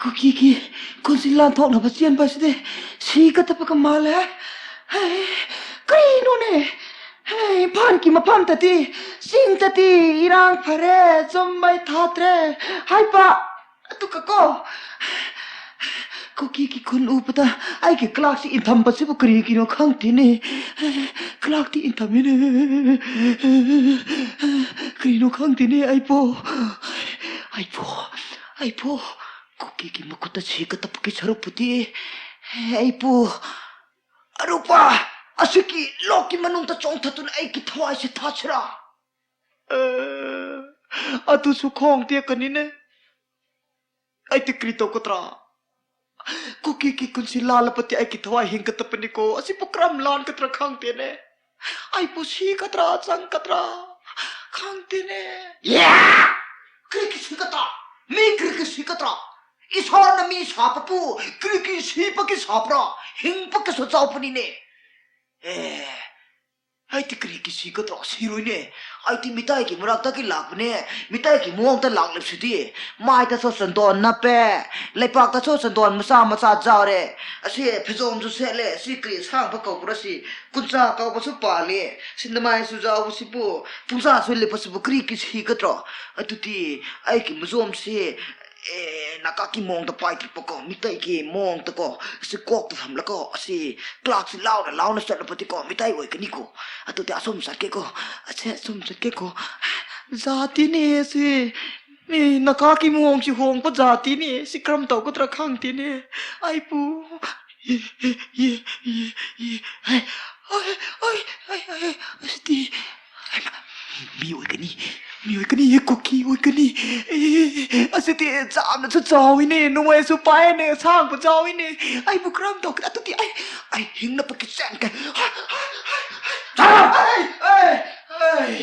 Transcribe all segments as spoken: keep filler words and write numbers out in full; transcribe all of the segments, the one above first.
ꯀꯨꯀꯤꯒꯤ ꯈꯨꯟꯁꯤ ꯂꯥꯟꯊꯣꯛꯅꯕ ꯆꯦꯟꯕ ꯑꯁꯤꯗꯤ ꯁꯤꯒꯗꯕꯒ ꯃꯥꯜꯂꯦ꯫ ꯍꯩ, ꯀꯔꯤꯅꯣꯅꯦ? ꯍꯩ, ꯏꯝꯐꯥꯜꯒꯤ ꯃꯐꯝꯗꯗꯤ, ꯆꯤꯡꯗꯗꯤ ꯏꯔꯥꯡ ꯐꯔꯦ, ꯆꯨꯝ ꯃꯩ ꯊꯥꯗ꯭ꯔꯦ ꯍꯥꯏꯕ꯫ ꯑꯗꯨꯒ ꯀꯣ, ꯀꯨꯀꯤꯒꯤ ꯈꯨꯟ ꯎꯕꯗ ꯑꯩꯒꯤ ꯀ꯭ꯂꯥꯛꯁꯤ ꯏꯟꯊꯝꯕꯁꯤꯕꯨ ꯀꯔꯤꯒꯤꯅꯣ ꯈꯪꯗꯦꯅꯦ꯫ ꯀ꯭ꯂꯥꯛꯇꯤ ꯏꯟꯊꯝꯃꯤꯅꯦ꯫ ꯀꯔꯤꯅꯣ ꯈꯪꯗꯦꯅꯦ ꯑꯩꯕꯨ꯫ ꯑꯩꯕꯨ, ꯑꯩꯕꯨ, ꯀꯨꯀꯤꯒꯤ ꯃꯈꯨꯠꯇ ꯁꯤꯒꯗꯕꯒꯤ ꯁꯔꯨꯛꯄꯨꯗꯤ ꯑꯩꯕꯨ ꯑꯔꯨꯕ ꯑꯁꯤꯒꯤ ꯂꯣꯛꯀꯤ ꯃꯅꯨꯡꯗ ꯆꯣꯡꯊꯗꯨꯅ ꯑꯩꯒꯤ ꯊꯋꯥꯏꯁꯦ ꯊꯥꯁꯤꯔꯥ? ꯑꯦ, ꯑꯗꯨꯁꯨ ꯈꯣꯡ ꯇꯦꯛꯀꯅꯤꯅꯦ꯫ ꯑꯩꯗꯤ ꯀꯔꯤ ꯇꯧꯒꯗ꯭ꯔꯥ? ꯀꯨꯀꯤꯒꯤ ꯈꯨꯟꯁꯤ ꯂꯥꯜꯂꯕꯗꯤ ꯑꯩꯒꯤ ꯊꯋꯥꯏ ꯍꯤꯡꯒꯗꯕꯅꯤꯀꯣ꯫ ꯑꯁꯤꯕꯨ ꯀꯔꯝ ꯂꯥꯟꯒꯗ꯭ꯔꯥ ꯈꯪꯗꯦꯅꯦ꯫ ꯑꯩꯕꯨ ꯁꯤꯒꯗ꯭ꯔꯥ ꯆꯪꯒꯗ꯭ꯔꯥ ꯈꯪꯗꯦꯅꯦ꯫ ꯌꯥ! ꯀꯔꯤꯒꯤ ꯁꯤꯒꯗ꯭ꯔꯥ? ꯃꯤ ꯀꯔꯤꯒꯤ ꯁꯤꯒꯗ꯭ꯔꯥ? ꯏꯁꯣꯔꯅ ꯃꯤ ꯁꯥꯕꯕꯨ ꯀꯔꯤꯒꯤ ꯁꯤꯕꯒꯤ ꯁꯥꯕ꯭ꯔꯥ? ꯍꯤꯡꯕꯒꯤꯁꯨ ꯆꯥꯎꯕꯅꯤꯅꯦ꯫ ꯑꯦ, ꯑꯩꯗꯤ ꯀꯔꯤꯒꯤ ꯁꯤꯒꯗ꯭ꯔꯣ? ꯁꯤꯔꯣꯏꯅꯦ꯫ ꯑꯩꯗꯤ ꯃꯤꯇꯩꯒꯤ ꯃꯔꯛꯇꯒꯤ ꯂꯥꯛꯄꯅꯦ꯫ ꯃꯤꯇꯩꯒꯤ ꯃꯑꯣꯡꯗ ꯂꯥꯛꯂꯤꯕꯁꯤꯗꯤ꯫ ꯃꯥꯏꯗꯁꯨ ꯆꯟꯗꯣꯟ ꯅꯞꯄꯦ, ꯂꯩꯄꯥꯛꯇꯁꯨ ꯆꯟꯗꯣꯟ ꯃꯆꯥ ꯃꯆꯥ ꯌꯥꯎꯔꯦ꯫ ꯑꯁꯤ ꯐꯤꯖꯣꯝꯁꯨ ꯁꯦꯠꯂꯦ꯫ ꯁꯤ ꯀꯔꯤ ꯑꯁꯥꯡꯕ ꯀꯧꯕ꯭ꯔꯥ ꯁꯤ? ꯀꯨꯟꯆꯥ ꯀꯧꯕꯁꯨ ꯄꯥꯜꯂꯦ꯫ ꯁꯤ ꯅꯃꯥꯏꯁꯨ ꯌꯥꯎꯕꯁꯤꯕꯨ, ꯄꯨꯡꯁꯥꯁꯨ ꯂꯤꯞꯄꯁꯤꯕꯨ ꯀꯔꯤꯒꯤ ꯁꯤꯒꯗ꯭ꯔꯣ? ꯑꯗꯨꯗꯤ ꯑꯩꯒꯤ ꯃꯖꯣꯝꯁꯤ ꯑꯦ, ꯅꯥꯀꯥꯛꯀꯤ ꯃꯑꯣꯡꯗ ꯄꯥꯏꯗ꯭ꯔꯕꯀꯣ, ꯃꯤꯇꯩꯒꯤ ꯃꯑꯣꯡꯗꯀꯣ, ꯑꯁꯤ ꯀꯣꯛꯇ ꯊꯝꯂꯒꯣ, ꯑꯁꯤ ꯀ꯭ꯂꯥꯛꯁꯤ ꯂꯥꯎꯅ ꯂꯥꯎꯅ ꯆꯠꯂꯕꯗꯤꯀꯣ, ꯃꯤꯇꯩ ꯑꯣꯏꯒꯅꯤꯀꯣ꯫ ꯑꯗꯨꯗꯤ ꯑꯁꯣꯝ ꯆꯠꯀꯦꯀꯣ, ꯑꯁꯦ ꯑꯁꯣꯝ ꯆꯠꯀꯦꯀꯣ꯫ ꯖꯥꯇꯤꯅꯦ ꯑꯁꯤ, ꯃꯤ ꯅꯥꯀꯥꯛꯀꯤ ꯃꯑꯣꯡꯁꯤ ꯍꯣꯡꯕ ꯖꯥꯇꯤꯅꯦ꯫ ꯁꯤ ꯀꯔꯝ ꯇꯧꯒꯗ꯭ꯔꯥ ꯈꯪꯗꯦꯅꯦ꯫ ꯑꯩꯕꯨ, ꯑꯦ, ꯑꯦ, ꯑꯦ, ꯑꯦ, ꯑꯦ, ꯍꯦ, ꯑꯣꯏ, ꯑꯣꯏ, ꯑꯣꯏ, ꯑꯣꯏ, ꯑꯁꯤꯗꯤ, ꯍꯩꯃꯥ, ꯃꯤ ꯑꯣꯏꯒꯅꯤ, ꯃꯤ ꯑꯣꯏꯒꯅꯤ, ꯀꯨꯀꯤ ꯑꯣꯏꯒꯅꯤ꯫ ꯑꯦ, ꯑꯁꯤꯗꯤ ꯌꯥꯝꯅꯁꯨ ꯆꯥꯎꯏꯅꯦ, ꯅꯣꯡꯃꯩꯁꯨ ꯄꯥꯏꯅꯦ, ꯑꯁꯥꯡꯕ ꯆꯥꯎꯏꯅꯦ꯫ ꯑꯩꯕꯨ ꯀꯔꯝ ꯇꯧꯒꯦ? ꯑꯗꯨꯗꯤ ꯑꯩ, ꯑꯩ ꯍꯤꯡꯅꯕꯒꯤ ꯆꯦꯟꯒꯦ꯫ ꯆꯠꯂꯣ! ꯑꯩ, ꯑꯩ, ꯑꯩ,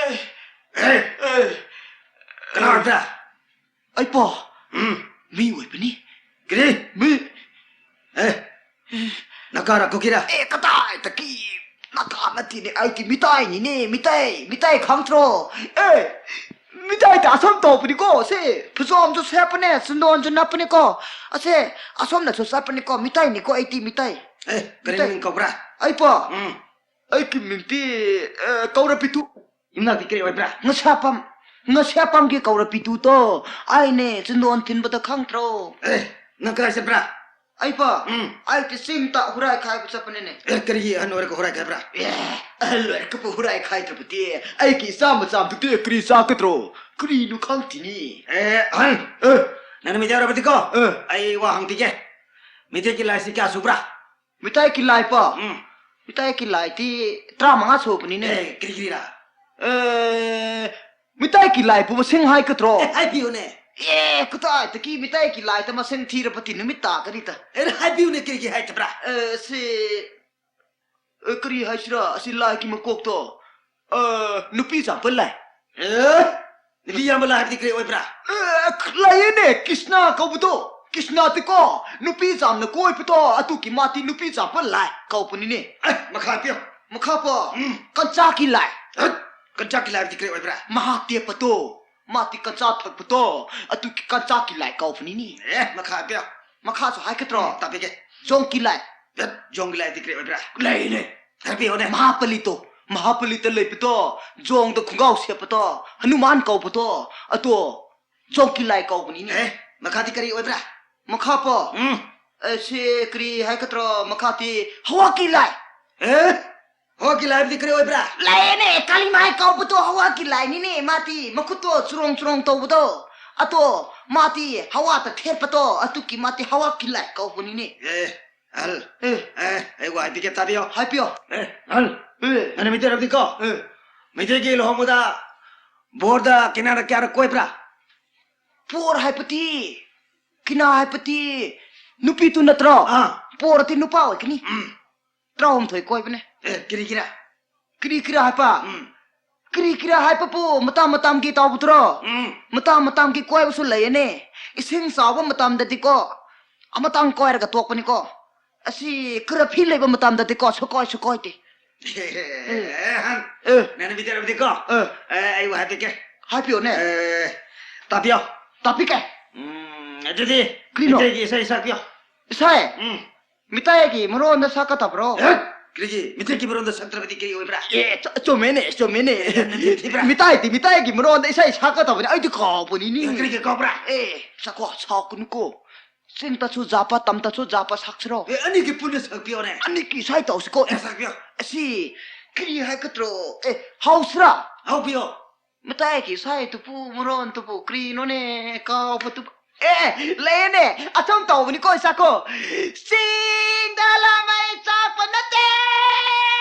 ꯑꯩ, ꯑꯦ, ꯑꯦ, ꯀꯅꯥ ꯑꯣꯏꯕ꯭ꯔꯥ? ꯑꯩ ꯄꯣ꯫ ꯎꯝ꯫ ꯃꯤ ꯑꯣꯏꯕꯅꯤ꯫ ꯀꯔꯤ? ꯃꯤ꯫ ꯑꯦ꯫ ꯑꯦ꯫ ꯀꯥꯔꯛꯈꯣ ꯀꯤꯔꯥ꯫ ꯑꯦ, ꯀꯗꯥꯏꯗꯒꯤ? ꯅꯇꯥ ꯅꯠꯇꯦꯅꯦ, ꯑꯩꯗꯤ ꯃꯤꯇꯩꯅꯤꯅꯦ, ꯃꯤꯇꯩ, ꯃꯤꯇꯩ ꯈꯪꯗ꯭ꯔꯣ? ꯑꯦ, ꯃꯤꯇꯩꯗꯤ ꯑꯁꯨꯝ ꯇꯧꯕꯅꯤꯀꯣ, ꯁꯦ, ꯐꯤꯖꯣꯝꯁꯨ ꯁꯦꯠꯄꯅꯦ, ꯆꯤꯟꯗꯣꯟꯁꯨ ꯅꯞꯄꯅꯤꯀꯣ, ꯑꯁꯦ, ꯑꯁꯣꯝꯅꯁꯨ ꯆꯠꯄꯅꯤꯀꯣ, ꯃꯤꯇꯩꯅꯤꯀꯣ, ꯑꯩꯗꯤ ꯃꯤꯇꯩ꯫ ꯑꯦ, ꯀꯔꯤ ꯃꯤꯇꯩ꯫ ꯃꯤꯡ ꯀꯧꯕ꯭ꯔꯥ? ꯑꯩꯕꯣ? ꯎꯝ꯫ ꯑꯩꯒꯤ ꯃꯤꯡꯗꯤ, ꯑ, ꯀꯧꯔꯄꯤꯇꯨ꯫ ꯏꯃꯅꯥꯛꯇꯤ ꯀꯔꯤ ꯑꯣꯏꯕ꯭ꯔꯥ? ꯉꯁꯥꯄꯝ, ꯉꯁꯥꯄꯝꯒꯤ ꯀꯧꯔꯄꯤꯇꯨꯗꯣ ꯑꯩꯅꯦ, ꯆꯤꯟꯗꯣꯟ ꯊꯤꯟꯕꯗ ꯈꯪꯗ꯭ꯔꯣ? ꯑꯦ, ꯅꯪ ꯀꯗꯥꯏ ꯆꯠꯄ꯭ꯔꯥ? ꯑꯩꯕꯣ? ꯎꯝ꯫ ꯑꯩꯗꯤ ꯆꯤꯡꯇ ꯍꯨꯔꯥꯏ ꯈꯥꯏꯕ ꯆꯠꯄꯅꯤꯅꯦ꯫ ꯑꯦ, ꯀꯔꯤꯒꯤ ꯑꯍꯟ ꯑꯣꯏꯔꯒ ꯍꯨꯔꯥꯏ ꯈꯥꯏꯕ꯭ꯔꯥ? ꯑꯦ, ꯑꯍꯜ ꯑꯣꯏꯔꯒꯕꯨ ꯍꯨꯔꯥꯏ ꯈꯥꯏꯗ꯭ꯔꯕꯗꯤ ꯑꯩꯒꯤ ꯏꯆꯥ ꯃꯆꯥꯗꯨꯗꯤ ꯀꯔꯤ ꯆꯥꯒꯗ꯭ꯔꯣ? ꯀꯔꯤꯅꯣ ꯈꯪꯗꯦꯅꯤ꯫ ꯑꯦ, ꯑꯍꯟ, ꯑꯦ꯫ ꯅꯪꯅ ꯃꯤꯇꯩ ꯑꯣꯏꯔꯕꯗꯤꯀꯣ, ꯑꯦ꯫ ꯑꯩ ꯋꯥ ꯍꯪꯕꯤꯒꯦ꯫ ꯃꯤꯇꯩꯒꯤ ꯂꯥꯏꯁꯤ ꯀꯌꯥ ꯁꯨꯕ꯭ꯔꯥ? ꯃꯤꯇꯩꯒꯤ ꯂꯥꯏꯕꯣ? ꯎꯝ꯫ ꯃꯤꯇꯩꯒꯤ ꯂꯥꯏꯗꯤ ꯇꯔꯥꯃꯉꯥ ꯁꯨꯕꯅꯤꯅꯦ꯫ ꯑꯦ, ꯀꯔꯤ ꯀꯔꯤꯔꯥ? ꯑꯦ, ꯃꯤꯇꯩꯒꯤ ꯂꯥꯏꯕꯨ ꯃꯁꯤꯡ ꯍꯥꯏꯒꯗ꯭ꯔꯣ? ꯑꯦ, ꯍꯥꯏꯕꯤꯌꯨꯅꯦ꯫ ꯑꯦ, ꯀꯗꯥꯏꯗꯒꯤ ꯃꯤꯇꯩꯒꯤ ꯂꯥꯏꯗ ꯃꯁꯤꯡ ꯊꯤꯔꯕꯗꯤ ꯅꯨꯃꯤꯠ ꯇꯥꯒꯅꯤꯗ꯫ ꯑꯦ, ꯍꯥꯏꯕꯤꯌꯨꯅꯦ, ꯀꯔꯤꯒꯤ ꯍꯥꯏꯗꯕ꯭ꯔꯥ? ꯑꯦ, ꯁꯤ, ꯑꯦ, ꯀꯔꯤ ꯍꯥꯏꯁꯤꯔꯥ? ꯑꯁꯤ ꯂꯥꯏꯒꯤ ꯃꯀꯣꯛꯇꯣ, ꯑꯦ, ꯅꯨꯄꯤ ꯆꯥꯝꯕ ꯂꯥꯏ꯫ ꯑꯦ? ꯅꯨꯄꯤ ꯌꯥꯝꯕ ꯂꯥꯏ ꯍꯥꯏꯕꯗꯤ ꯀꯔꯤ ꯑꯣꯏꯕ꯭ꯔꯥ? ꯑꯦ, ꯂꯩꯌꯦꯅꯦ, ꯀ꯭ꯔꯤꯁꯅ ꯀꯧꯕꯗꯣ꯫ ꯀ꯭ꯔꯤꯁꯅꯗꯤꯀꯣ, ꯅꯨꯄꯤ ꯌꯥꯝꯅ ꯀꯣꯏꯕꯗꯣ, ꯑꯗꯨꯒꯤ ꯃꯥꯗꯤ ꯅꯨꯄꯤ ꯌꯥꯝꯕ ꯂꯥꯏ ꯀꯧꯕꯅꯤꯅꯦ꯫ ꯑꯦ, ꯃꯈꯥ ꯄꯤꯌꯣ꯫ ꯃꯈꯥ ꯄꯣ꯫ ꯎꯝ꯫ ꯀꯟꯆꯥꯛꯀꯤ ꯂꯥꯏ꯫ ꯍꯠ! ꯀꯟꯆꯥꯛꯀꯤ ꯂꯥꯏ ꯍꯥꯏꯕꯗꯤ ꯀꯔꯤ ꯑꯣꯏꯕ꯭ꯔꯥ? ꯃꯍꯥ ꯇꯦꯞꯄꯗꯣ, ꯃꯥꯗꯤ ꯀꯟꯆꯥꯛ ꯊꯛꯄꯗꯣ, ꯑꯗꯨꯒꯤ ꯀꯟꯆꯥꯛꯀꯤ ꯂꯥꯏ ꯀꯧꯕꯅꯤꯅꯦ꯫ ꯑꯦ, ꯃꯈꯥ ꯄꯤꯌꯣ꯫ ꯃꯈꯥꯁꯨ ꯍꯥꯏꯒꯗ꯭ꯔꯣ? ꯎꯝ, ꯇꯥꯕꯤꯒꯦ꯫ ꯖꯣꯡꯀꯤ ꯂꯥꯏ꯫ ꯍꯠ! ꯖꯣꯡꯀꯤ ꯂꯥꯏ ꯍꯥꯏꯕꯗꯤ ꯀꯔꯤ ꯑꯣꯏꯕ꯭ꯔꯥ? ꯂꯩꯅꯦ꯫ ꯍꯥꯏꯕꯤꯌꯨꯅꯦ꯫ ꯃꯍꯥꯕꯂꯤꯗꯣ, ꯃꯍꯥꯕꯂꯤꯗ ꯂꯩꯕꯗꯣ, ꯖꯣꯡꯗ ꯈꯣꯡꯒ꯭ꯔꯥꯎ ꯁꯦꯠꯄꯗꯣ, ꯍꯅꯨꯃꯥꯟ ꯀꯧꯕꯗꯣ, ꯑꯗꯣ ꯖꯣꯡꯀꯤ ꯂꯥꯏ ꯀꯧꯕꯅꯤꯅꯦ꯫ ꯑꯦ, ꯃꯈꯥꯗꯤ ꯀꯔꯤ ꯑꯣꯏꯕ꯭ꯔꯥ? ꯃꯈꯥ ꯄꯣ? ꯎꯝ꯫ ꯑꯦ, ꯁꯤ ꯀꯔꯤ ꯍꯥꯏꯒꯗ꯭ꯔꯣ? ꯃꯈꯥꯗꯤ ꯍꯋꯥꯀꯤ ꯂꯥꯏ꯫ ꯑꯦ? ꯍꯋꯥꯀꯤ ꯂꯥꯏ ꯍꯥꯏꯕꯗꯤ ꯀꯔꯤ ꯑꯣꯏꯕ꯭ꯔꯥ? ꯂꯩꯅꯦ, ꯀꯥꯂꯤꯃꯥꯏ ꯀꯧꯕꯗꯣ ꯍꯋꯥꯀꯤ ꯂꯥꯏꯅꯤꯅꯦ꯫ ꯃꯥꯗꯤ ꯃꯈꯨꯠꯇꯣ ꯆꯨꯔꯣꯡ ꯆꯨꯔꯣꯡ ꯇꯧꯕꯗꯣ, ꯑꯗꯣ ꯃꯥꯗꯤ ꯍꯋꯥꯗ ꯊꯦꯠꯄꯗꯣ, ꯑꯗꯨꯒꯤ ꯃꯥꯗꯤ ꯍꯋꯥꯀꯤ ꯂꯥꯏ ꯀꯧꯕꯅꯤꯅꯦ꯫ ꯑꯦ, ꯑꯍꯜ꯫ ꯑꯦ꯫ ꯑꯦ, ꯑꯩ ꯋꯥ ꯍꯥꯏꯕꯤꯒꯦ, ꯇꯥꯕꯤꯌꯣ꯫ ꯍꯥꯏꯕꯤꯌꯣ꯫ ꯑꯦ, ꯑꯍꯜ꯫ ꯑꯦ꯫ ꯅꯪꯅ ꯃꯩꯇꯩ ꯑꯣꯏꯔꯕꯗꯤꯀꯣ, ꯑꯦ꯫ ꯃꯩꯇꯩꯒꯤ ꯂꯨꯍꯣꯡꯕꯗ ꯕꯣꯔꯗ ꯀꯦꯅꯥꯗ ꯀꯌꯥꯔꯛ ꯀꯣꯏꯕ꯭ꯔꯥ? ꯕꯣꯔ ꯍꯥꯏꯕꯗꯤ, ꯀꯦꯅꯥ ꯍꯥꯏꯕꯗꯤ ꯅꯨꯄꯤꯗꯨ ꯅꯠꯇ꯭ꯔꯣ? ꯑꯥ꯫ ꯕꯣꯔꯗꯤ ꯅꯨꯄꯥ ꯑꯣꯏꯒꯅꯤ꯫ ꯎꯝ꯫ ꯇꯔꯥꯍꯨꯝꯗꯣꯏ ꯀꯣꯏꯕꯅꯦ꯫ ꯑꯦ, ꯀꯔꯤꯒꯤꯔꯥ? ꯀꯔꯤ ꯀꯔꯥ ꯍꯥꯏꯕ? ꯎꯝ꯫ ꯀꯔꯤ ꯀꯔꯥ ꯍꯥꯏꯕꯕꯨ ꯃꯇꯝ ꯃꯇꯝꯒꯤ ꯇꯧꯕꯗꯨꯔꯣ? ꯎꯝ꯫ ꯃꯇꯝ ꯃꯇꯝꯒꯤ ꯀꯣꯏꯕꯁꯨ ꯂꯩꯌꯦꯅꯦ꯫ ꯏꯁꯤꯡ ꯆꯥꯎꯕ ꯃꯇꯝꯗꯗꯤꯀꯣ, ꯑꯃꯇꯪ ꯀꯣꯏꯔꯒ ꯇꯣꯛꯄꯅꯤꯀꯣ꯫ ꯑꯁꯤ ꯈꯔ ꯐꯤ ꯂꯩꯕ ꯃꯇꯝꯗꯗꯤꯀꯣ, ꯁꯨꯀꯣꯏ ꯁꯨꯀꯣꯏꯗꯦ꯫ ꯑꯦ, ꯑꯦ, ꯅꯪꯅ ꯕꯤꯗꯔꯕꯗꯤꯀꯣ ꯑꯦ, ꯑꯦ, ꯑꯩꯕꯨ ꯍꯥꯏꯕꯤꯒꯦ꯫ ꯍꯥꯏꯕꯤꯌꯣꯅꯦ꯫ ꯑꯦ, ꯇꯥꯕꯤꯌꯣ꯫ ꯇꯥꯛꯄꯤꯒꯦ꯫ ꯎꯝ, ꯑꯗꯨꯗꯤ ꯀꯔꯤꯅꯣ? ꯃꯩꯇꯩꯒꯤ ꯏꯁꯩ ꯁꯛꯄꯤꯌꯣ꯫ ꯏꯁꯩ? ꯎꯝ꯫ ꯃꯤꯇꯩꯒꯤ ꯃꯔꯣꯟꯗ ꯁꯛꯀꯗꯕ꯭ꯔꯣ? ꯑꯦ, ꯀꯔꯤꯒꯤ? ꯃꯤꯇꯩꯒꯤ ꯃꯔꯣꯟꯗ ꯁꯛꯇ꯭ꯔꯕꯗꯤ ꯀꯔꯤ ꯑꯣꯏꯕ꯭ꯔꯥ? ꯑꯦ, ꯆ- ꯆꯨꯝꯃꯦꯅꯦ, ꯆꯨꯝꯃꯦꯅꯦ꯫ ꯅꯪ ꯊꯤꯕ꯭ꯔꯥ? ꯃꯤꯇꯩꯗꯤ, ꯃꯤꯇꯩꯒꯤ ꯃꯔꯣꯟꯗ ꯏꯁꯩ ꯁꯛꯀꯗꯕꯅꯤ꯫ ꯑꯩꯗꯤ ꯀꯥꯎꯕꯅꯤꯅꯦ꯫ ꯑꯦ, ꯀꯔꯤꯒꯤ ꯀꯥꯎꯕ꯭ꯔꯥ? ꯑꯦ, ꯁꯛꯀꯣ, ꯁꯥꯎꯀꯅꯨꯀꯣ꯫ ꯆꯤꯡꯗꯁꯨ ꯖꯥꯠꯄ, ꯇꯝꯗꯁꯨ ꯖꯥꯠꯄ ꯁꯛꯁꯤꯔꯣ? ꯑꯦ, ꯑꯅꯤꯒꯤ ꯄꯨꯟꯅ ꯁꯛꯄꯤꯌꯣꯅꯦ꯫ ꯑꯅꯤꯒꯤ ꯏꯁꯩ ꯇꯧꯁꯤꯀꯣ꯫ ꯑꯦ, ꯁꯛꯄꯤꯌꯣ꯫ ꯑꯁꯤ ꯀꯔꯤ ꯍꯥꯏꯒꯗ꯭ꯔꯣ? ꯑꯦ, ꯍꯧꯁꯤꯔꯥ? ꯍꯧꯕꯤꯌꯣ꯫ ꯃꯇꯥꯏꯒꯤ ꯏꯁꯩꯗꯨꯕꯨ ꯃꯔꯣꯟꯗꯨꯕꯨ ꯀꯔꯤꯅꯣꯅꯦ? ꯀꯥꯎꯕꯗꯨꯕꯨ꯫ ꯑꯦ, ꯂꯩꯌꯦꯅꯦ꯫ ꯑꯁꯨꯝ ꯇꯧꯕꯅꯤꯀꯣ, ꯏꯁꯥꯀꯣ꯫ ꯆꯤꯡꯗ ꯂꯥꯃꯩ ꯆꯥꯛꯄ ꯅꯠꯇꯦ꯫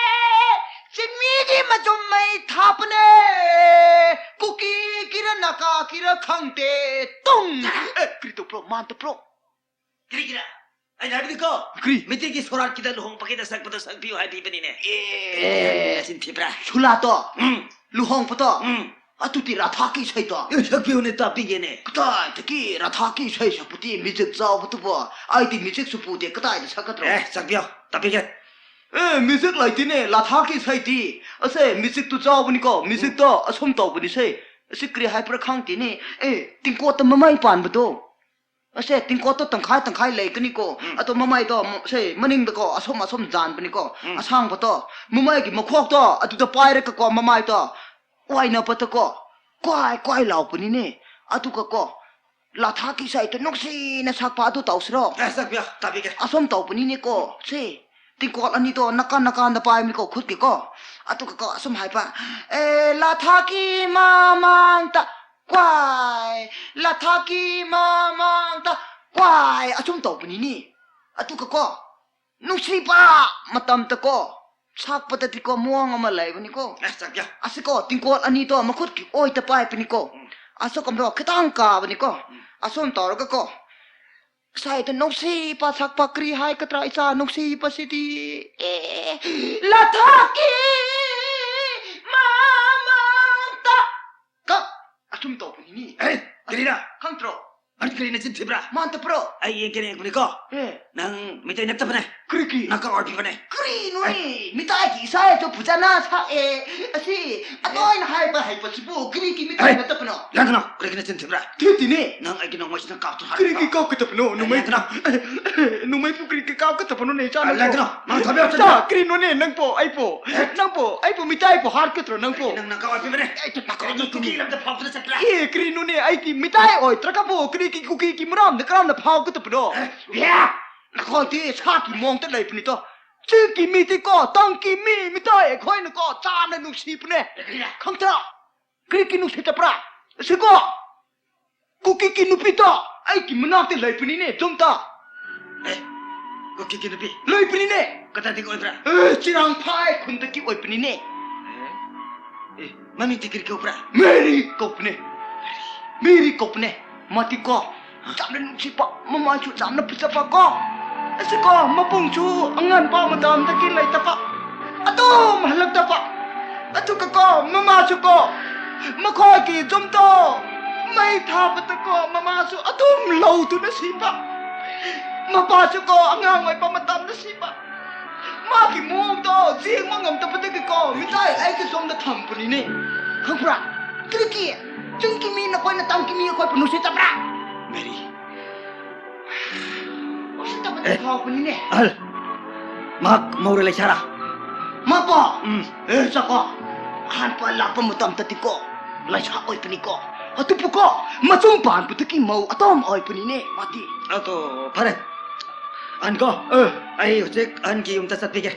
ꯆꯤꯡꯃꯤꯒꯤ ꯃꯆꯨꯝ ꯃꯩ ꯊꯥꯞꯄꯅꯦ꯫ ꯀꯨꯀꯤ ꯀꯤꯔ ꯅꯥꯒꯥ ꯀꯤꯔ ꯈꯪꯗꯦ꯫ ꯇꯨꯡ꯫ ꯑꯦ, ꯀꯔꯤ ꯇꯧꯕ꯭ꯔꯣ? ꯃꯥꯟ ꯇꯧꯕ꯭ꯔꯣ? ꯀꯔꯤꯒꯤꯔꯥ? ꯑꯩꯅ ꯍꯥꯏꯕꯗꯤꯀꯣ, ꯀꯔꯤ? ꯃꯤꯇꯩꯒꯤ ꯁꯣꯔꯥꯠꯀꯤꯗ ꯂꯨꯍꯣꯡꯕꯒꯤꯗ ꯁꯛꯄꯗꯣ ꯁꯛꯄꯤꯌꯨ ꯍꯥꯏꯕꯤꯕꯅꯤꯅꯦ꯫ ꯑꯦ, ꯅꯆꯤꯟ ꯊꯤꯕ꯭ꯔꯥ? ꯁꯨꯂꯥꯠꯇꯣ, ꯎꯝ, ꯂꯨꯍꯣꯡꯕꯗꯣ, ꯎꯝ꯫ ꯑꯗꯨꯗꯤ ꯔꯥꯙꯥꯒꯤ ꯏꯁꯩꯗꯣ꯫ ꯑꯦ, ꯁꯛꯄꯤꯌꯨꯅꯦ, ꯇꯥꯕꯤꯒꯦꯅꯦ꯫ ꯀꯗꯥꯏꯗꯒꯤ ꯔꯥꯙꯥꯒꯤ ꯏꯁꯩ ꯁꯛꯄꯗꯤ ꯃ꯭ꯌꯨꯖꯤꯛ ꯆꯥꯎꯕꯗꯨꯕꯣ? ꯑꯩꯗꯤ ꯃ꯭ꯌꯨꯖꯤꯛꯁꯨ ꯄꯨꯗꯦ, ꯀꯗꯥꯏꯗ ꯁꯛꯀꯗ꯭ꯔꯣ? ꯑꯦ, ꯁꯛꯄꯤꯌꯣ, ꯇꯥꯕꯤꯒꯦ꯫ ꯑꯦ, ꯃ꯭ꯌꯨꯖꯤꯛ ꯂꯩꯇꯦꯅꯦ, ꯔꯥꯙꯥꯒꯤ ꯏꯁꯩꯗꯤ꯫ ꯑꯁꯦ, ꯃ꯭ꯌꯨꯖꯤꯛꯇꯨ ꯆꯥꯎꯕꯅꯤꯀꯣ, ꯃ꯭ꯌꯨꯖꯤꯛꯇꯣ ꯑꯁꯨꯝ ꯇꯧꯕꯅꯤꯁꯦ꯫ ꯑꯁꯤ ꯀꯔꯤ ꯍꯥꯏꯕ꯭ꯔꯥ ꯈꯪꯗꯦꯅꯦ꯫ ꯑꯦ, ꯇꯤꯡꯀꯣꯠꯇ ꯃꯃꯩ ꯄꯥꯟꯕꯗꯣ꯫ ꯑꯁꯦ, ꯇꯤꯡꯀꯣꯠꯇꯣ ꯇꯪꯈꯥꯏ ꯇꯪꯈꯥꯏ ꯂꯩꯒꯅꯤꯀꯣ꯫ ꯎꯝ꯫ ꯑꯗꯣ ꯃꯃꯩꯗꯣ, ꯃ-, ꯁꯦ, ꯃꯅꯤꯡꯗꯀꯣ, ꯑꯁꯨꯝ ꯑꯁꯨꯝ ꯖꯥꯟꯕꯅꯤꯀꯣ꯫ ꯎꯝ꯫ ꯑꯁꯥꯡꯕꯗꯣ, ꯃꯃꯩꯒꯤ ꯃꯈꯣꯛꯇꯣ, ꯑꯗꯨꯗ ꯄꯥꯏꯔꯒꯀꯣ, ꯃꯃꯥꯏꯗꯣ ꯋꯥꯏꯅꯕꯗꯀꯣ, ꯀ꯭ꯋꯥꯏ ꯀ꯭ꯋꯥꯏ ꯂꯥꯎꯕꯅꯤꯅꯦ꯫ ꯑꯗꯨꯒꯀꯣ, ꯂꯥꯊꯥꯒꯤ ꯏꯁꯩꯗꯣ ꯅꯨꯡꯁꯤꯅ ꯁꯛꯄ ꯑꯗꯨ ꯇꯧꯁꯤꯔꯣ? ꯑꯦ, ꯁꯛꯄꯤꯌꯣ, ꯇꯥꯕꯤꯒꯦ꯫ ꯑꯁꯨꯝ ꯇꯧꯕꯅꯤꯅꯦꯀꯣ, ꯁꯦ꯫ ꯇꯤꯡꯀꯣꯠ ꯑꯅꯤꯗꯣ ꯅꯥꯀꯟ ꯅꯥꯀꯟꯗ ꯄꯥꯏꯕꯅꯤꯀꯣ, ꯈꯨꯠꯀꯤꯀꯣ꯫ ꯑꯗꯨꯒꯀꯣ, ꯑꯁꯨꯝ ꯍꯥꯏꯕ, "ꯑꯦ, ꯂꯥꯊꯥꯒꯤ ꯃꯃꯥꯡꯗ ꯀ꯭ꯋꯥꯏ, ꯂꯥꯊꯥꯒꯤ ꯃꯃꯥꯡꯗ ꯀ꯭ꯋꯥꯏ", ꯑꯁꯨꯝ ꯇꯧꯕꯅꯤꯅꯦ꯫ ꯑꯗꯨꯒꯀꯣ, ꯅꯨꯡꯁꯤꯕ ꯃꯇꯝꯗꯀꯣ, ꯁꯛꯄꯗꯗꯤꯀꯣ, ꯃꯑꯣꯡ ꯑꯃ ꯂꯩꯕꯅꯤꯀꯣ꯫ ꯑꯦ, ꯁꯛꯄꯤꯌꯣ꯫ ꯑꯁꯤꯀꯣ, ꯇꯤꯡꯀꯣꯠ ꯑꯅꯤꯗꯣ ꯃꯈꯨꯠꯀꯤ ꯑꯣꯏꯗ ꯄꯥꯏꯕꯅꯤꯀꯣ꯫ ꯎꯝ꯫ ꯑꯁꯨꯀꯨꯝꯗꯣ ꯈꯤꯇꯪ ꯀꯥꯕꯅꯤꯀꯣ꯫ ꯎꯝ꯫ ꯑꯁꯨꯝ ꯇꯧꯔꯒꯀꯣ, ꯉꯁꯥꯏꯗ ꯅꯨꯡꯁꯤꯕ ꯁꯛꯄ ꯀꯔꯤ ꯍꯥꯏꯒꯗ꯭ꯔꯥ, ꯏꯆꯥ ꯅꯨꯡꯁꯤꯕꯁꯤꯗꯤ? ꯑꯦ, ꯂꯥꯊꯥꯒꯤ ꯃꯃꯥꯡꯗ ꯀꯞ ꯑꯁꯨꯝ ꯇꯧꯕꯅꯤꯅꯦ꯫ ꯑꯦ, ꯀꯔꯤꯔꯥ? ꯈꯪꯗ꯭ꯔꯣ? ꯑꯗꯨ ꯀꯔꯤ ꯅꯆꯤꯟ ꯊꯤꯕ꯭ꯔꯥ? ꯃꯥꯟ ꯇꯞꯄ꯭ꯔꯣ? ꯑꯩ ꯌꯦꯡꯒꯦꯅꯦ, ꯌꯦꯡꯕꯅꯤꯀꯣ꯫ ꯑꯦ꯫ ꯅꯪ ꯃꯤꯇꯩ ꯅꯠꯇꯕꯅꯦ꯫ ꯀꯔꯤꯒꯤ? ꯅꯥꯀꯛ ꯑꯣꯏꯕꯤꯕꯅꯦ꯫ ꯀꯔꯤꯅꯣꯅꯦ? ꯑꯦ꯫ ꯃꯤꯇꯩꯒꯤ ꯏꯁꯩꯁꯨ ꯐꯖꯅ ꯁꯛꯑꯦ꯫ ꯑꯁꯤ ꯑꯇꯣꯏꯅ ꯍꯥꯏꯕ ꯍꯩꯕꯁꯤꯕꯨ ꯀꯔꯤꯒꯤ ꯃꯤꯇꯩ ꯑꯦ꯫ ꯅꯠꯇꯕꯅꯣ? ꯂꯥꯡꯒꯅꯣ꯫ ꯀꯔꯤꯒꯤ ꯅꯆꯤꯟ ꯊꯤꯕ꯭ꯔꯥ? ꯊꯤꯗꯤꯅꯦ꯫ ꯅꯪ ꯑꯩꯒꯤ ꯅꯣꯡꯃꯩꯁꯤꯅ ꯀꯥꯞꯇꯨꯅ ꯍꯥꯠꯂꯦ꯫ ꯀꯔꯤꯒꯤ ꯀꯥꯞꯀꯗꯕꯅꯣ? ꯅꯣꯡꯃꯩ-, ꯂꯥꯡꯒꯅꯣ꯫ ꯅꯣꯡꯃꯩꯕꯨ ꯀꯔꯤꯒꯤ ꯀꯥꯞꯀꯗꯕꯅꯣꯅꯦ, ꯏꯆꯥ ꯅꯪꯕꯨ? ꯂꯥꯡꯒꯅꯣ꯫ ꯅꯪ ꯊꯥꯕ ꯌꯥꯗ꯭ꯔꯦ꯫ ꯆꯥ, ꯀꯔꯤꯅꯣꯅꯦ ꯅꯪꯕꯨ? ꯑꯩꯕꯨ? ꯑꯦ꯫ ꯅꯪꯕꯨ? ꯑꯩꯕꯨ ꯃꯤꯇꯩꯕꯨ ꯍꯥꯠꯀꯗ꯭ꯔꯣ ꯅꯪꯕꯨ? ꯅꯪ ꯅꯥꯀꯛ ꯑꯣꯏꯕꯤꯕꯅꯦ꯫ ꯑꯩ ꯅꯥꯀꯛ ꯑꯣꯏꯕꯤꯕꯅꯦ꯫ ꯀꯨꯀꯤ ꯂꯝꯗ ꯐꯥꯎꯗꯅ ꯆꯠꯄ꯭ꯔꯥ? ꯑꯦ, ꯀꯔꯤꯅꯣꯅꯦ? ꯑꯩꯗꯤ ꯃꯤꯇꯩ ꯑꯣꯏꯗ꯭ꯔꯒꯕꯨ ꯀꯔꯤꯒꯤ ꯀꯨꯀꯤꯒꯤ ꯃꯔꯝꯗ ꯀꯔꯝꯅ ꯐꯥꯎꯒꯗꯕꯅꯣ? ꯑꯦ, ꯌꯥ! ꯅꯈꯣꯏꯗꯤ ꯁꯥꯒꯤ ꯃꯑꯣꯡꯗ ꯂꯩꯕꯅꯤꯗꯣ꯫ ꯆꯤꯡꯒꯤ ꯃꯤꯗꯤꯀꯣ, ꯇꯝꯒꯤ ꯃꯤ, ꯃꯤꯇꯩ ꯑꯩꯈꯣꯏꯅꯀꯣ, ꯆꯥꯝꯅ ꯅꯨꯡꯁꯤꯕꯅꯦ꯫ ꯑꯦ, ꯀꯔꯤꯔꯥ? ꯈꯪꯗ꯭ꯔꯥ? ꯀꯔꯤꯒꯤ ꯅꯨꯡꯁꯤꯗꯕ꯭ꯔꯥ? ꯑꯁꯤꯀꯣ, ꯀꯨꯀꯤꯒꯤ ꯅꯨꯄꯤꯗꯣ ꯑꯩꯒꯤ ꯃꯅꯥꯛꯇ ꯂꯩꯕꯅꯤꯅꯦ, ꯆꯨꯝꯗ꯫ ꯑꯦ, ꯀꯨꯀꯤꯒꯤ ꯅꯨꯄꯤ? ꯂꯩꯕꯅꯤꯅꯦ꯫ ꯀꯗꯥꯏꯗꯒꯤ ꯑꯣꯏꯕ꯭ꯔꯥ? ꯑꯦ, ꯆꯤꯔꯥꯡꯐꯥꯏ ꯈꯨꯟꯗꯒꯤ ꯑꯣꯏꯕꯅꯤꯅꯦ꯫ ꯑꯦ, ꯑꯦ, ꯃꯃꯤꯡꯗꯤ ꯀꯔꯤ ꯀꯧꯕ꯭ꯔꯥ? ꯃꯦꯔꯤ ꯀꯧꯕꯅꯦ꯫ ꯃꯦꯔꯤ ꯀꯧꯕꯅꯦ꯫ ꯃꯥꯗꯤꯀꯣ, ꯌꯥꯝꯅ ꯅꯨꯡꯁꯤꯕ, ꯃꯃꯥꯁꯨ ꯌꯥꯝꯅ ꯐꯖꯕ ꯀꯣ꯫ ꯑꯁꯤꯀꯣ, ꯃꯕꯨꯡꯁꯨ ꯑꯉꯟꯕ ꯃꯇꯝꯗꯒꯤ ꯂꯩꯇꯕ, ꯑꯗꯨꯝ ꯍꯜꯂꯛꯇꯕ꯫ ꯑꯗꯨꯒ ꯀꯣ, ꯃꯃꯥꯁꯨ ꯀꯣ, ꯃꯈꯣꯏꯒꯤ ꯌꯨꯝꯗꯣ ꯃꯩ ꯊꯥꯕꯗꯀꯣ, ꯃꯃꯥꯁꯨ ꯑꯗꯨꯝ ꯂꯧꯗꯨꯅ ꯁꯤꯕ꯫ ꯃꯄꯥꯁꯨ ꯀꯣ, ꯑꯉꯥꯡ ꯑꯣꯏꯕ ꯃꯇꯝꯗ ꯁꯤꯕ꯫ ꯃꯥꯒꯤ ꯃꯑꯣꯡꯗꯣ ꯌꯦꯡꯕ ꯉꯝꯗꯕꯗꯒꯤꯀꯣ, ꯃꯤꯇꯩ ꯑꯩꯒꯤ ꯁꯣꯝꯗ ꯊꯝꯕꯅꯤꯅꯦ꯫ ꯈꯪꯕ꯭ꯔꯥ? ꯀꯔꯤꯒꯤ? ꯆꯤꯡꯒꯤ ꯃꯤ ꯅꯈꯣꯏꯅ ꯇꯝꯒꯤ ꯃꯤ ꯑꯩꯈꯣꯏꯕꯨ ꯅꯨꯡꯁꯤꯗꯕ꯭ꯔꯥ? ꯃꯦꯔꯤ꯫ ꯎꯁꯤꯠꯇꯕꯗꯤ ꯑꯦ꯫ ꯐꯥꯎꯕꯅꯤꯅꯦ꯫ ꯑꯍꯜ, ꯃꯍꯥꯛ ꯃꯧꯔ ꯂꯩꯁꯥꯔꯥ? ꯃꯍꯥꯛꯄꯣ? ꯎꯝ꯫ ꯑꯦ, ꯆꯥꯀꯣ꯫ ꯑꯍꯥꯟꯕ ꯂꯥꯛꯄ ꯃꯇꯝꯗꯗꯤꯀꯣ, ꯂꯩꯁꯥ ꯑꯣꯏꯕꯅꯤꯀꯣ꯫ ꯑꯗꯨꯕꯨꯀꯣ, ꯃꯆꯨꯝ ꯄꯥꯟꯕꯗꯒꯤ ꯃꯧ ꯑꯇꯣꯝ ꯑꯣꯏꯕꯅꯤꯅꯦ, ꯃꯥꯗꯤ꯫ ꯑꯗꯣ, ꯐꯔꯦ꯫ ꯑꯍꯟꯀꯣ, ꯑꯦ꯫ ꯑꯩ ꯍꯧꯖꯤꯛ ꯑꯍꯟꯒꯤ ꯌꯨꯝꯗ ꯆꯠꯄꯤꯒꯦ꯫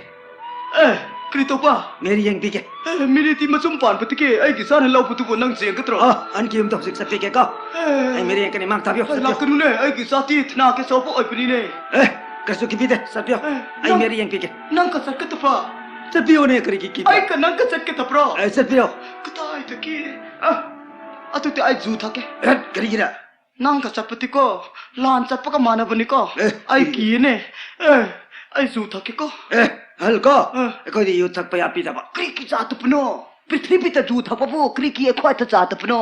ꯑꯦ, ꯀꯔꯤ ꯇꯧꯕ? ꯃꯦꯔꯤ ꯌꯦꯡꯕꯤꯒꯦ꯫ ꯑꯦ, ꯃꯦꯔꯤꯗꯤ ꯃꯆꯨꯝ ꯄꯥꯟꯕꯗꯒꯤ ꯑꯩꯒꯤ ꯏꯆꯥꯅ ꯂꯧꯕꯗꯨꯕꯨ ꯅꯪ ꯌꯦꯡꯒꯗ꯭ꯔꯣ? ꯑ, ꯑꯍꯟꯒꯤ ꯌꯨꯝꯗ ꯍꯧꯖꯤꯛ ꯆꯠꯄꯤꯒꯦꯀꯣ꯫ ꯑꯦ꯫ ꯑꯩ ꯃꯦꯔꯤ ꯌꯦꯡꯒꯅꯤ, ꯃꯥꯡ ꯊꯥꯕꯤꯌꯣ, ꯑꯦ, ꯆꯠꯄꯤꯌꯣ꯫ ꯂꯥꯛꯀꯅꯨꯅꯦ, ꯑꯩꯒꯤ ꯏꯆꯥꯗꯤ ꯊꯤꯅꯥꯒꯤ ꯑꯆꯧꯕ ꯑꯣꯏꯕꯅꯤꯅꯦ꯫ ꯑꯦ, ꯀꯩꯁꯨ ꯀꯤꯕꯤꯗꯦ, ꯆꯠꯄꯤꯌꯣ꯫ ꯑꯦ, ꯑꯩ ꯅꯪ, ꯃꯦꯔꯤ ꯌꯦꯡꯕꯤꯒꯦ꯫ ꯅꯪ ꯀ ꯆꯠꯀꯗꯕ? ꯆꯠꯄꯤꯌꯣꯅꯦ, ꯀꯔꯤꯒꯤ ꯀꯤꯕ? ꯑꯩ ꯀ ꯅꯪ ꯀ ꯆꯠꯀꯗꯕ꯭ꯔꯣ? ꯑꯦ, ꯆꯠꯄꯤꯌꯣ꯫ ꯀꯗꯥꯏꯗꯒꯤ? ꯑ, ꯑꯗꯨꯗꯤ ꯑꯩ ꯖꯨ ꯊꯛꯀꯦ꯫ ꯑꯦ, ꯀꯔꯤꯒꯤꯔ? ꯅꯪꯒ ꯆꯠꯄꯗꯤꯀꯣ, ꯂꯥꯟ ꯆꯠꯄꯒ ꯃꯥꯟꯅꯕꯅꯤꯀꯣ꯫ ꯑꯦ, ꯑꯩ ꯀꯔꯤꯒꯤ? ꯀꯤꯌꯦꯅꯦ꯫ ꯑꯦ, ꯑꯩ ꯖꯨ ꯊꯛꯀꯦꯀꯣ꯫ ꯑꯦ, ꯑꯍꯜ ꯀꯣ, ꯑꯦ꯫ ꯑꯩꯈꯣꯏꯗꯤ ꯌꯨ ꯊꯛꯄ ꯌꯥꯕꯤꯗꯕ꯫ ꯀꯔꯤꯒꯤ ꯌꯥꯗꯕꯅꯣ? ꯄ꯭ꯔꯤꯊꯤꯕꯤꯗ ꯖꯨ ꯊꯛꯄꯕꯨ ꯀꯔꯤꯒꯤ ꯑꯩꯈꯣꯏꯗ ꯆꯥꯗꯕꯅꯣ?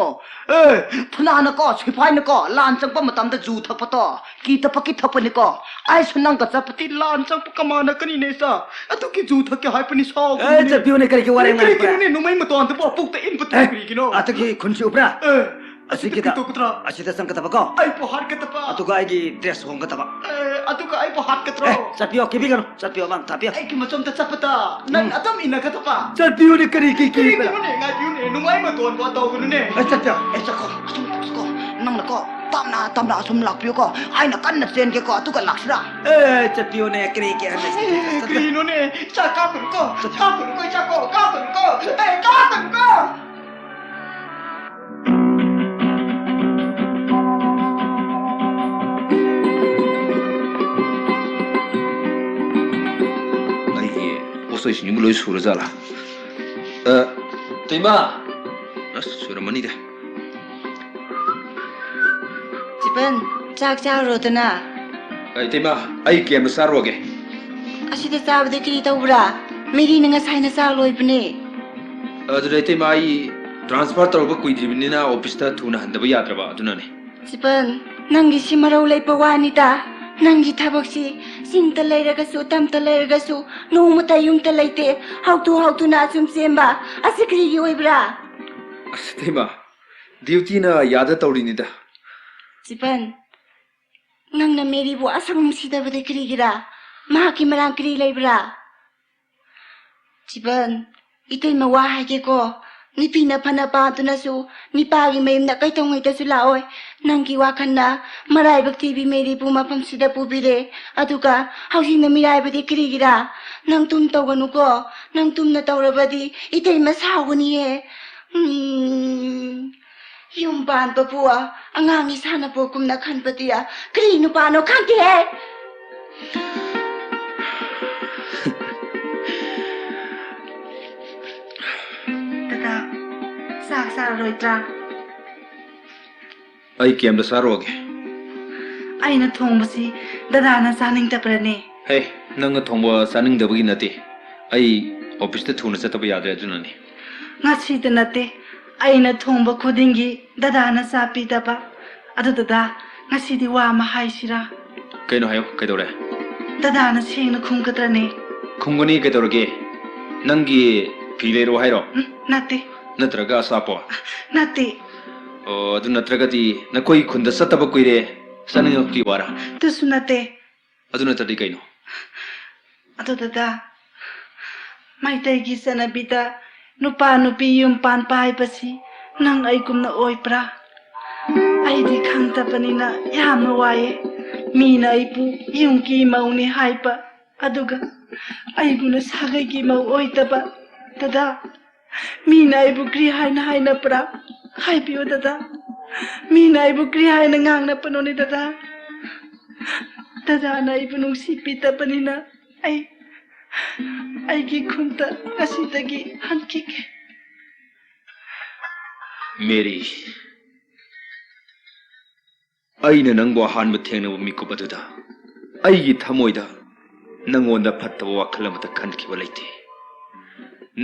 ꯑꯦ, ꯐꯨꯅꯥꯅꯀꯣ, ꯁꯤꯐꯥꯏꯅꯀꯣ, ꯂꯥꯟ ꯆꯪꯕ ꯃꯇꯝꯗ ꯖꯨ ꯊꯛꯄꯗꯣ ꯀꯤꯗꯕꯒꯤ ꯊꯛꯄꯅꯤꯀꯣ꯫ ꯑꯩꯁꯨ ꯅꯪꯒ ꯆꯠꯄꯗꯤ ꯂꯥꯟ ꯆꯪꯕ ꯀꯃꯥꯟꯅ ꯀꯅꯤꯅꯦ ꯁꯥ꯫ ꯑꯗꯨꯒꯤ ꯖꯨ ꯊꯛꯀꯦ ꯍꯥꯏꯕꯅꯤ ꯁꯥꯎꯒꯅꯨꯅꯦ꯫ ꯑꯦ, ꯆꯠꯄꯤꯌꯨꯅꯦ, ꯀꯔꯤꯒꯤ ꯋꯥꯔꯦꯡ ꯅꯥꯏꯕ꯭ꯔꯥ? ꯀꯔꯤꯒꯤꯅꯣꯅꯦ, ꯅꯣꯡꯃꯩ ꯃꯇꯣꯟꯗꯨꯕꯨ ꯄꯨꯛꯇ ꯏꯟꯕꯗꯨ ꯑꯦ, ꯀꯔꯤꯒꯤꯅꯣ? ꯑꯗꯨꯒꯤ ꯈꯨꯟꯁꯤ ꯎꯕ꯭ꯔꯥ? ꯑꯦ, ꯑꯁꯤꯒꯤꯗ, ꯑꯁꯤꯗ ꯀꯩꯗꯧꯒꯗ꯭ꯔꯥ? ꯑꯁꯤꯗ ꯆꯪꯒꯗꯕꯀꯣ꯫ ꯑꯩꯕꯨ ꯍꯥꯠꯀꯗꯕ꯫ ꯑꯗꯨꯒ ꯑꯩꯒꯤ ꯗ꯭ꯔꯦꯁ ꯍꯣꯡꯒꯗꯕ꯫ ꯑꯦ, ꯑꯗꯨꯒ ꯑꯩꯕꯨ ꯍꯥꯠꯀꯗ꯭ꯔꯣ? ꯑꯦ, ꯆꯠꯄꯤꯌꯣ, ꯀꯤꯕꯤꯒꯅꯨ, ꯆꯠꯄꯤꯌꯣ, ꯃꯥꯡ ꯊꯥꯕꯤꯌꯣ꯫ ꯑꯩꯒꯤ ꯃꯆꯣꯝꯗ ꯆꯠꯄꯗ ꯅꯪ ꯎꯝ꯫ ꯑꯗꯨꯝ ꯏꯟꯅꯒꯗꯕ꯫ ꯆꯠꯄꯤꯌꯨꯅꯦ, ꯀꯔꯤꯒꯤ ꯀꯤꯕ꯭ꯔꯥ? ꯀꯤꯕꯤꯒꯅꯨꯅꯦ, ꯉꯥꯏꯕꯤꯌꯨꯅꯦ, ꯅꯨꯡꯉꯥꯏ ꯃꯇꯣꯟꯕ ꯇꯧꯒꯅꯨꯅꯦ꯫ ꯑꯦ, ꯆꯠꯄꯤꯌꯣ꯫ ꯑꯦ, ꯆꯠꯈꯣ, ꯑꯁꯨꯝ ꯆꯠꯈꯣ, ꯅꯪꯅꯀꯣ, ꯇꯞꯅ, ꯇꯞꯅ ꯑꯁꯨꯝ ꯂꯥꯛꯄꯤꯌꯨꯀꯣ, ꯑꯩꯅ ꯀꯟꯅ ꯆꯦꯟꯒꯦꯀꯣ, ꯑꯗꯨꯒ ꯂꯥꯛꯁꯤꯔꯥ? ꯑꯦ, ꯆꯠꯄꯤꯌꯨꯅꯦ, ꯀꯔꯤꯒꯤ ꯑꯦ, ꯀꯔꯤꯅꯣꯅꯦ, ꯆꯥꯛ ꯀꯥꯞꯀꯅꯨꯀꯣ, ꯆꯠꯄꯤꯌꯣ꯫ ꯀꯥꯞꯀꯅꯨꯀꯣ, ꯆꯥꯛꯀꯣ, ꯀꯥꯞꯀꯅꯨꯀꯣ, ꯑꯦ, ꯀꯥꯞꯀꯅꯨꯀꯣ꯫ ꯑꯩꯒꯤ ꯄꯣꯠꯆꯩꯁꯤꯡꯁꯤꯕꯨ ꯂꯣꯏ ꯁꯨꯔꯖꯥꯠꯂꯥ? ꯑ, ꯏꯇꯩꯃ! ꯑꯁ, ꯁꯨꯔꯝꯃꯅꯤꯗ꯫ ꯆꯤꯄꯟ, ꯆꯥꯛ ꯆꯥꯔꯨꯔꯣꯗꯅ꯫ ꯑ, ꯏꯇꯩꯃ, ꯑꯩ ꯀꯦꯝꯗ ꯆꯥꯔꯨꯔꯒꯦ꯫ ꯑꯁꯤꯗ ꯆꯥꯕꯗꯤ ꯀꯔꯤ ꯇꯧꯕ꯭ꯔꯥ? ꯃꯦꯔꯤꯅ ꯉꯁꯥꯏꯅ ꯆꯥ ꯂꯣꯏꯕꯅꯦ꯫ ꯑꯗꯨꯗ ꯏꯇꯩꯃ, ꯑꯩ transfer ꯇꯧꯔꯛꯄ ꯀꯨꯏꯗ꯭ꯔꯤꯕꯅꯤꯅ ꯑꯣꯐꯤꯁꯇ ꯊꯨꯅ ꯍꯟꯗꯕ ꯌꯥꯗ꯭ꯔꯕ, ꯑꯗꯨꯅꯅꯦ꯫ ꯆꯤꯄꯟ, ꯅꯪꯒꯤꯁꯤ ꯃꯔꯧ ꯂꯩꯕ ꯋꯥꯅꯤꯗ꯫ ꯅꯪꯒꯤ ꯊꯕꯛꯁꯤ ꯆꯤꯡꯗ ꯂꯩꯔꯒꯁꯨ, ꯇꯝꯗ ꯂꯩꯔꯒꯁꯨ, ꯅꯣꯡꯃꯇ ꯌꯨꯝꯗ ꯂꯩꯇꯦ꯫ ꯍꯥꯎꯇꯨ ꯍꯥꯎꯇꯨꯅ ꯑꯁꯨꯝ ꯆꯦꯟꯕ꯫ ꯑꯁꯤ ꯀꯔꯤꯒꯤ ꯑꯣꯏꯕ꯭ꯔꯥ? ꯑꯁ, ꯏꯇꯩꯃ, duty ꯅ ꯌꯥꯗ ꯇꯧꯔꯤꯅꯤꯗ꯫ ꯆꯤꯄꯟ, ꯅꯪꯅ ꯃꯦꯔꯤꯕꯨ ꯑꯁꯨꯛ ꯅꯨꯡꯁꯤꯗꯕꯗꯤ ꯀꯔꯤꯒꯤꯔꯥ? ꯃꯍꯥꯛꯀꯤ ꯃꯔꯥꯡ ꯀꯔꯤ ꯂꯩꯕ꯭ꯔꯥ? ꯆꯤꯄꯟ, ꯏꯇꯩꯃ ꯋꯥ ꯍꯥꯏꯒꯦꯀꯣ꯫ ꯅꯨꯄꯤꯅ ꯐꯅ ꯄꯥꯗꯨꯅꯁꯨ ꯅꯨꯄꯥꯒꯤ ꯃꯌꯨꯝꯗ ꯀꯩꯗꯧꯉꯩꯗꯁꯨ ꯂꯥꯛꯑꯣꯏ꯫ ꯅꯪꯒꯤ ꯋꯥꯈꯜꯅ ꯃꯔꯥꯏꯕꯛ ꯊꯤꯕꯤ ꯃꯦꯔꯤꯕꯨ ꯃꯐꯝꯁꯤꯗ ꯄꯨꯕꯤꯔꯦ꯫ ꯑꯗꯨꯒ ꯍꯧꯖꯤꯛꯅ ꯃꯤꯔꯥꯏꯕꯗꯤ ꯀꯔꯤꯒꯤꯔꯥ? ꯅꯪ ꯇꯨꯝ ꯇꯧꯒꯅꯨꯀꯣ꯫ ꯅꯪ ꯇꯨꯝꯅ ꯇꯧꯔꯕꯗꯤ ꯏꯇꯩꯃ ꯁꯥꯎꯒꯅꯤꯌꯦ꯫ ꯎꯝ, ꯌꯨꯝ ꯄꯥꯟꯕꯕꯨ ꯑꯉꯥꯡꯒꯤ ꯁꯥꯟꯅꯄꯣꯠꯀꯨꯝꯅ ꯈꯟꯕꯗꯤ ꯀꯔꯤ ꯅꯨꯄꯥꯅꯣ ꯈꯪꯗꯦꯍꯦ꯫ ꯗꯗꯥ, ꯆꯥꯛ ꯆꯥꯔꯔꯣꯏꯗ꯭ꯔꯥ? ꯑꯩ ꯀꯦꯝꯗ ꯆꯥꯔꯨꯔꯒꯦ꯫ ꯑꯩꯅ ꯊꯣꯡꯕꯁꯤ ꯗꯗꯥꯅ ꯆꯥꯅꯤꯡꯗꯕ꯭ꯔꯅꯦ? ꯍꯦ, ꯅꯪꯅ ꯊꯣꯡꯕ ꯆꯥꯅꯤꯡꯗꯕꯒꯤ ꯅꯠꯇꯦ꯫ ꯑꯩ ꯑꯣꯐꯤꯁꯇ ꯊꯨꯅ ꯆꯠꯇꯕ ꯌꯥꯗ꯭ꯔꯦ, ꯑꯗꯨꯅꯅꯤ꯫ ꯉꯁꯤꯗ ꯅꯠꯇꯦ, ꯑꯩꯅ ꯊꯣꯡꯕ ꯈꯨꯗꯤꯡꯒꯤ ꯗꯗꯥꯅ ꯆꯥ ꯄꯤꯗꯕ꯫ ꯑꯗꯨ ꯗꯗꯥ, ꯉꯁꯤꯗꯤ ꯋꯥ ꯑꯃ ꯍꯥꯏꯁꯤꯔꯥ? ꯀꯩꯅꯣ ꯍꯥꯏꯌꯣ, ꯀꯩꯗꯧꯔꯦ? ꯗꯗꯥꯅ ꯁꯦꯡꯅ ꯈꯨꯝꯒꯗ꯭ꯔꯅꯦ? ꯈꯨꯝꯒꯅꯤ, ꯀꯩꯗꯧꯔꯒꯦ? ꯅꯪꯒꯤ ꯐꯤ ꯂꯩꯔꯣ ꯍꯥꯏꯔꯣ? ꯎꯝ, ꯅꯠꯇꯦ꯫ ꯅꯠꯇ꯭ꯔꯒ ꯑꯆꯥꯄꯣꯠ? ꯅꯠꯇꯦ꯫ ꯑꯣ, ꯑꯗꯨ ꯅꯠꯇ꯭ꯔꯒꯗꯤ ꯅꯈꯣꯏ ꯈꯨꯟꯗ ꯆꯠꯇꯕ ꯀꯨꯏꯔꯦ, ꯆꯠꯅꯤꯡꯉꯛꯄꯒꯤ ꯋꯥꯔꯥ? ꯑꯗꯨꯁꯨ ꯅꯠꯇꯦ꯫ ꯑꯗꯨ ꯅꯠꯇ꯭ꯔꯗꯤ ꯀꯩꯅꯣ? ꯑꯗꯨ ꯗꯗꯥ, ꯃꯩꯇꯩꯒꯤ ꯆꯠꯅꯕꯤꯗ ꯅꯨꯄꯥ ꯅꯨꯄꯤ ꯌꯨꯝ ꯄꯥꯟꯕ ꯍꯥꯏꯕꯁꯤ ꯅꯪ ꯑꯩꯒꯨꯝꯅ ꯑꯣꯏꯕ꯭ꯔꯥ? ꯑꯩꯗꯤ ꯈꯪꯗꯕꯅꯤꯅ ꯌꯥꯝꯅ ꯋꯥꯏꯌꯦ꯫ ꯃꯤꯅ ꯑꯩꯕꯨ ꯌꯨꯝꯒꯤ ꯃꯧꯅꯤ ꯍꯥꯏꯕ, ꯑꯗꯨꯒ ꯑꯩꯕꯨꯅ ꯁꯥꯒꯩꯒꯤ ꯃꯧ ꯑꯣꯏꯗꯕ꯫ ꯗꯗꯥ, ꯃꯤꯅ ꯑꯩꯕꯨ ꯀ꯭ꯔꯤ ꯍꯥꯏꯅ ꯍꯥꯏꯅꯕ꯭ꯔꯥ? ꯍꯥꯏꯕꯤꯌꯨ ꯗꯗꯥ꯫ ꯃꯤꯅ ꯑꯩꯕꯨ ꯀ꯭ꯔꯤ ꯍꯥꯏꯅ ꯉꯥꯡꯅꯕꯅꯣꯅꯦ ꯗꯗꯥ? ꯗꯗꯥꯅ ꯑꯩꯕꯨ ꯅꯨꯡꯁꯤꯕꯤꯗꯕꯅꯤꯅ ꯑꯩ, ꯑꯩꯒꯤ ꯈꯨꯟꯗ ꯉꯁꯤꯗꯒꯤ ꯍꯟꯈꯤꯒꯦ꯫ ꯃꯦꯔꯤ, ꯑꯩꯅ ꯅꯪꯕꯨ ꯑꯍꯥꯟꯕ ꯊꯦꯡꯅꯕ ꯃꯤꯀꯨꯞ ꯑꯗꯨꯗ ꯑꯩꯒꯤ ꯊꯃꯣꯏꯗ ꯅꯪꯉꯣꯟꯗ ꯐꯠꯇꯕ ꯋꯥꯈꯜ ꯑꯃꯠꯇ ꯈꯟꯈꯤꯕ ꯂꯩꯇꯦ꯫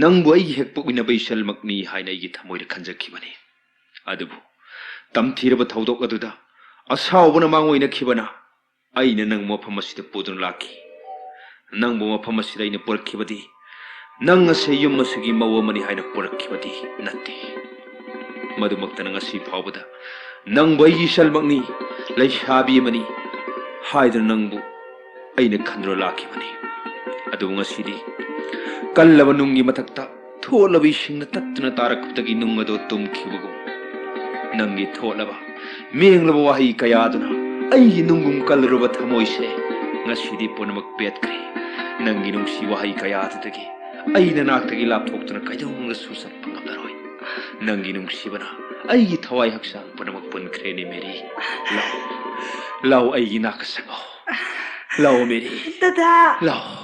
ꯅꯪꯕꯨ ꯑꯩꯒꯤ ꯍꯦꯛ ꯄꯣꯛꯃꯤꯟꯅꯕ ꯏꯆꯜꯃꯛꯅꯤ ꯍꯥꯏꯅ ꯑꯩꯒꯤ ꯊꯃꯣꯏꯗ ꯈꯟꯖꯈꯤꯕꯅꯤ꯫ ꯑꯗꯨꯕꯨ ꯇꯝꯊꯤꯔꯕ ꯊꯧꯗꯣꯛ ꯑꯗꯨꯗ ꯑꯁꯥꯎꯕꯅ ꯃꯥꯡꯑꯣꯏꯅꯈꯤꯕꯅ ꯑꯩꯅ ꯅꯪ ꯃꯐꯝ ꯑꯁꯤꯗ ꯄꯨꯗꯨꯅ ꯂꯥꯛꯈꯤ꯫ ꯅꯪꯕꯨ ꯃꯐꯝ ꯑꯁꯤꯗ ꯑꯩꯅ ꯄꯨꯔꯛꯈꯤꯕꯗꯤ ꯅꯪ ꯑꯁꯤ ꯌꯨꯝ ꯑꯁꯤꯒꯤ ꯃꯧ ꯑꯃꯅꯤ ꯍꯥꯏꯅ ꯄꯨꯔꯛꯈꯤꯕꯗꯤ ꯅꯠꯇꯦ꯫ ꯃꯗꯨꯃꯛꯇꯅ ꯉꯁꯤ ꯐꯥꯎꯕꯗ ꯅꯪꯕꯨ ꯑꯩꯒꯤ ꯏꯆꯜꯃꯛꯅꯤ, ꯂꯩꯁꯥꯕꯤ ꯑꯃꯅꯤ ꯍꯥꯏꯗꯨꯅ ꯅꯪꯕꯨ ꯑꯩꯅ ꯈꯟꯗꯨꯅ ꯂꯥꯛꯈꯤꯕꯅꯤ꯫ ꯑꯗꯨꯕꯨ ꯉꯁꯤꯗꯤ ꯀꯜꯂꯕ ꯅꯨꯡꯒꯤ ꯃꯊꯛꯇ ꯊꯣꯠꯂꯕ ꯏꯁꯤꯡꯅ ꯇꯠꯇꯨꯅ ꯇꯥꯔꯛꯄꯗꯒꯤ ꯅꯨꯡ ꯑꯗꯨ ꯇꯨꯝꯈꯤꯕꯒꯨꯝ, ꯅꯪꯒꯤ ꯊꯣꯠꯂꯕ, ꯃꯦꯡꯂꯕ ꯋꯥꯍꯩ ꯀꯌꯥꯗꯨꯅ ꯑꯩꯒꯤ ꯅꯨꯡꯒꯨꯝ ꯀꯜꯂꯨꯔꯕ ꯊꯃꯣꯏꯁꯦ ꯉꯁꯤꯗꯤ ꯄꯨꯝꯅꯃꯛ ꯄꯦꯠꯈ꯭ꯔꯦ꯫ ꯅꯪꯒꯤ ꯅꯨꯡꯁꯤ ꯋꯥꯍꯩ ꯀꯌꯥꯗꯨꯗꯒꯤ ꯑꯩ ꯅꯅꯥꯛꯇꯒꯤ ꯂꯥꯞꯊꯣꯛꯇꯨꯅ ꯀꯩꯗꯧꯅꯨꯡꯗꯁꯨ ꯆꯠꯄ ꯉꯝꯂꯔꯣꯏ꯫ ꯅꯪꯒꯤ ꯅꯨꯡꯁꯤꯕꯅ ꯑꯩꯒꯤ ꯊꯋꯥꯏ ꯍꯛꯆꯥꯡ ꯄꯨꯝꯅꯃꯛ ꯄꯨꯟꯈ꯭ꯔꯦꯅꯦ, ꯃꯦꯔꯤ꯫ ꯂꯥꯎ, ꯂꯥꯎ, ꯑꯩꯒꯤ ꯅꯥꯛꯇ ꯆꯪꯉꯣ꯫ ꯂꯥꯎ, ꯃꯦꯔꯤ꯫ ꯗꯗꯥ! ꯂꯥꯎ꯫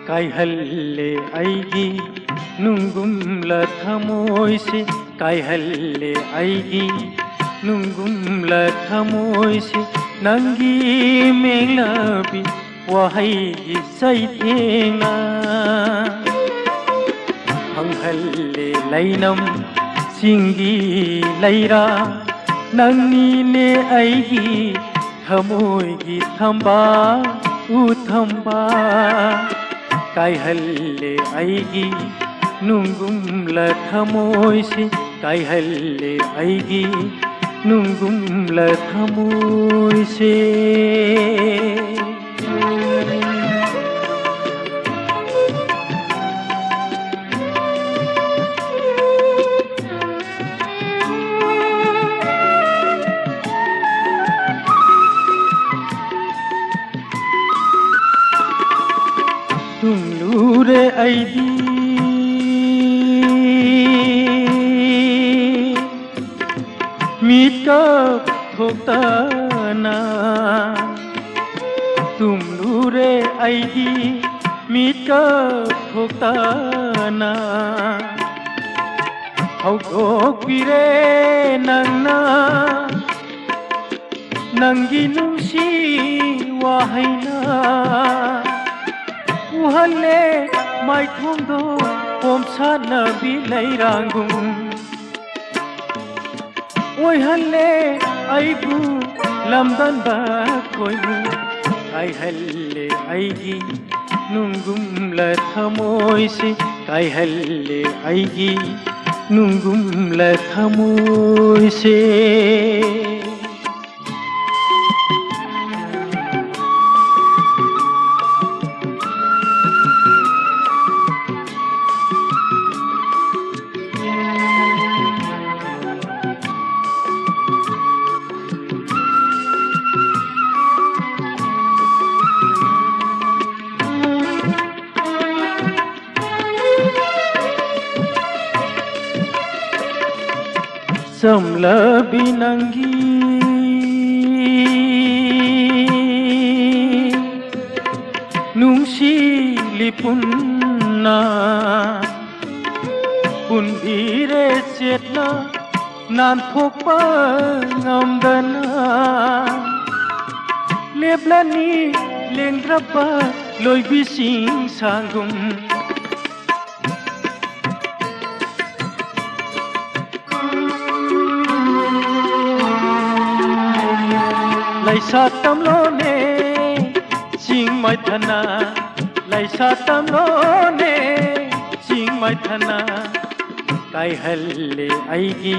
ꯀꯥꯏꯍꯜꯂꯦ ꯑꯩꯒꯤ ꯅꯨꯡꯒꯨꯝꯂ ꯊꯃꯣꯏꯁꯦ, ꯀꯥꯏꯍꯜꯂꯦ ꯑꯩꯒꯤ ꯅꯨꯡꯒꯨꯝꯂ ꯊꯃꯣꯏꯁꯦ, ꯅꯪꯒꯤ ꯃꯦꯡꯂꯕꯤ ꯋꯥꯍꯩꯒꯤ ꯆꯩꯊꯦꯡꯅ ꯐꯪꯍꯜꯂꯦ ꯂꯩꯅꯝ ꯆꯤꯡꯒꯤ ꯂꯩꯔꯥ, ꯅꯪꯅꯤꯅꯦ ꯑꯩꯒꯤ ꯊꯃꯣꯏꯒꯤ ꯊꯝꯕꯥꯜ, ꯎ ꯊꯝꯕꯥꯜ꯫ ꯀꯥꯏꯍꯜꯂꯦ ꯑꯩꯒꯤ ꯅꯨꯡꯒꯨꯝꯂ ꯊꯃꯣꯏꯁꯤ, ꯀꯥꯏꯍꯜꯂꯦ ꯑꯩꯒꯤ ꯅꯨꯡꯒꯨꯝꯂ ꯊꯃꯣꯏꯁꯦ꯫ ꯇꯨꯝꯂꯨꯔꯦ ꯑꯩꯗꯤ ꯃꯤꯠꯀꯞ ꯊꯣꯛꯇꯅ, ꯇꯨꯝꯂꯨꯔꯦ ꯑꯩꯗꯤ ꯃꯤꯠꯀꯞ ꯊꯣꯛꯇꯅ꯫ ꯍꯧꯗꯣꯛꯄꯤꯔꯦ ꯅꯪꯅ ꯅꯪꯒꯤ ꯅꯨꯡꯁꯤ ꯋꯥꯍꯩꯅ, ꯎꯍꯜꯂꯦ ꯃꯥꯏꯊꯣꯡꯗꯣ ꯄꯣꯝꯁꯥꯠꯅꯕꯤ ꯂꯩꯔꯥꯡꯒꯨꯝ꯫ ꯑꯣꯏꯍꯜꯂꯦ ꯑꯩꯕꯨ ꯂꯝꯗꯝꯗ ꯈꯣꯏꯃꯨ꯫ ꯀꯥꯏꯍꯜꯂꯦ ꯑꯩꯒꯤ ꯅꯨꯡꯒꯨꯝꯂ ꯊꯃꯣꯏꯁꯤ, ꯀꯥꯏꯍꯜꯂꯦ ꯑꯩꯒꯤ ꯅꯨꯡꯒꯨꯝꯂ ꯊꯃꯣꯏꯁꯦ꯫ ꯆꯝꯂꯕꯤ ꯅꯪꯒꯤ ꯅꯨꯡꯁꯤꯂꯤ ꯄꯨꯟꯅ ꯄꯨꯟꯕꯤꯔꯦ ꯆꯦꯠꯅ ꯅꯥꯟꯊꯣꯛꯄ ꯉꯝꯗꯅ꯫ ꯂꯦꯞꯂꯅꯤ ꯂꯦꯡꯗ꯭ꯔꯕ ꯂꯣꯏꯕꯤꯁꯤꯡ ꯁꯥꯒꯨꯝ꯫ ꯂꯩꯁꯥ ꯇꯝꯂꯣꯅꯦ ꯆꯤꯡ ꯃꯥꯏꯊꯅ, ꯂꯩꯁꯥ ꯇꯝꯂꯣꯅꯦ ꯆꯤꯡ ꯃꯥꯏꯊꯅ꯫ ꯀꯥꯏꯍꯜꯂꯦ ꯑꯩꯒꯤ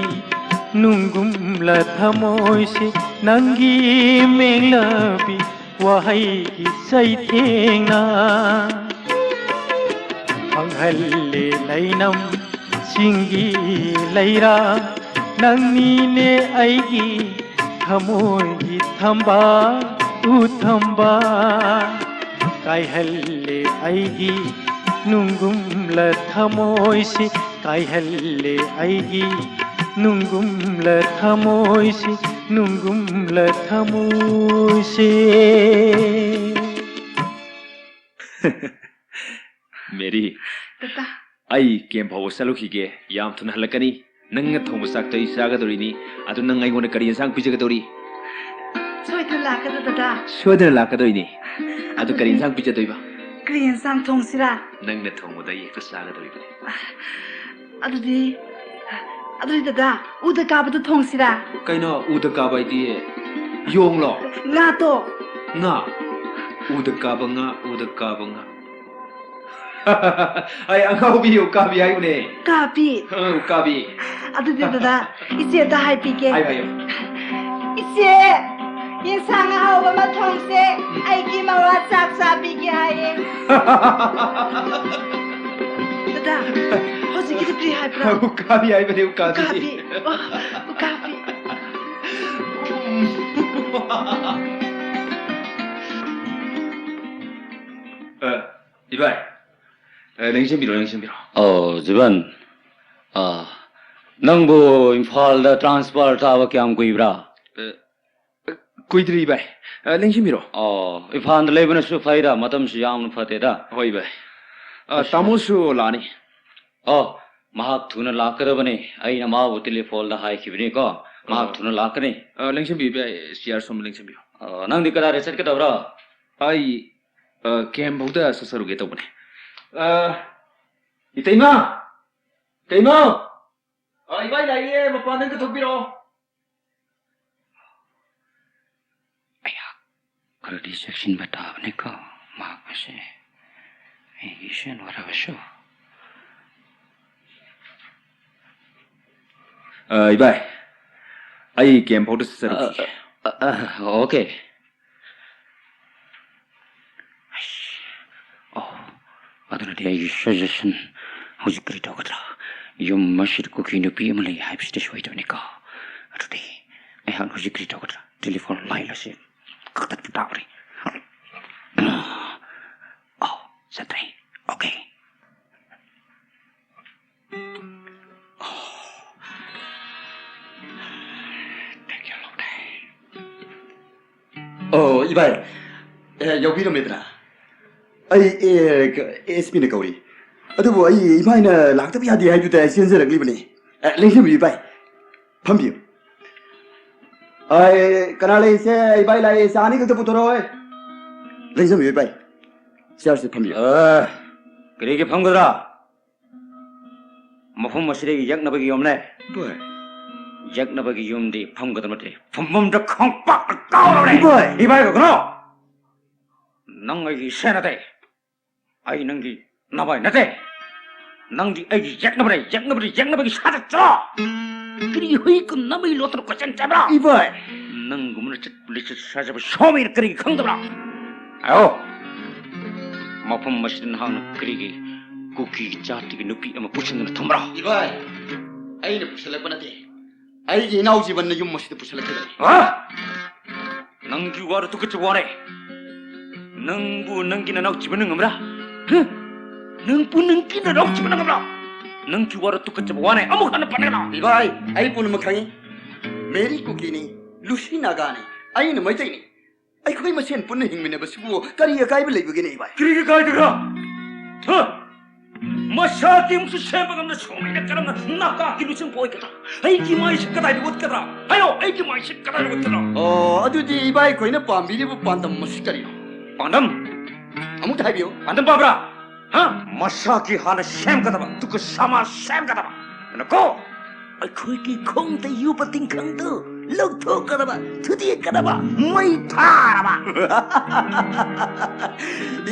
ꯅꯨꯡꯒꯨꯝꯂ ꯊꯃꯣꯏꯁꯤ ꯅꯪꯒꯤ ꯃꯦꯡꯂꯕꯤ ꯋꯥꯍꯩꯒꯤ ꯆꯩꯊꯦꯡꯅ꯫ ꯐꯪꯍꯜꯂꯦ ꯂꯩꯅꯝ ꯁꯤꯡꯒꯤ ꯂꯩꯔꯥ ꯅꯪꯅꯤꯅꯦ ꯑꯩꯒꯤ ꯊꯃꯣꯏꯒꯤ ꯊꯝꯕꯥꯜ ꯎ ꯊꯝꯕꯥꯜ꯫ ꯀꯥꯏꯍꯜꯂꯦ ꯑꯩꯒꯤ ꯅꯨꯡꯒꯨꯝꯂ ꯊꯃꯣꯏꯁꯤ ꯀꯥꯏꯍꯜꯂꯦ ꯑꯩꯒꯤ ꯅꯨꯡꯒꯨꯝꯂ ꯊꯃꯣꯏꯁꯤ ꯅꯨꯡꯒꯨꯝꯂ ꯊꯃꯣꯏꯁꯤ꯫ ꯃꯦꯔꯤ, ꯇꯇꯥ꯫ ꯑꯩ ꯀꯦꯝ ꯐꯥꯎꯕ ꯆꯠꯂꯨꯈꯤꯒꯦ꯫ ꯌꯥꯝ ꯊꯨꯅ ꯍꯜꯂꯛꯀꯅꯤ꯫ ꯅꯪꯅ ꯊꯣꯡꯕ ꯆꯥꯛꯇꯣ ꯑꯩ ꯆꯥꯒꯗꯧꯔꯤꯅꯤ꯫ ꯑꯗꯨ ꯅꯪ ꯑꯩꯉꯣꯟꯗ ꯀꯔꯤ ꯌꯦꯟꯁꯥꯡ ꯄꯤꯖꯒꯗꯧꯔꯤ? ꯁꯣꯏꯗꯅ ꯂꯥꯛꯀꯗ꯭ꯔꯣ, ꯇꯇꯥ? ꯁꯣꯏꯗꯅ ꯂꯥꯛꯀꯗꯣꯏꯅꯤ꯫ ꯑꯗꯨ ꯀꯔꯤ ꯌꯦꯟꯁꯥꯡ ꯄꯤꯖꯗꯣꯏꯕ? ꯀꯔꯤ ꯌꯦꯟꯁꯥꯡ ꯊꯣꯡꯁꯤꯔꯥ? ꯅꯪꯅ ꯊꯣꯡꯕꯗꯣ ꯑꯩ ꯍꯦꯛꯇ ꯆꯥꯒꯗꯧꯔꯤꯕꯅꯤ꯫ ꯑꯗꯨꯗꯤ, ꯑꯗꯨꯗꯤ ꯇꯇꯥ, ꯎꯗ ꯀꯥꯕꯗꯨ ꯊꯣꯡꯁꯤꯔꯥ? ꯀꯩꯅꯣ ꯎꯗ ꯀꯥꯕ ꯍꯥꯏꯗꯤ? ꯌꯣꯡꯂꯣ? ꯉꯥꯗꯣ꯫ ꯉꯥ? ꯎꯗ ꯀꯥꯕ ꯉꯥ, ꯎꯗ ꯀꯥꯕ ꯉꯥ꯫ ꯑꯩ ꯑꯉꯥꯎꯕꯤ ꯎꯀꯥꯕꯤ ꯍꯥꯏꯕꯅꯦ꯫ ꯀꯥꯕꯤ꯫ ꯑ, ꯎꯀꯥꯕꯤ꯫ ꯑꯗꯨꯗꯤ ꯇꯇꯥ, ꯏꯆꯦꯗ ꯍꯥꯏꯕꯤꯒꯦ꯫ ꯍꯥꯏꯌꯨ, ꯍꯥꯏꯌꯨ꯫ ꯏꯆꯦ, ꯌꯦꯟꯁꯥꯡ ꯑꯍꯥꯎꯕ ꯑꯃ ꯊꯣꯡꯁꯦ꯫ ꯎꯝ꯫ ꯑꯩꯒꯤ ꯃꯋꯥ ꯆꯥꯛ ꯆꯥꯕꯤꯒꯦ ꯍꯥꯏꯌꯦ꯫ ꯇꯇꯥ, ꯍꯧꯖꯤꯛꯀꯤꯗꯨ ꯀꯔꯤ ꯍꯥꯏꯕ꯭ꯔꯥ? ꯎꯀꯥꯕꯤ ꯍꯥꯏꯕꯅꯦ, ꯎꯀꯥꯕꯤ꯫ ꯎꯀꯥꯕꯤ꯫ ꯑꯣ, ꯎꯀꯥꯕꯤ꯫ ꯑ, ꯏꯕꯥꯏ, ꯑ, ꯂꯦꯡꯁꯤꯟꯕꯤꯔꯣ, ꯂꯦꯡꯁꯤꯟꯕꯤꯔꯣ꯫ ꯑꯣ, ꯖꯤꯕꯟ, ꯑ, ꯅꯪꯕꯨ ꯏꯝꯐꯥꯜꯗ transfer ꯊꯥꯕ ꯀꯌꯥꯝ ꯀꯨꯏꯕ꯭ꯔꯥ? ꯑ, ꯀꯨꯏꯗ꯭ꯔꯤ, ꯏꯕꯥꯏ꯫ ꯑ, ꯂꯦꯡꯁꯤꯟꯕꯤꯔꯣ꯫ ꯑꯣ, ꯏꯝꯐꯥꯜꯗ ꯂꯩꯕꯅꯁꯨ ꯐꯩꯗ, ꯃꯇꯝꯁꯨ ꯌꯥꯝꯅ ꯐꯠꯇꯦꯗ꯫ ꯍꯣꯏ, ꯏꯕꯥꯏ꯫ ꯑ, ꯇꯥꯃꯣꯁꯨ ꯂꯥꯛꯑꯅꯤ꯫ ꯑꯣ, ꯃꯍꯥꯛ ꯊꯨꯅ ꯂꯥꯛꯀꯗꯕꯅꯤ꯫ ꯑꯩꯅ ꯃꯥꯕꯨ ꯇꯦꯂꯤꯐꯣꯟꯗ ꯍꯥꯏꯈꯤꯕꯅꯤꯀꯣ, ꯃꯍꯥꯛ ꯑꯣ꯫ ꯊꯨꯅ ꯂꯥꯛꯀꯅꯤ꯫ ꯑ, ꯂꯦꯡꯁꯤꯟꯕꯤꯌꯨ, ꯏꯕꯥꯏ, ꯆꯤꯌꯥꯔ ꯁꯣꯝꯗ ꯂꯦꯡꯁꯤꯟꯕꯤꯌꯨ꯫ ꯑ, ꯅꯪꯗꯤ ꯀꯗꯥꯏꯗ ꯆꯠꯀꯗꯕ꯭ꯔꯣ? ꯑꯩ, ꯑ, ꯀꯦꯝ ꯐꯥꯎꯗ ꯆꯠꯆꯔꯨꯒꯦ ꯇꯧꯕꯅꯦ꯫ ꯑ, ꯏꯇꯩꯃ! ꯏꯇꯩꯃ! ꯑ, ꯏꯕꯥꯏ ꯂꯥꯛꯏꯌꯦ, ꯃꯄꯥꯟꯗ ꯑꯝꯇ ꯊꯣꯛꯄꯤꯔꯛꯑꯣ꯫ ꯑꯩꯍꯥꯛ ꯈꯔꯗꯤ ꯆꯦꯛꯁꯤꯟꯕ ꯇꯥꯕꯅꯤꯀꯣ, ꯃꯍꯥꯛ ꯑꯁꯦ ꯑꯩꯒꯤ ꯏꯆꯦꯅ ꯑꯣꯏꯔꯕꯁꯨ꯫ ꯑ, ꯏꯕꯥꯏ, ꯑꯩ ꯀꯦꯝ ꯐꯥꯎꯗ ꯆꯠꯆꯔꯨꯈꯤꯒꯦ꯫ ꯑ, ꯑ, ꯑ, ꯑꯣꯀꯦ꯫ ꯑꯁ, ꯑꯣ, ꯑꯗꯨꯅꯗꯤ ꯑꯩꯒꯤ suggestion ꯍꯧꯖꯤꯛ ꯀꯔꯤ ꯇꯧꯒꯗ꯭ꯔꯥ? ꯌꯨꯝ ꯑꯁꯤꯗ ꯀꯨꯀꯤ ꯅꯨꯄꯤ ꯑꯃ ꯂꯩ ꯍꯥꯏꯕꯁꯤꯗꯤ ꯁꯣꯏꯗꯕꯅꯤꯀꯣ꯫ ꯑꯗꯨꯗꯤ ꯑꯩꯍꯥꯛ ꯍꯧꯖꯤꯛ ꯀꯔꯤ ꯇꯧꯒꯗ꯭ꯔꯥ? ꯇꯦꯂꯤꯐꯣꯟ ꯂꯥꯏꯟ ꯑꯁꯤ ꯀꯛꯊꯠꯄ ꯇꯥꯕꯅꯤ꯫ ꯑꯣ, ꯆꯠꯇ꯭ꯔꯦ꯫ ꯑꯣꯀꯦ꯫ ꯑꯣ, ꯏꯕꯥꯏ꯫ ꯑꯦ, ꯌꯥꯎꯕꯤꯔꯝꯃꯦꯗꯅ꯫ ꯑꯩ, ꯑꯦ, ꯀ-, ꯑꯦꯁ ꯄꯤꯅ ꯀꯧꯔꯤ꯫ ꯑꯗꯨꯕꯨ ꯑꯩ ꯏꯕꯥꯏꯅ ꯂꯥꯛꯇꯕ ꯌꯥꯗꯦ ꯍꯥꯏꯗꯨꯗ ꯑꯩ ꯆꯦꯟꯖꯔꯛꯂꯤꯕꯅꯤ꯫ ꯑꯦ, ꯂꯦꯡꯁꯤꯟꯕꯤꯌꯨ, ꯏꯕꯥꯏ꯫ ꯐꯝꯕꯤꯌꯨ꯫ ꯑꯩ, ꯀꯅꯥ ꯂꯩꯔꯤꯁꯦ? ꯏꯕꯥꯏ ꯂꯥꯛꯑꯦ꯫ ꯆꯥ ꯑꯅꯤ ꯈꯛꯇ ꯄꯨꯊꯣꯔꯛꯑꯣ꯫ ꯂꯦꯡꯁꯤꯟꯕꯤꯌꯨ, ꯏꯕꯥꯏ꯫ ꯆꯤꯌꯥꯔꯁꯤꯗ ꯐꯝꯕꯤꯌꯨ꯫ ꯑ, ꯀꯔꯤꯒꯤ ꯐꯝꯒꯗ꯭ꯔꯥ? ꯃꯐꯝ ꯑꯁꯤꯗꯤ ꯌꯦꯛꯅꯕꯒꯤ ꯌꯨꯝꯅꯦ꯫ ꯏꯕꯥꯏ꯫ ꯌꯦꯛꯅꯕꯒꯤ ꯌꯨꯝꯗꯤ ꯐꯝꯒꯗꯕ ꯅꯠꯇꯦ꯫ ꯐꯝꯐꯝꯗ ꯈꯣꯡꯄꯥꯛꯅ ꯀꯥꯎꯔꯕꯅꯦ꯫ ꯏꯕꯥꯏ꯫ ꯏꯕꯥꯏ ꯀꯧꯒꯅꯣ꯫ ꯅꯪ ꯑꯩꯒꯤ ꯏꯆꯦ ꯅꯠꯇꯦ꯫ ꯑꯩ ꯅꯪꯒꯤ ꯅꯕꯥꯏ ꯅꯠꯇꯦ꯫ ꯅꯪꯗꯤ ꯑꯩꯒꯤ ꯌꯦꯛꯅꯕꯅꯦ, ꯌꯦꯛꯅꯕꯅꯦ, ꯌꯦꯛꯅꯕꯒꯤ ꯁꯥꯖꯠ ꯆꯠꯂꯣ꯫ ꯀꯔꯤ ꯍꯨꯏ ꯀꯨꯝꯅ ꯃꯩ ꯂꯣꯠꯇꯅ ꯀꯣꯏꯆꯦꯟ ꯆꯦꯟꯕ꯭ꯔꯥ? ꯏꯕꯥꯏ꯫ ꯅꯪꯒꯨꯝꯕꯅ ꯆꯠꯄ ꯂꯤꯆꯠ ꯁꯥꯖꯕ ꯁꯣꯃꯤꯅ ꯀꯔꯤꯒꯤ ꯈꯪꯗꯕ꯭ꯔꯥ? ꯑꯣ, ꯃꯐꯝ ꯑꯁꯤꯗ ꯅꯍꯥꯛꯅ ꯀꯔꯤꯒꯤ ꯀꯨꯀꯤ ꯖꯥꯇꯤꯒꯤ ꯅꯨꯄꯤ ꯑꯃ ꯄꯨꯁꯤꯟꯗꯨꯅ ꯊꯝꯕ꯭ꯔꯥ? ꯏꯕꯥꯏ, ꯑꯩꯅ ꯄꯨꯁꯤꯜꯂꯛꯄ ꯅꯠꯇꯦ꯫ ꯑꯩꯒꯤ ꯏꯅꯥꯎ ꯖꯤꯕꯟꯅ ꯌꯨꯝ ꯑꯁꯤꯗ ꯄꯨꯁꯤꯜꯂꯛꯈꯤꯕꯅꯤ꯫ ꯍꯥ? ꯅꯪꯒꯤ ꯋꯥꯗꯨ ꯇꯨꯀꯠꯆꯕ ꯋꯥꯅꯦ꯫ ꯅꯪꯕꯨ ꯅꯪꯒꯤ ꯅꯅꯥꯎ ꯖꯤꯕꯟꯅ ꯉꯝꯕ꯭ꯔꯥ? ꯍꯥ? ꯅꯪꯕꯨ ꯅꯪꯒꯤ ꯅꯅꯥꯎ ꯖꯤꯕꯟꯅ ꯉꯝꯕ꯭ꯔꯥ? ꯅꯪꯒꯤ ꯋꯥꯗꯨ ꯇꯨꯀꯠꯆꯕ ꯋꯥꯅꯦ꯫ ꯑꯃꯨꯛ ꯍꯟꯅ ꯄꯟꯒꯅꯨ꯫ ꯏꯕꯥꯏ, ꯑꯩ ꯄꯨꯝꯅꯃꯛ ꯈꯪꯏ꯫ ꯃꯦꯔꯤ ꯀꯨꯀꯤꯅꯤ, ꯂꯨꯁꯤ ꯅꯥꯒꯥꯅꯤ, ꯑꯩꯅ ꯃꯩꯇꯩꯅꯤ꯫ ꯑꯩꯈꯣꯏ ꯃꯁꯦꯟ ꯄꯨꯟꯅ ꯍꯤꯡꯃꯤꯟꯅꯕꯁꯤꯕꯨ ꯀꯔꯤ ꯑꯀꯥꯏꯕ ꯂꯩꯕꯒꯦꯅꯦ, ꯏꯕꯥꯏ? ꯀꯔꯤꯒꯤ ꯀꯥꯏꯗꯕ꯭ꯔꯥ? ꯍ! ꯃꯁꯥꯗꯤ ꯑꯃꯨꯛꯁꯨ ꯁꯦꯝꯕ ꯉꯝꯗ ꯁꯣꯝꯅ ꯀꯔꯝꯅ ꯅꯥꯒꯥꯒꯤ ꯂꯨꯆꯤꯡꯕ ꯑꯣꯏꯒꯗ꯭ꯔꯥ? ꯑꯩꯒꯤ ꯃꯥꯏꯁꯦ ꯀꯗꯥꯏꯗ ꯎꯠꯀꯗ꯭ꯔꯥ? ꯍꯥꯏꯌꯣ, ꯑꯩꯒꯤ ꯃꯥꯏꯁꯦ ꯀꯗꯥꯏꯗ ꯎꯠꯀꯗ꯭ꯔꯥ? ꯑꯣ, ꯑꯗꯨꯗꯤ ꯏꯕꯥꯏ ꯑꯩꯈꯣꯏꯅ ꯄꯥꯝꯕꯤꯔꯤꯕ ꯄꯥꯟꯗꯝ ꯑꯁꯤ ꯀꯔꯤꯅꯣ? ꯄꯥꯟꯗꯝ? ꯑꯃꯨꯛꯇ ꯍꯥꯏꯕꯤꯌꯨ꯫ ꯄꯥꯟꯗꯝ ꯄꯥꯝꯕ꯭ꯔꯥ? ꯍꯥ? ꯃꯁꯥꯒꯤ ꯍꯥꯟꯅ ꯁꯦꯝꯒꯗꯕ, ꯑꯗꯨꯒ ꯁꯃꯥꯖ ꯁꯦꯝꯒꯗꯕ꯫ ꯑꯗꯨꯅꯀꯣ, ꯑꯩꯈꯣꯏꯒꯤ ꯈꯣꯡꯗ ꯌꯨꯕ ꯇꯤꯡꯈꯪꯗꯨ ꯂꯧꯊꯣꯛꯀꯗꯕ, ꯊꯨꯗꯦꯛꯀꯗꯕ, ꯃꯩ ꯊꯥꯔꯕ꯫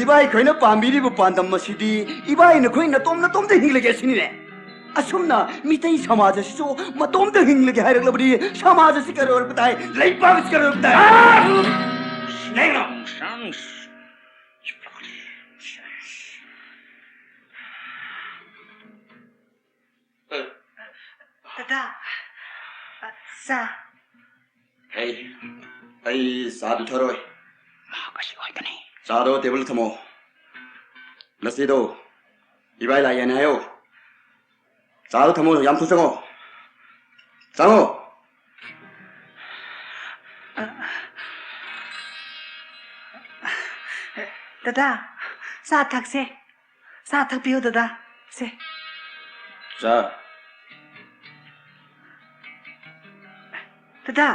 ꯏꯕꯥꯏ ꯑꯩꯈꯣꯏꯅ ꯄꯥꯝꯕꯤꯔꯤꯕ ꯄꯥꯟꯗꯝ ꯑꯁꯤꯗꯤ ꯏꯕꯥꯏ ꯅꯈꯣꯏ ꯅꯇꯣꯝ ꯅꯇꯣꯝꯇ ꯍꯤꯡꯂꯒꯦ ꯁꯤꯅꯤꯅꯦ꯫ ꯑꯁꯨꯝꯅ ꯃꯤꯇꯩ ꯁꯃꯥꯖ ꯑꯁꯤꯁꯨ ꯃꯇꯣꯝꯇ ꯍꯤꯡꯂꯒꯦ ꯍꯥꯏꯔꯛꯂꯕꯗꯤ ꯁꯃꯥꯖ ꯑꯁꯤ ꯀꯩꯗꯧꯔꯛꯄ ꯇꯥꯏ? ꯂꯩꯕꯥꯛ ꯑꯁꯤ ꯀꯩꯗꯧꯔꯛꯄ ꯇꯥꯏ? ꯅꯪꯅ ꯗꯗꯥ, ꯑ, ꯆꯥ꯫ ꯍꯩ, ꯑꯩ ꯆꯥꯗꯨ ꯊꯛꯑꯔꯣꯏ꯫ ꯃꯍꯥꯛ ꯑꯁꯤ ꯑꯣꯏꯒꯅꯤ꯫ ꯆꯥꯗꯣ ꯇꯦꯕꯜꯗ ꯊꯝꯃꯣ꯫ ꯂꯁꯤꯗꯣ ꯏꯕꯥꯏ ꯂꯥꯛꯑꯦꯅ ꯍꯥꯏꯌꯣ꯫ ꯆꯥꯗꯣ ꯊꯝꯃꯣ, ꯌꯥꯝ ꯊꯨꯅ ꯆꯪꯉꯣ꯫ ꯆꯪꯉꯣ꯫ ꯗꯗꯥ, ꯆꯥ ꯊꯛꯁꯦ꯫ ꯆꯥ ꯊꯛꯄꯤꯌꯨ ꯗꯗꯥ꯫ ꯁꯦ꯫ ꯆꯥ꯫ ꯗꯗꯥ,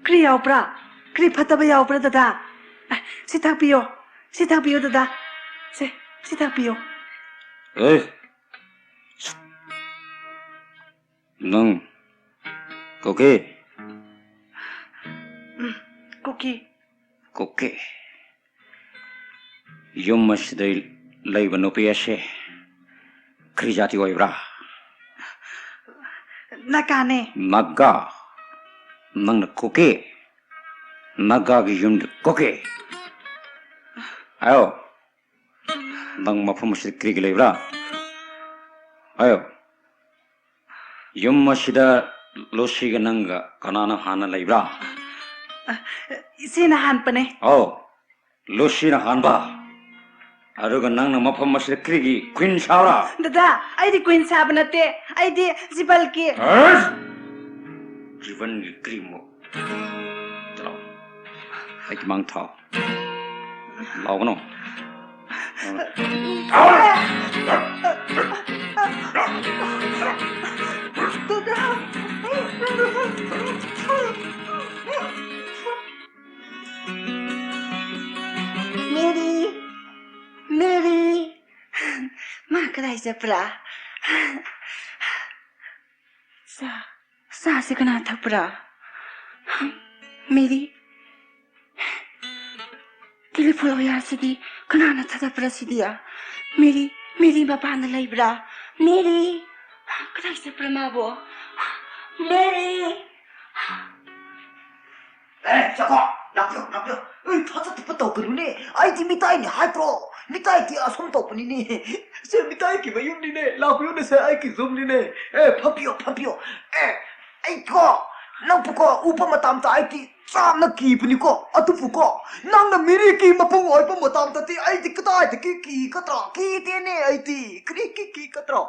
ꯀ꯭ꯔꯤ ꯌꯥꯎꯕ꯭ꯔꯥ? ꯀ꯭ꯔꯤ ꯐꯠꯇꯕ ꯌꯥꯎꯕ꯭ꯔꯥ ꯗꯗꯥ? ꯑꯦ, ꯁꯤ ꯊꯛꯄꯤꯌꯣ꯫ ꯁꯤ ꯊꯛꯄꯤꯌꯣ ꯗꯗꯥ꯫ ꯁꯦ, ꯁꯤ ꯊꯛꯄꯤꯌꯣ꯫ ꯑꯦ, ꯅꯪ ꯀꯣꯀꯦ? ꯎꯝ, ꯀꯣꯀꯦ꯫ ꯀꯣꯀꯦ꯫ ꯌꯨꯝ ꯑꯁꯤꯗ ꯂꯩꯕ ꯅꯨꯄꯤ ꯑꯁꯦ ꯀꯔꯤ ꯖꯥꯇꯤ ꯑꯣꯏꯕ꯭ꯔꯥ? ꯅꯥꯒꯥꯅꯦ꯫ ꯅꯥꯒꯥ? ꯅꯪꯅ ꯀꯣꯀꯦ? ꯅꯥꯒꯥꯒꯤ ꯌꯨꯝꯗ ꯀꯣꯀꯦ? ꯍꯥꯏꯌꯣ꯫ ꯅꯪ ꯃꯐꯝ ꯑꯁꯤꯗ ꯀꯔꯤꯒꯤ ꯂꯩꯕ꯭ꯔꯥ? ꯍꯥꯏꯌꯣ꯫ ꯌꯨꯝ ꯑꯁꯤꯗ ꯂꯨꯁꯤꯒ ꯅꯪꯒ ꯀꯅꯥꯅ ꯍꯥꯟꯅ ꯂꯩꯕ꯭ꯔꯥ? ꯏꯆꯦꯅ ꯍꯥꯟꯕꯅꯦ꯫ ꯑꯧ, ꯂꯨꯁꯤꯅ ꯍꯥꯟꯕ꯫ ꯑꯗꯨꯒ ꯅꯪꯅ ꯃꯐꯝ ꯑꯁꯤꯗ ꯀꯔꯤꯒꯤ ꯀ꯭ꯋꯤꯟ ꯁꯥꯕ꯭ꯔꯥ? ꯗꯗꯥ, ꯑꯩꯗꯤ ꯀ꯭ꯋꯤꯟ ꯁꯥꯕ ꯅꯠꯇꯦ꯫ ꯑꯩꯗꯤ ꯖꯤꯕꯜꯒꯤ꯫ ꯑꯁ! ꯖꯤꯕꯜꯒꯤ ꯀ꯭ꯔꯤꯝꯕꯨ? ꯆꯠꯂꯣ꯫ ꯑꯩꯒꯤ ꯃꯥꯡ ꯊꯥꯎ꯫ ꯂꯥꯎꯒꯅꯨ꯫ ꯗꯗꯥ꯫ ꯃꯦꯔꯤ, ꯃꯦꯔꯤ꯫ ꯃꯥ ꯀꯗꯥꯏ ꯆꯠꯄ꯭ꯔꯥ? ꯆꯥ, ꯆꯥꯁꯦ ꯀꯅꯥ ꯊꯛꯄ꯭ꯔꯥ? ꯃꯦꯔꯤ, ꯇꯦꯂꯤꯐꯣꯟ ꯋꯥꯌꯥꯔꯁꯤꯗꯤ ꯀꯅꯥꯅ ꯊꯥꯗꯠꯄ꯭ꯔꯥ ꯁꯤꯗꯤ? ꯃꯦꯔꯤ, ꯃꯦꯔꯤ ꯃꯄꯥꯟꯗ ꯂꯩꯕ꯭ꯔꯥ? ꯃꯦꯔꯤ, ꯀꯗꯥꯏ ꯆꯠꯄ꯭ꯔꯥ ꯃꯥꯕꯣ? ꯃꯦꯔꯤ꯫ ꯑꯦ, ꯆꯈꯣ, ꯂꯥꯛꯄꯤꯌꯣ, ꯂꯥꯛꯄꯤꯌꯣ꯫ ꯑꯦ, ꯊꯥꯖꯗꯕ ꯇꯧꯒꯅꯨꯅꯦ꯫ ꯑꯩꯗꯤ ꯃꯤꯇꯥꯏꯅꯤ ꯍꯥꯏꯗ꯭ꯔꯣ? ꯃꯤꯇꯥꯏꯗꯤ ꯑꯁꯨꯝ ꯇꯧꯕꯅꯤꯅꯦ꯫ ꯁꯦ, ꯃꯤꯇꯥꯏꯒꯤ ꯃꯌꯨꯝꯅꯤꯅꯦ꯫ ꯂꯥꯛꯄꯤꯌꯨꯅꯦ, ꯁꯦ, ꯑꯩꯒꯤ ꯌꯨꯝꯅꯤꯅꯦ꯫ ꯑꯦ, ꯐꯝꯕꯤꯌꯣ, ꯐꯝꯕꯤꯌꯣ꯫ ꯑꯦ, ꯑꯩꯀꯣ, ꯅꯪꯕꯨꯀꯣ, ꯎꯕ ꯃꯇꯝꯗ ꯑꯩꯗꯤ ꯌꯥꯝꯅ ꯀꯤꯕꯅꯤꯀꯣ꯫ ꯑꯗꯨꯕꯨꯀꯣ, ꯅꯪꯅ ꯃꯤꯔꯤꯒꯤ ꯃꯄꯨꯡ ꯑꯣꯏꯕ ꯃꯇꯝꯗꯗꯤ ꯑꯩꯗꯤ ꯀꯗꯥꯏꯗꯒꯤ ꯀꯤꯒꯗ꯭ꯔꯥ? ꯀꯤꯗꯦꯅꯦ ꯑꯩꯗꯤ꯫ ꯀꯔꯤꯒꯤ ꯀꯤꯒꯗ꯭ꯔꯥ?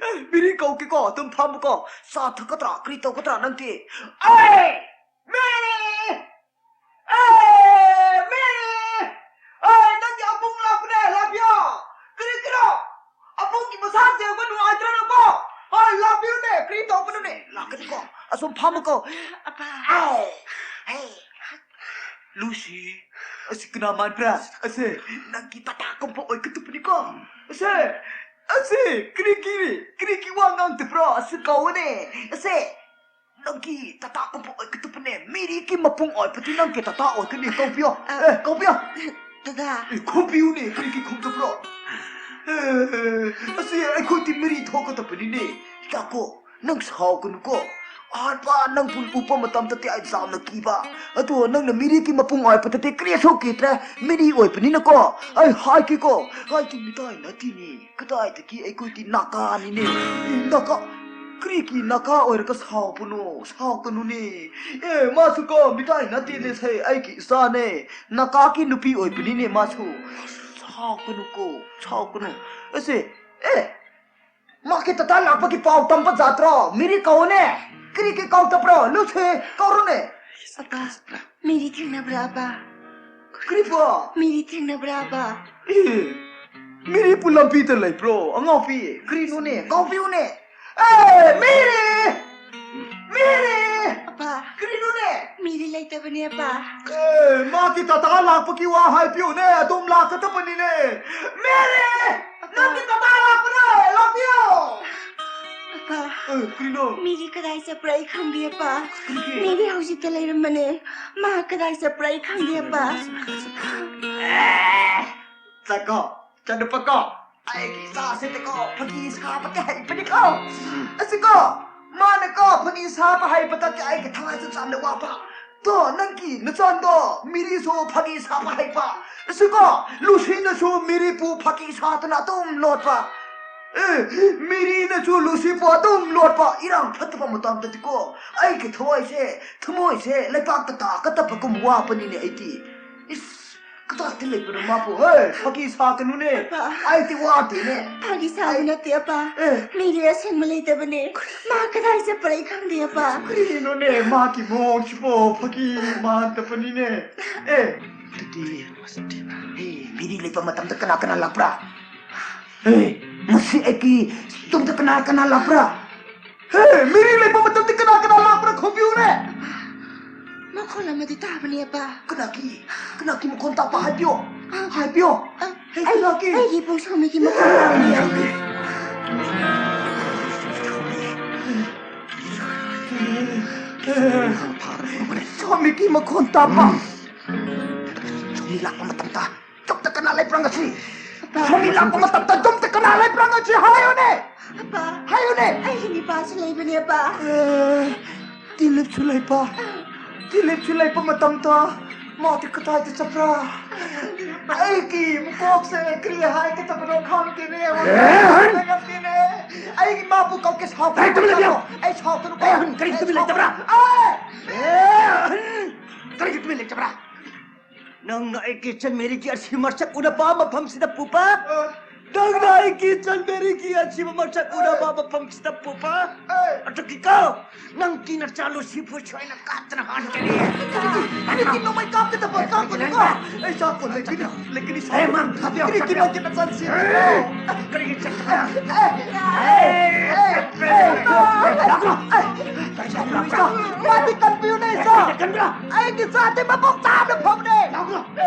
ꯑꯦ, ꯃꯤꯔꯤ ꯀꯧꯒꯦꯀꯣ, ꯑꯗꯨꯝ ꯐꯝꯃꯨꯀꯣ꯫ ꯆꯥ ꯊꯛꯀꯗ꯭ꯔꯥ? ꯀꯔꯤ ꯇꯧꯒꯗ꯭ꯔꯥ ꯅꯪꯗꯤ? ꯑꯦ! ꯃꯦꯔꯤ! ꯑꯦ, ꯃꯦꯔꯤ! ꯑꯦ, ꯅꯪꯒꯤ ꯑꯕꯨꯡ ꯂꯥꯛꯄꯅꯦ, ꯂꯥꯛꯄꯤꯌꯣ! ꯀꯔꯤ ꯀꯔꯤꯔꯣ? ꯑꯕꯨꯡꯒꯤ ꯃꯁꯥ ꯌꯦꯡꯕ ꯅꯨꯡꯉꯥꯏꯇ꯭ꯔꯅꯀꯣ? ꯑꯦ, ꯂꯥꯛꯄꯤꯌꯨꯅꯦ, ꯀꯔꯤ ꯇꯧꯕꯅꯣꯅꯦ? ꯂꯥꯛꯀꯅꯤꯀꯣ, ꯑꯁꯨꯝ ꯐꯝꯃꯨꯀꯣ꯫ ꯑꯄꯥ꯫ ꯑꯦ, ꯑꯦ꯫ ꯂꯨꯁꯤ, ꯑꯁꯤ ꯀꯅꯥ ꯃꯥꯟꯕ꯭ꯔꯥ? ꯑꯁꯦ, ꯅꯪꯒꯤ ꯇꯥꯇꯥ ꯀꯨꯝꯕ ꯑꯣꯏꯒꯗꯕꯅꯤꯀꯣ꯫ ꯑꯁꯦ, ꯑꯁꯦ, ꯀꯔꯤ ꯀꯔꯤ, ꯀꯔꯤ ꯀꯔꯤ ꯋꯥ ꯉꯥꯡꯗꯕ꯭ꯔꯣ? ꯑꯁꯤ ꯀꯧꯋꯣꯅꯦ꯫ ꯑꯁꯦ, ꯅꯪꯒꯤ ꯇꯥꯇꯥ ꯀꯨꯝꯕ ꯑꯣꯏꯒꯗꯕꯅꯦ꯫ ꯃꯤꯔꯤꯒꯤ ꯃꯄꯨꯡ ꯑꯣꯏꯕꯗꯤ ꯅꯪꯒꯤ ꯇꯥꯇꯥ ꯑꯣꯏꯒꯅꯤ꯫ ꯀꯧꯕꯤꯌꯣ꯫ ꯑ, ꯑꯦ, ꯀꯧꯕꯤꯌꯣ꯫ ꯗꯗꯥ꯫ ꯑꯦ, ꯈꯨꯝꯕꯤꯌꯨꯅꯦ, ꯀꯔꯤꯒꯤ ꯈꯨꯝꯗꯕ꯭ꯔꯣ? ꯑꯦ, ꯑꯁꯤ ꯑꯩꯈꯣꯏꯗꯤ ꯃꯤꯔꯤ ꯊꯣꯛꯀꯗꯕꯅꯤꯅꯦ꯫ ꯌꯥꯀꯣ, ꯅꯪ ꯁꯥꯎꯒꯅꯨꯀꯣ꯫ ꯑꯍꯥꯟꯕ ꯅꯪꯕꯨ ꯎꯕ ꯃꯇꯝꯗꯗꯤ ꯑꯩ ꯌꯥꯝꯅ ꯀꯤꯕ꯫ ꯑꯗꯣ ꯅꯪꯅ ꯃꯤꯔꯤꯒꯤ ꯃꯄꯨꯡ ꯑꯣꯏꯕꯗꯗꯤ ꯀꯔꯤꯁꯨ ꯀꯤꯗ꯭ꯔꯦ꯫ ꯃꯤꯔꯤ ꯑꯣꯏꯕꯅꯤꯅꯀꯣ꯫ ꯑꯩ ꯍꯥꯏꯒꯦꯀꯣ, ꯑꯩꯗꯤ ꯃꯤꯇꯩ ꯅꯠꯇꯦꯅꯦ꯫ ꯀꯗꯥꯏꯗꯒꯤ ꯑꯩꯈꯣꯏꯗꯤ ꯅꯥꯒꯥꯅꯤꯅꯦ꯫ ꯅꯥꯒꯥ? ꯀꯔꯤꯒꯤ ꯅꯥꯒꯥ ꯑꯣꯏꯔꯒ ꯁꯥꯎꯕꯅꯣ? ꯁꯥꯎꯒꯅꯨꯅꯦ꯫ ꯑꯦ, ꯃꯥꯁꯨ ꯀꯣ ꯃꯤꯇꯩ ꯅꯠꯇꯦꯅꯦ ꯁꯦ, ꯑꯩꯒꯤ ꯏꯆꯥꯅꯦ꯫ ꯅꯥꯒꯥꯒꯤ ꯅꯨꯄꯤ ꯑꯣꯏꯕꯅꯤꯅꯦ ꯃꯥꯁꯨ꯫ ꯁꯥꯎꯒꯅꯨꯀꯣ, ꯁꯥꯎꯒꯅꯨ꯫ ꯑꯁꯦ, ꯑꯦ, ꯃꯥꯒꯤ ꯇꯇꯥ ꯂꯥꯛꯄꯒꯤ ꯄꯥꯎ ꯇꯝꯕ ꯖꯥꯠꯇ꯭ꯔꯣ? ꯃꯤꯔꯤ ꯀꯧꯅꯦ꯫ ꯀꯔꯤꯒꯤ ꯀꯧꯗꯕ꯭ꯔꯣ? ꯂꯨꯁꯤ, ꯀꯧꯔꯨꯅꯦ꯫ ꯑꯄꯥ, ꯃꯤꯔꯤ ꯊꯦꯡꯅꯕ꯭ꯔꯥ, ꯑꯄꯥ? ꯀꯔꯤꯕꯣ? ꯃꯤꯔꯤ ꯊꯦꯡꯅꯕ꯭ꯔꯥ, ꯑꯄꯥ? ꯑꯦ, ꯃꯤꯔꯤꯄꯨ ꯂꯝꯕꯤꯗ ꯂꯩꯕ꯭ꯔꯣ? ꯑꯉꯥꯎꯕꯤ, ꯀꯔꯤꯅꯣꯅꯦ? ꯀꯥꯎꯕꯤꯌꯨꯅꯦ꯫ ꯑꯦ, ꯃꯤꯔꯤ! ꯃꯤꯔꯤ! ꯑꯄꯥ꯫ ꯀꯔꯤꯅꯣꯅꯦ? ꯃꯤꯔꯤ ꯂꯩꯇꯕꯅꯦ, ꯑꯄꯥ꯫ ꯑꯦ, ꯃꯥꯒꯤ ꯇꯥꯇꯥ ꯂꯥꯛꯄꯒꯤ ꯋꯥ ꯍꯥꯏꯕꯤꯌꯨꯅꯦ, ꯑꯗꯨꯝ ꯂꯥꯛꯀꯗꯕꯅꯤꯅꯦ꯫ ꯃꯤꯔꯤ! ꯑꯄꯥ꯫ ꯅꯪꯒꯤ ꯇꯥꯇꯥ ꯂꯥꯛꯄꯅꯦ, ꯂꯥꯛꯄꯤꯌꯣ! ꯑꯄꯥ꯫ ꯑꯦ, ꯀꯔꯤꯅꯣ? ꯃꯤꯔꯤ ꯀꯗꯥꯏ ꯆꯠꯄ꯭ꯔꯥ ꯑꯩ ꯈꯪꯗꯦ, ꯑꯄꯥ꯫ ꯀꯔꯤꯒꯤ? ꯃꯤꯔꯤ ꯍꯧꯖꯤꯛꯇ ꯂꯩꯔꯝꯕꯅꯦ꯫ ꯃꯥ ꯀꯗꯥꯏ ꯆꯠꯄ꯭ꯔꯥ ꯑꯩ ꯈꯪꯗꯦ, ꯑꯄꯥ꯫ ꯑꯦ! ꯆꯠꯀꯣ, ꯆꯠꯅꯨꯄꯥꯀꯣ, ꯑꯩꯒꯤ ꯏꯆꯥꯁꯤꯗꯤꯀꯣ, ꯐꯥꯒꯤ ꯁꯥꯕꯗꯤ ꯍꯩꯕꯅꯤꯀꯣ꯫ ꯎꯝ꯫ ꯑꯁꯤꯀꯣ, ꯃꯥꯅꯀꯣ, ꯐꯥꯒꯤ ꯁꯥꯕ ꯍꯩꯕꯗꯒꯤ ꯑꯩꯒꯤ ꯊꯋꯥꯏꯁꯨ ꯌꯥꯝꯅ ꯋꯥꯕ꯫ ꯇꯣ, ꯅꯪꯒꯤ ꯅꯆꯥꯟꯗꯣ, ꯃꯤꯔꯤꯁꯨ ꯐꯥꯒꯤ ꯁꯥꯕ ꯍꯩꯕ꯫ ꯑꯁꯤꯀꯣ, ꯂꯨꯁꯤꯅꯁꯨ ꯃꯤꯔꯤꯕꯨ ꯐꯥꯒꯤ ꯁꯥꯗꯅ ꯑꯗꯨꯝ ꯂꯣꯠꯄ꯫ ꯑꯦ, ꯃꯤꯔꯤꯅꯁꯨ ꯂꯨꯁꯤꯕꯨ ꯑꯗꯨꯝ ꯂꯣꯠꯄ꯫ ꯏꯔꯥꯡ ꯐꯠꯇꯕ ꯃꯇꯝꯗꯗꯤꯀꯣ, ꯑꯩꯒꯤ ꯊꯋꯥꯏꯁꯦ, ꯊꯃꯣꯏꯁꯦ ꯂꯩꯕꯥꯛꯇ ꯇꯥꯒꯗꯕꯒꯨꯝ ꯋꯥꯕꯅꯤꯅꯦ ꯑꯩꯗꯤ꯫ ꯏꯁ, ꯀꯗꯥꯏꯗ ꯂꯩꯕꯅꯣ ꯃꯥꯕꯨ? ꯍꯦ, ꯐꯥꯒꯤ ꯁꯥꯒꯅꯨꯅꯦ꯫ ꯑꯄꯥ꯫ ꯑꯩꯗꯤ ꯋꯥꯗꯦꯅꯦ꯫ ꯐꯥꯒꯤ ꯁꯥꯕ ꯑꯩ ꯅꯠꯇꯦ, ꯑꯄꯥ꯫ ꯑꯦ꯫ ꯃꯤꯔꯤ ꯑꯁꯦꯡꯕ ꯂꯩꯇꯕꯅꯦ꯫ ꯃꯥ ꯀꯗꯥꯏ ꯆꯠꯄ꯭ꯔꯥ ꯑꯩ ꯈꯪꯗꯦ, ꯑꯄꯥ꯫ ꯀꯔꯤꯅꯣꯅꯦ, ꯃꯥꯒꯤ ꯃꯑꯣꯡꯁꯤꯕꯣ? ꯐꯥꯒꯤ ꯃꯥꯟꯗꯕꯅꯤꯅꯦ꯫ ꯑꯦ, ꯑꯗꯨꯗꯤ, ꯑꯦ, ꯃꯤꯔꯤ ꯂꯩꯕ ꯃꯇꯝꯗ ꯀꯅꯥ ꯀꯅꯥ ꯂꯥꯛꯄ꯭ꯔꯥ? ꯑꯦ, ꯉꯁꯤ ꯑꯩꯒꯤ ꯇꯨꯡꯗ ꯀꯅꯥ ꯀꯅꯥ ꯂꯥꯛꯄ꯭ꯔꯥ? ꯍꯦ, ꯃꯤꯔꯤ ꯂꯩꯕ ꯃꯇꯝꯗ ꯀꯅꯥ ꯀꯅꯥ ꯂꯥꯛꯄ꯭ꯔꯥ ꯈꯨꯝꯕꯤꯌꯨꯅꯦ? ꯃꯈꯣꯜ ꯑꯃꯗꯤ ꯇꯥꯕꯅꯦ, ꯑꯄꯥ꯫ ꯀꯅꯥꯒꯤ? ꯀꯅꯥꯒꯤ ꯃꯈꯣꯜ ꯇꯥꯕ? ꯍꯥꯏꯕꯤꯌꯣ꯫ ꯑ, ꯍꯥꯏꯕꯤꯌꯣ꯫ ꯑ, ꯍꯦ, ꯑꯩ, ꯀꯅꯥꯒꯤ? ꯑꯩꯒꯤ ꯏꯕꯨꯡ ꯁꯣꯃꯤꯒꯤ ꯃꯈꯣꯜ ꯇꯥꯕꯅꯦ꯫ ꯁꯣꯃꯤꯒꯤ ꯃꯈꯣꯜ ꯇꯥꯕ꯫ ꯎꯝ꯫ ꯁꯣꯃꯤ ꯂꯥꯛꯄ ꯃꯇꯝꯗ ꯌꯨꯝꯗ ꯀꯅꯥ ꯂꯩꯕ꯭ꯔꯥ ꯉꯁꯤ? ꯑꯄꯥ꯫ ꯁꯣꯃꯤ ꯂꯥꯛꯄ ꯃꯇꯝꯗ ꯌꯨꯝꯗ ꯀꯅꯥ ꯂꯩꯕ꯭ꯔꯥ ꯉꯁꯤ? ꯍꯥꯏꯌꯨꯅꯦ! ꯑꯄꯥ꯫ ꯍꯥꯏꯌꯨꯅꯦ! ꯑꯩꯒꯤ ꯅꯨꯄꯥꯁꯨ ꯂꯩꯕꯅꯦ, ꯑꯄꯥ꯫ ꯑꯦ, ꯗꯤꯂꯤꯞꯁꯨ ꯂꯩꯕ? ꯗꯤꯂꯤꯞꯁꯨ ꯂꯩꯕ ꯃꯇꯝꯗ ꯃꯥꯗꯤ ꯀꯗꯥꯏꯗ ꯆꯠꯄ꯭ꯔꯥ? ꯑꯩꯒꯤ ꯃꯀꯣꯛꯁꯦ ꯀꯔꯤ ꯍꯥꯏꯒꯗꯕꯅꯣ ꯈꯪꯗꯦꯅꯦ꯫ ꯑꯦ, ꯑꯍꯟ! ꯈꯪꯗꯦꯅꯦ꯫ ꯑꯩꯒꯤ ꯃꯥꯕꯨ ꯀꯧꯒꯦ, ꯁꯥꯎꯒꯅꯨ꯫ ꯑꯦ, ꯇꯨꯃꯤꯟ ꯂꯩꯌꯨ! ꯑꯩ ꯁꯥꯎꯒꯅꯨ꯫ ꯑꯦ, ꯑꯍꯟ, ꯀꯔꯤꯒꯤ ꯇꯨꯃꯤꯟ ꯂꯩꯇꯕ꯭ꯔꯥ? ꯑꯦ! ꯑꯦ, ꯑꯍꯟ! ꯀꯔꯤꯒꯤ ꯇꯨꯃꯤꯟ ꯂꯩꯇꯕ꯭ꯔꯥ? ꯅꯪꯅ ꯑꯩꯒꯤ ꯏꯆꯟ ꯃꯦꯔꯤꯒꯤ ꯑꯁꯤ ꯃꯁꯛ ꯎꯅꯕ ꯃꯐꯝꯁꯤꯗ ꯄꯨꯕ? ꯑ, ꯅꯪꯅ ꯑꯩꯒꯤ ꯆꯟꯕꯦꯔꯤꯒꯤ ꯑꯁꯤꯕ ꯃꯁꯛ ꯎꯅꯕ ꯃꯐꯝꯁꯤꯗ ꯄꯨꯕ꯫ ꯑꯗꯨꯒꯤꯀꯣ, ꯅꯪꯒꯤ ꯅꯆꯥ ꯂꯨꯁꯤꯕꯨ ꯁꯣꯏꯅ ꯀꯥꯞꯇꯅ ꯍꯥꯠꯀꯅꯤ꯫ ꯑꯩꯗꯤ ꯅꯣꯡꯃꯩ ꯀꯥꯞꯀꯗꯕ ꯀꯥꯞꯄꯅꯤꯀꯣ꯫ ꯑꯩ ꯆꯥꯛ ꯀꯣꯟ ꯂꯩꯒꯅꯤ, ꯂꯩꯒꯅꯤ ꯁꯣꯏ꯫ ꯑꯦ, ꯃꯥ, ꯊꯥꯕꯤꯌꯣ, ꯀꯔꯤꯒꯤ ꯆꯥꯛ ꯅꯪꯒꯤ ꯅꯆꯥꯁꯤ? ꯑꯦ, ꯀꯔꯤꯒꯤ ꯆꯥꯛ? ꯑꯦ, ꯑꯦ, ꯑꯦ, ꯑꯦ, ꯂꯥꯛꯈ꯭ꯔꯣ꯫ ꯑꯦ, ꯀꯔꯤ ꯇꯧꯕꯤꯔꯣ? ꯃꯥꯗꯤ ꯀꯟꯕꯤꯌꯨꯅꯦ, ꯁꯥꯔ꯫ ꯀꯟꯕꯤꯔꯣ꯫ ꯑꯩꯒꯤ ꯆꯥꯗꯤ ꯃꯕꯨꯛ ꯆꯥꯎꯅ ꯐꯕꯅꯦ꯫ ꯂꯥꯛꯈ꯭ꯔꯣ꯫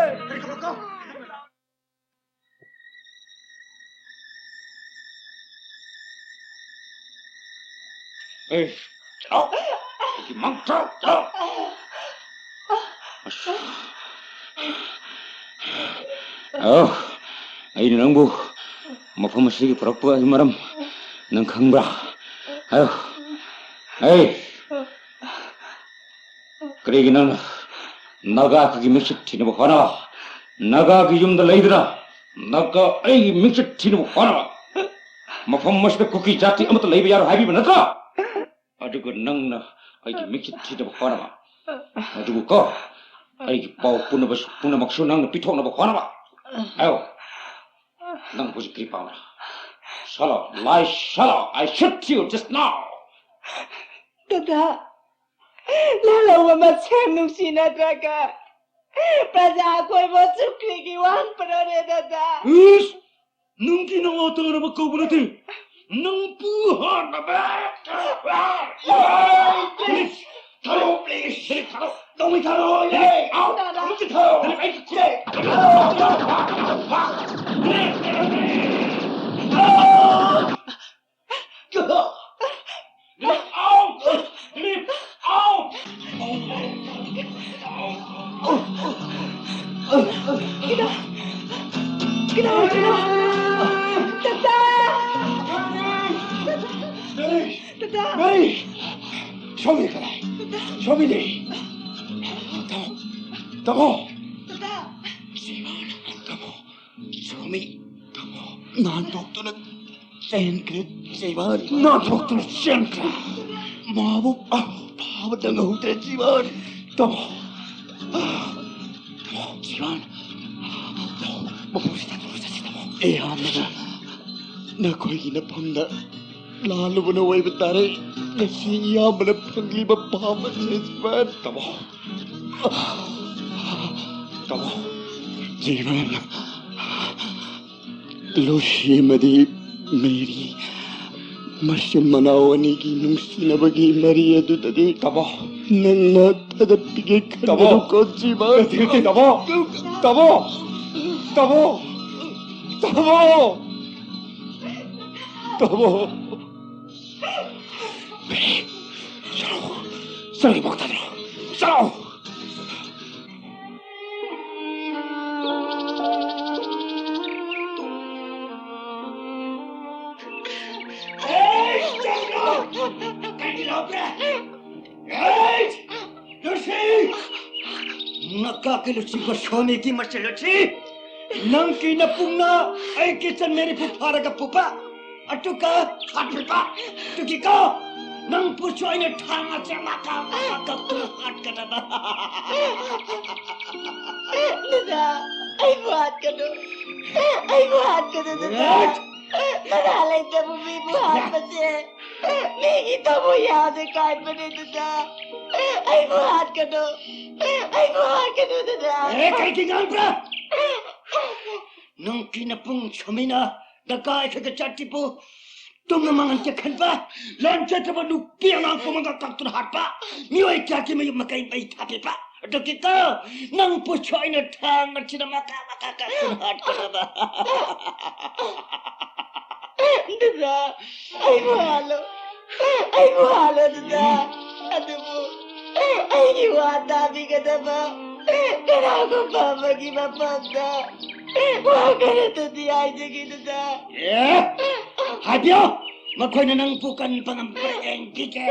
ꯀꯔꯤ ꯇꯧꯕꯤꯔꯣ? ꯑꯦ, ꯆꯠꯂꯣ꯫ ꯑꯩꯒꯤ ꯃꯥꯡ ꯆꯠꯂꯣ, ꯆꯠꯂꯣ꯫ ꯑꯁ꯫ ꯑꯧ, ꯑꯩꯅ ꯅꯪꯕꯨ ꯃꯐꯝ ꯑꯁꯤꯒꯤ ꯄꯨꯔꯛꯄꯒꯤ ꯃꯔꯝ ꯅꯪ ꯈꯪꯕ꯭ꯔꯥ? ꯍꯥꯏꯌꯨ꯫ ꯑꯦ, ꯀꯔꯤꯒꯤ ꯅꯪꯅ ꯅꯥꯒꯥ ꯑꯩꯈꯣꯏꯒꯤ ꯃꯤꯡꯆꯠ ꯊꯤꯅꯕ ꯍꯣꯠꯅꯕ? ꯅꯥꯒꯥꯒꯤ ꯌꯨꯝꯗ ꯂꯩꯗꯨꯅ ꯅꯥꯒꯥ ꯑꯩꯒꯤ ꯃꯤꯡꯆꯠ ꯊꯤꯅꯕ ꯍꯣꯠꯅꯕ? ꯃꯐꯝ ꯑꯁꯤꯗ ꯀꯨꯀꯤ ꯖꯥꯇꯤ ꯑꯃꯠꯇ ꯂꯩꯕ ꯌꯥꯔꯣꯏ ꯍꯥꯏꯕꯤꯕ ꯅꯠꯇ꯭ꯔꯣ? ꯑꯗꯨꯒ ꯅꯪꯅ ꯑꯩꯒꯤ ꯃꯤꯡꯆꯠ ꯊꯤꯅꯕ ꯍꯣꯠꯅꯕ꯫ ꯑꯗꯨꯕꯨ ꯀꯣ, ꯑꯩꯒꯤ ꯄꯥꯎ ꯄꯨꯝꯅꯃꯛ-, ꯄꯨꯝꯅꯃꯛꯁꯨ ꯅꯪꯅ ꯄꯤꯊꯣꯛꯅꯕ ꯍꯣꯠꯅꯕ꯫ ꯍꯥꯏꯌꯣ꯫ ꯅꯪ ꯍꯧꯖꯤꯛ ꯀꯔꯤ ꯄꯥꯝꯕ꯭ꯔꯥ? Shut up, lie, shut up. I shoot you just now. ꯗꯗꯥ, ꯂꯥꯜꯍꯧꯕ ꯃꯁꯦꯝ ꯅꯨꯡꯁꯤꯅꯗ꯭ꯔꯒ ꯄ꯭ꯔꯖꯥ ꯑꯀꯣꯏꯕ ꯆꯨꯞꯈ꯭ꯔꯤꯒꯤ ꯋꯥꯍꯪ ꯄꯔꯣꯅꯦ, ꯗꯗꯥ꯫ ꯏꯁ! ꯅꯪꯒꯤ ꯅꯋꯥ ꯇꯥꯅꯕ ꯀꯧꯕ ꯅꯠꯇꯦ꯫ ꯅꯪꯕꯨ ꯍꯥꯠꯅꯕ! Please! ꯊꯥꯗꯣꯛꯑꯣ, please! ꯊꯥꯗꯣꯛꯑꯣ! ꯅꯣꯡꯃꯩ ꯊꯥꯗꯣꯛꯑꯣ! Get out! Get out! ꯅꯣꯡꯃꯩ ꯊꯥꯗꯣꯛꯑꯣ! Get out! Get out! Get out! Get out! Get out! ꯀꯩꯗꯧ-, ꯀꯩꯗꯧꯔꯤꯅꯣ? ꯇꯥꯇꯥ! ꯃꯦꯔꯤ! ꯇꯥꯇꯥ! ꯃꯦꯔꯤ! ꯁꯣꯃꯤ ꯀꯗꯥꯏ? ꯇꯥꯇꯥ! ꯁꯣꯃꯤꯗꯤ? ꯇꯥꯃꯣ! ꯇꯥꯃꯣ! ꯇꯥꯇꯥ! ꯁꯤꯕꯥꯅ! ꯇꯥꯃꯣ! ꯁꯣꯃꯤ! ꯇꯥꯃꯣ! ꯅꯥꯟꯊꯣꯛꯇꯨꯅ ꯆꯦꯟꯈ꯭ꯔꯦ ꯁꯤꯕꯥꯅ! ꯅꯥꯟꯊꯣꯛꯇꯨꯅ ꯆꯦꯟꯈ꯭ꯔꯦ! ꯃꯥꯕꯨ ꯐꯥꯕ ꯅꯪꯍꯧꯗ꯭ꯔꯦ ꯁꯤꯕꯥꯅ! ꯇꯥꯃꯣ! ꯇꯥꯃꯣ! ꯁꯤꯕꯥꯅ! ꯇꯥꯃꯣ! ꯃꯐꯝꯁꯤꯗ ꯆꯠꯁꯤ, ꯇꯥꯃꯣ! ꯑꯩꯍꯥꯛꯅ ꯅꯈꯣꯏꯒꯤ ꯅꯐꯝꯗ ꯂꯥꯜꯂꯨꯕꯅ ꯑꯣꯏꯕ ꯇꯥꯔꯦ꯫ ꯉꯁꯤ ꯏꯌꯥꯝꯕꯅ ꯐꯪꯂꯤꯕ ꯄꯥꯝꯕ ꯑꯁꯤꯅ ꯇꯥꯃꯣ꯫ ꯇꯥꯃꯣ꯫ ꯖꯤꯕꯟ꯫ ꯂꯨꯁꯤ ꯑꯃꯗꯤ ꯃꯦꯔꯤ꯫ ꯃꯆꯤꯟ ꯃꯅꯥꯎ ꯑꯅꯤꯒꯤ ꯅꯨꯡꯁꯤꯅꯕꯒꯤ ꯃꯔꯤ ꯑꯗꯨꯗꯗꯤ ꯇꯥꯃꯣ꯫ ꯅꯪꯅ ꯊꯥꯗꯠꯄꯤꯒꯦ ꯇꯥꯃꯣ꯫ ꯈꯟꯒꯅꯨꯀꯣ, ꯖꯤꯕꯟ꯫ ꯅꯠꯇꯦ, ꯅꯠꯇꯦ, ꯇꯥꯃꯣ꯫ ꯇꯥꯃꯣ꯫ ꯇꯥꯃꯣ꯫ ꯇꯥꯃꯣ꯫ ꯇꯥꯃꯣ꯫ ꯆꯠꯂꯣ꯫ ꯆꯠꯂꯣ, ꯏꯕꯣꯛ ꯊꯥꯗꯔꯣ꯫ ꯆꯠꯂꯣ꯫ ꯅꯀꯥ ꯀꯤ ꯂꯨꯆꯤ ꯒꯣꯁ꯭ꯋꯥꯃꯤ ꯀꯤ ꯃꯆꯜ ꯂꯨꯆꯤ꯫ ꯅꯪ ꯀꯤ ꯅꯄꯨꯡꯅ ꯑꯩ ꯀꯤ ꯆꯟ ꯃꯦꯔꯤ ꯄꯨ ꯐꯥꯔꯒ ꯄꯨꯄꯥ꯫ ꯑꯗꯨꯒ ꯍꯥꯠꯄꯤꯕ꯫ ꯑꯗꯨꯒꯤꯀꯣ ꯅꯪ ꯄꯨꯁꯨ ꯑꯩꯅ ꯊꯥꯡ ꯑꯁꯦ ꯃꯀꯛ ꯃꯀꯛ ꯍꯥꯠꯀꯗꯕ꯫ ꯗꯗꯥ, ꯑꯩꯕꯨ ꯍꯥꯠꯀꯅꯨ꯫ ꯑꯩꯕꯨ ꯍꯥꯠꯀꯅꯨ, ꯗꯗꯥ꯫ ꯃꯔꯥꯜ ꯂꯩꯇꯕ ꯃꯤꯕꯨ ꯍꯥꯠꯄꯁꯦ ꯃꯤꯒꯤ ꯊꯃꯣꯏ ꯌꯥꯗ ꯀꯥꯏꯕꯅꯦ, ꯗꯗꯥ꯫ ꯑꯩꯕꯨ ꯍꯥꯠꯀꯅꯨ꯫ ꯑꯩꯕꯨ ꯍꯥꯠꯀꯅꯨ, ꯗꯗꯥ꯫ ꯑꯦ, ꯀꯩꯒꯤ ꯉꯥꯡꯕ꯭ꯔꯥ? ꯅꯪ ꯀꯤ ꯅꯄꯨꯡ ꯁꯣꯃꯤꯅ ꯗꯀꯥ ꯑꯩꯈꯣꯏꯒ ꯆꯥꯇꯤꯄꯨ ꯇꯨꯝꯅ ꯃꯥꯡꯍꯟꯒꯦ ꯈꯟꯕ, ꯂꯣꯟ ꯆꯠꯇꯕ ꯅꯨꯄꯤ ꯑꯉꯥꯡ ꯄꯨꯝꯕꯒ ꯀꯛꯇꯨꯅ ꯍꯥꯠꯄ, ꯃꯤꯑꯣꯏ ꯀꯌꯥꯒꯤ ꯃꯌꯨꯝ ꯃꯀꯩ ꯃꯩ ꯊꯥꯕꯤꯕ, ꯑꯗꯨꯒꯤꯀꯣ ꯅꯪ ꯄꯨꯁꯨ ꯑꯩꯅ ꯊꯥꯡ ꯑꯁꯤꯅ ꯃꯀꯥ ꯃꯀꯥ ꯀꯛꯇꯨꯅ ꯍꯥꯠꯀꯗꯕ꯫ ꯗꯗꯥ, ꯑꯩꯕꯨ ꯍꯥꯠꯂꯣ꯫ ꯑꯩꯕꯨ ꯍꯥꯠꯂꯣ, ꯗꯗꯥ꯫ ꯑꯗꯨꯕꯨ ꯑꯩꯒꯤ ꯋꯥ ꯇꯥꯕꯤꯒꯗꯕ ꯀꯅꯥꯒꯨꯝꯕ ꯑꯃꯒꯤ ꯃꯐꯝꯗ ꯋꯥ ꯈꯔꯇꯗꯤ ꯍꯥꯏꯖꯒꯦ, ꯗꯗꯥ꯫ ꯑꯦ, ꯍꯥꯏꯕꯤꯌꯣ꯫ ꯃꯈꯣꯏꯅ ꯅꯪꯕꯨ ꯀꯟꯕ ꯉꯝꯕ꯭ꯔꯥ ꯌꯦꯡꯕꯤꯒꯦ꯫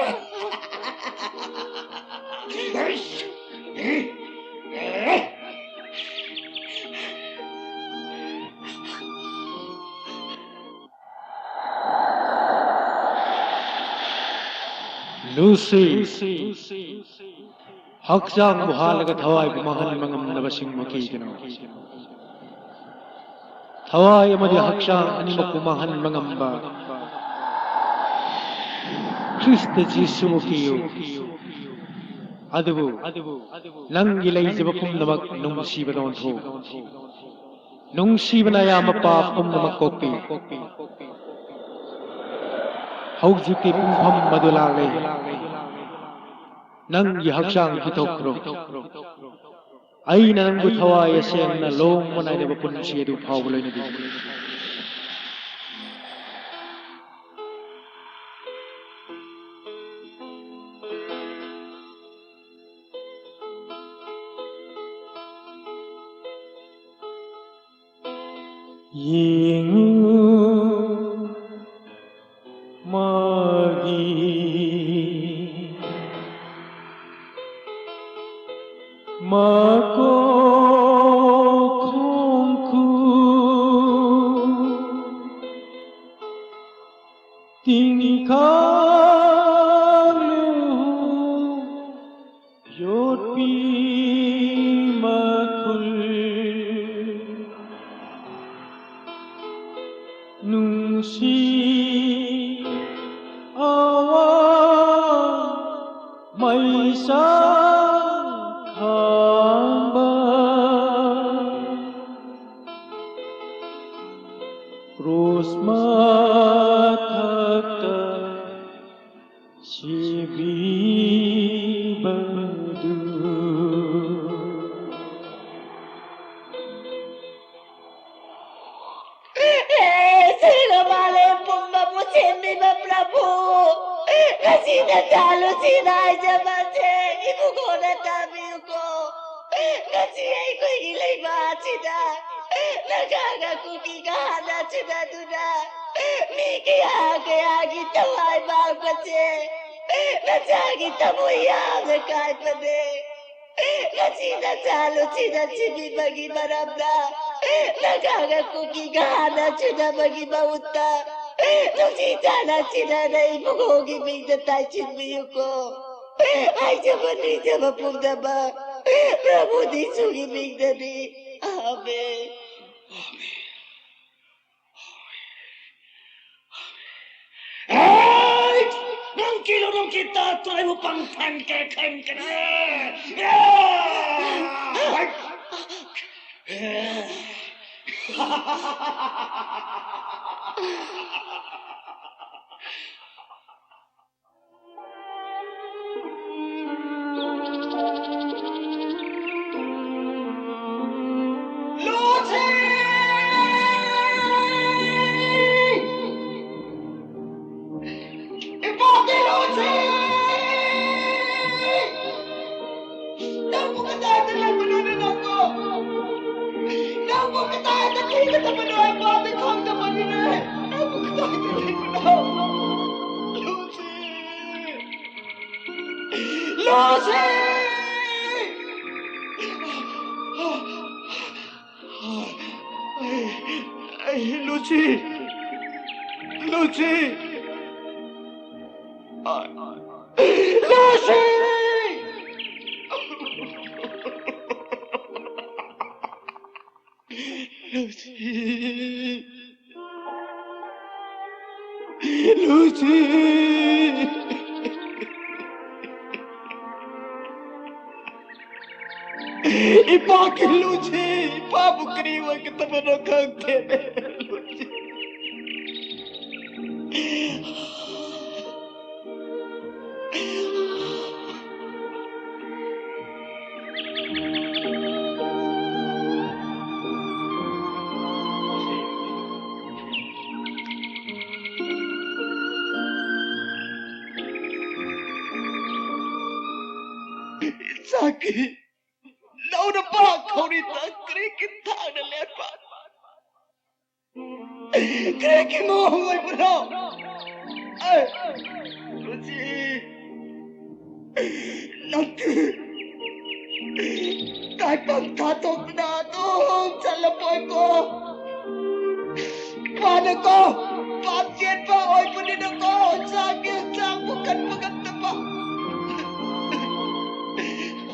ꯂꯨꯁꯤ, ꯍꯛꯆꯥꯡꯕꯨ ꯍꯥꯠꯂꯒ ꯊꯋꯥꯏꯕꯨ ꯃꯥꯡꯍꯟꯕ ꯉꯝꯗꯕꯁꯤꯡ ꯃꯈꯩꯒꯤꯅꯣ꯫ ꯊꯋꯥꯏ ꯑꯃꯗꯤ ꯍꯛꯆꯥꯡ ꯑꯅꯤꯃꯛꯄꯨ ꯃꯥꯡꯍꯟꯕ ꯉꯝꯕ ꯈ꯭ꯔꯤꯁꯇ ꯖꯤꯁꯨꯕꯨ ꯀꯤꯌꯨ꯫ ꯑꯗꯨꯕꯨ ꯅꯪꯒꯤ ꯂꯩꯖꯕ ꯄꯨꯝꯅꯃꯛ ꯅꯨꯡꯁꯤꯕꯗ ꯑꯣꯟꯊꯣꯛꯎ꯫ ꯅꯨꯡꯁꯤꯕꯅ ꯑꯌꯥꯝꯕ ꯄꯥꯞ ꯄꯨꯝꯅꯃꯛ ꯀꯣꯛꯄꯤ꯫ ꯍꯧꯖꯤꯛꯇꯤ ꯄꯨꯡꯐꯝ ꯑꯗꯨ ꯂꯥꯛꯂꯦ꯫ ꯅꯪꯒꯤ ꯍꯛꯆꯥꯡ ꯄꯤꯊꯣꯛꯈ꯭ꯔꯣ꯫ ꯑꯩꯅ ꯅꯪꯕꯨ ꯊꯋꯥꯏ ꯑꯁꯦꯡꯅ ꯂꯣꯡꯕ ꯅꯥꯏꯗꯕ ꯄꯨꯟꯁꯤ ꯑꯗꯨ ꯐꯥꯎꯕ ꯂꯣꯏꯅꯕꯤ꯫ ꯌꯦꯡꯉꯨ ꯃꯥꯒꯤ ꯃꯀꯣꯛ ꯈꯣꯡꯈꯨ ꯇꯤꯡꯈꯥꯡꯂꯨ ꯌꯣꯠꯄꯤ ꯃꯈꯨꯜ ꯅꯨꯡꯁꯤ ꯑꯋꯥ ꯃꯩꯁꯥ ꯈꯥꯡꯕ ꯀ꯭ꯔꯣꯁ ꯃꯊꯛꯇ ꯁꯤꯕꯤꯕꯗꯨ꯫ ꯁꯤꯒ ꯃꯥꯂꯦꯝ ꯄꯨꯝꯕꯕꯨ ꯁꯦꯝꯕꯤꯕ ꯄ꯭ꯔꯚꯨ, ꯉꯁꯤ ꯅꯆꯥ ꯂꯨꯆꯤꯅ ꯍꯥꯏꯖꯕꯁꯦ ꯏꯕꯨꯡꯉꯣꯅ ꯇꯥꯕꯤꯌꯨꯀꯣ꯫ ꯉꯁꯤ ꯑꯩꯈꯣꯏꯒꯤ ꯂꯩꯕꯥꯛ ꯑꯁꯤꯗ ꯅꯒꯥꯒ ꯀꯨꯀꯤꯒ ꯍꯥꯟꯅ ꯁꯤꯟꯅꯗꯨꯅ ꯃꯤ ꯀꯌꯥ ꯀꯌꯥꯒꯤ ꯊꯋꯥꯏ ꯃꯥꯡꯕꯁꯦ ꯅꯆꯥꯒꯤ ꯊꯃꯣꯏ ꯌꯥꯝꯅ ꯀꯥꯏꯕꯅꯦ꯫ ꯉꯁꯤ ꯅꯆꯥ ꯂꯨꯆꯤꯅ ꯁꯤꯕꯤꯕꯒꯤ ꯃꯔꯝꯅ ꯅꯒꯥꯒ ꯀꯨꯀꯤꯒ ꯍꯥꯟꯅ ꯁꯤꯟꯅꯕꯒꯤ ꯃꯍꯨꯠꯇ ꯅꯨꯡꯁꯤ ꯆꯥꯟꯅ ꯁꯤꯟꯅꯅ ꯏꯕꯨꯡꯉꯣꯒꯤ ꯃꯤꯡꯗ ꯇꯥꯏꯁꯤꯟꯕꯤꯌꯨꯀꯣ꯫ ꯍꯥꯏꯖꯕ ꯅꯤꯡꯖꯕ ꯄꯨꯝꯅꯃꯛ ꯄ꯭ꯔꯚꯨ ꯖꯤꯁꯨꯒꯤ ꯃꯤꯡꯗꯅꯤ꯫ ꯑꯥꯃꯦꯟ꯫ Kilo nung kita tuai mu pang tan ke khen kena. Lucy! Ipati Lucy! Nang bu katai ta lei manu na nang ko. Nang bu katai ta ki kata manu ai pa ta khang ta manu ne. Nang bu katai ta lei manu. Lucy! Lucy! Ai, ai, Lucy! Lucy! Ai, Lucy! Lucy! Lucy! Ipa ki Lucy, ipa bu kari wa kita mano khang te. Lucy. Saki. Nau na pa khou ni ta kri kin thang na le pa. Kri kin mo hui bro. Ai. Lucy. Nang tu. Kai pang ta tok na tu. Chala poi ko. Mana ko, pap chen pa oi puni na ko, sa ke sa bukan bukan tapa.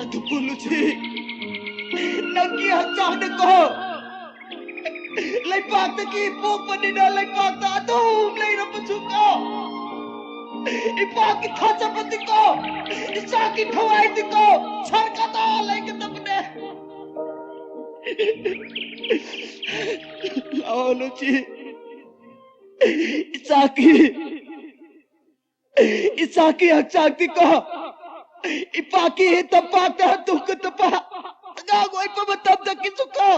Atu pun Lucy, nang ki hak sa na ko. Lai pak ta ki pok puni na lai pak ta atu lai na pun suka. ꯏꯄꯥꯒꯤ ꯊꯥꯖꯕꯗꯤꯀꯣ, ꯏꯆꯥꯒꯤ ꯊꯋꯥꯏꯗꯤꯀꯣ ꯁꯔꯀꯥꯔꯗ ꯂꯩꯒꯗꯕꯅꯦ꯫ ꯂꯥꯛꯑꯣ ꯂꯨꯆꯤ, ꯏꯆꯥꯒꯤ, ꯏꯆꯥꯒꯤ ꯍꯛꯆꯥꯡꯗꯤꯀꯣ ꯏꯄꯥꯒꯤ ꯇꯝꯄꯥꯛꯇ ꯍꯟꯗꯣꯛꯀꯗꯕ ꯑꯉꯥꯡ ꯑꯣꯏꯕ ꯃꯇꯝꯗꯒꯤꯁꯨꯀꯣ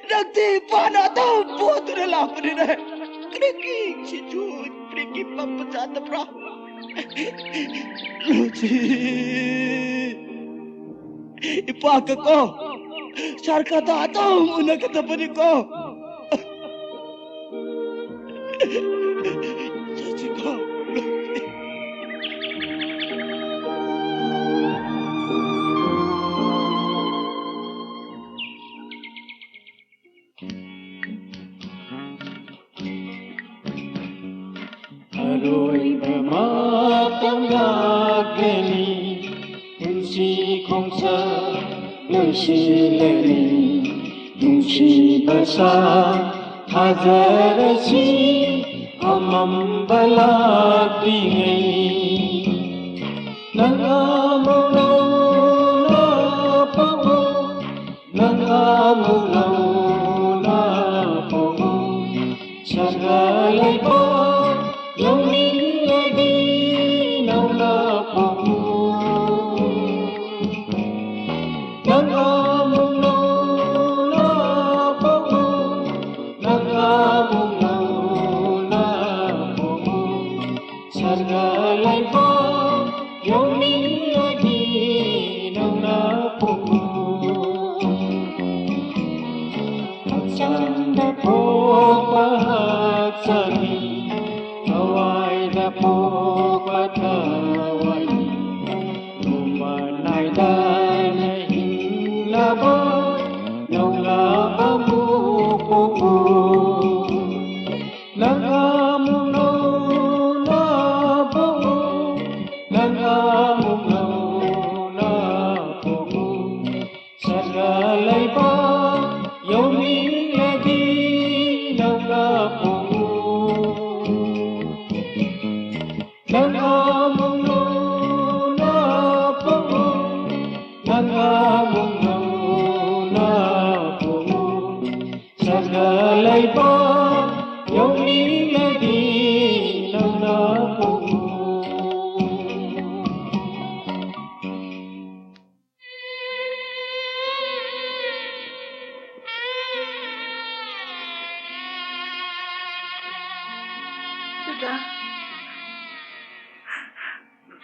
ꯅꯪꯗꯤ ꯏꯄꯥꯅ ꯑꯗꯨꯝ ꯄꯣꯗꯨꯅ ꯂꯥꯛꯄꯅꯤꯅꯦ꯫ ꯀꯔꯤꯒꯤ ꯁꯤꯁꯨ ꯀꯔꯤꯒꯤ ꯄꯝꯕ ꯆꯥꯗꯕ꯭ꯔꯥ? ꯂꯨꯆꯤ, ꯏꯄꯥꯒꯀꯣ ꯁꯔꯀꯥꯔꯗ ꯑꯗꯨꯝ ꯎꯅꯒꯗꯕꯅꯤꯀꯣ꯫ ꯆꯠꯁꯤꯀꯣ꯫ ꯑꯔꯣꯏꯕ ꯃꯇꯝ ꯂꯥꯛꯀꯅꯤ, ꯄꯨꯟꯁꯤ ꯈꯣꯡꯆꯠ ꯂꯣꯏꯁꯤꯜꯂꯅꯤ꯫ ꯅꯨꯡꯁꯤꯕ ꯁꯥꯊꯥꯖꯔꯁꯤ, ꯑꯃꯝꯕ ꯂꯥꯛꯂꯤꯉꯩ꯫ ꯅꯪ ꯑꯃꯨꯛ ꯅꯧꯅ ꯄꯣꯛꯎ, ꯅꯪ ꯑꯃꯨꯛ ꯅꯧꯅ ꯄꯣꯛꯎ꯫ ꯁꯔꯒ ꯂꯩꯕꯥꯛ ꯌꯧꯅꯤꯡꯂꯗꯤ ꯅꯧꯅ ꯄꯣꯛꯎ꯫ ꯅꯪ ꯑꯃꯨꯛ ꯅꯧꯅ ꯄꯣꯛꯎ, ꯅꯪ ꯑꯃꯨꯛ ꯅꯧꯅ ꯄꯣꯛꯎ꯫ ꯁꯔꯒ ꯂꯩꯕꯥꯛ ꯌꯧꯅꯤꯡꯂꯗꯤ ꯅꯧꯅ ꯄꯣꯛꯎ꯫ ꯍꯛꯆꯥꯡꯗ ꯄꯣꯛꯄ ꯍꯛꯆꯥꯡꯅꯤ, ꯊꯋꯥꯏꯗ ꯄꯣꯛꯄ ꯊꯋꯥꯏꯅꯤ꯫ ꯅꯣꯡꯃ ꯅꯥꯏꯗꯅ ꯍꯤꯡꯅꯕ ꯅꯧꯅ ꯑꯃꯨꯛ ꯄꯣꯛꯎ꯫ ꯅꯪ ꯑꯃꯨꯛ ꯅꯧꯅ ꯄꯣꯛꯎ, ꯅꯪ ꯑꯃꯨꯛ ꯅꯧꯅ ꯄꯣꯛꯎ꯫ ꯁꯔꯒ ꯂꯩꯕꯥꯛ ꯌꯧꯅꯤꯡꯂꯗꯤ ꯅꯧꯅ ꯄꯣꯛꯎ꯫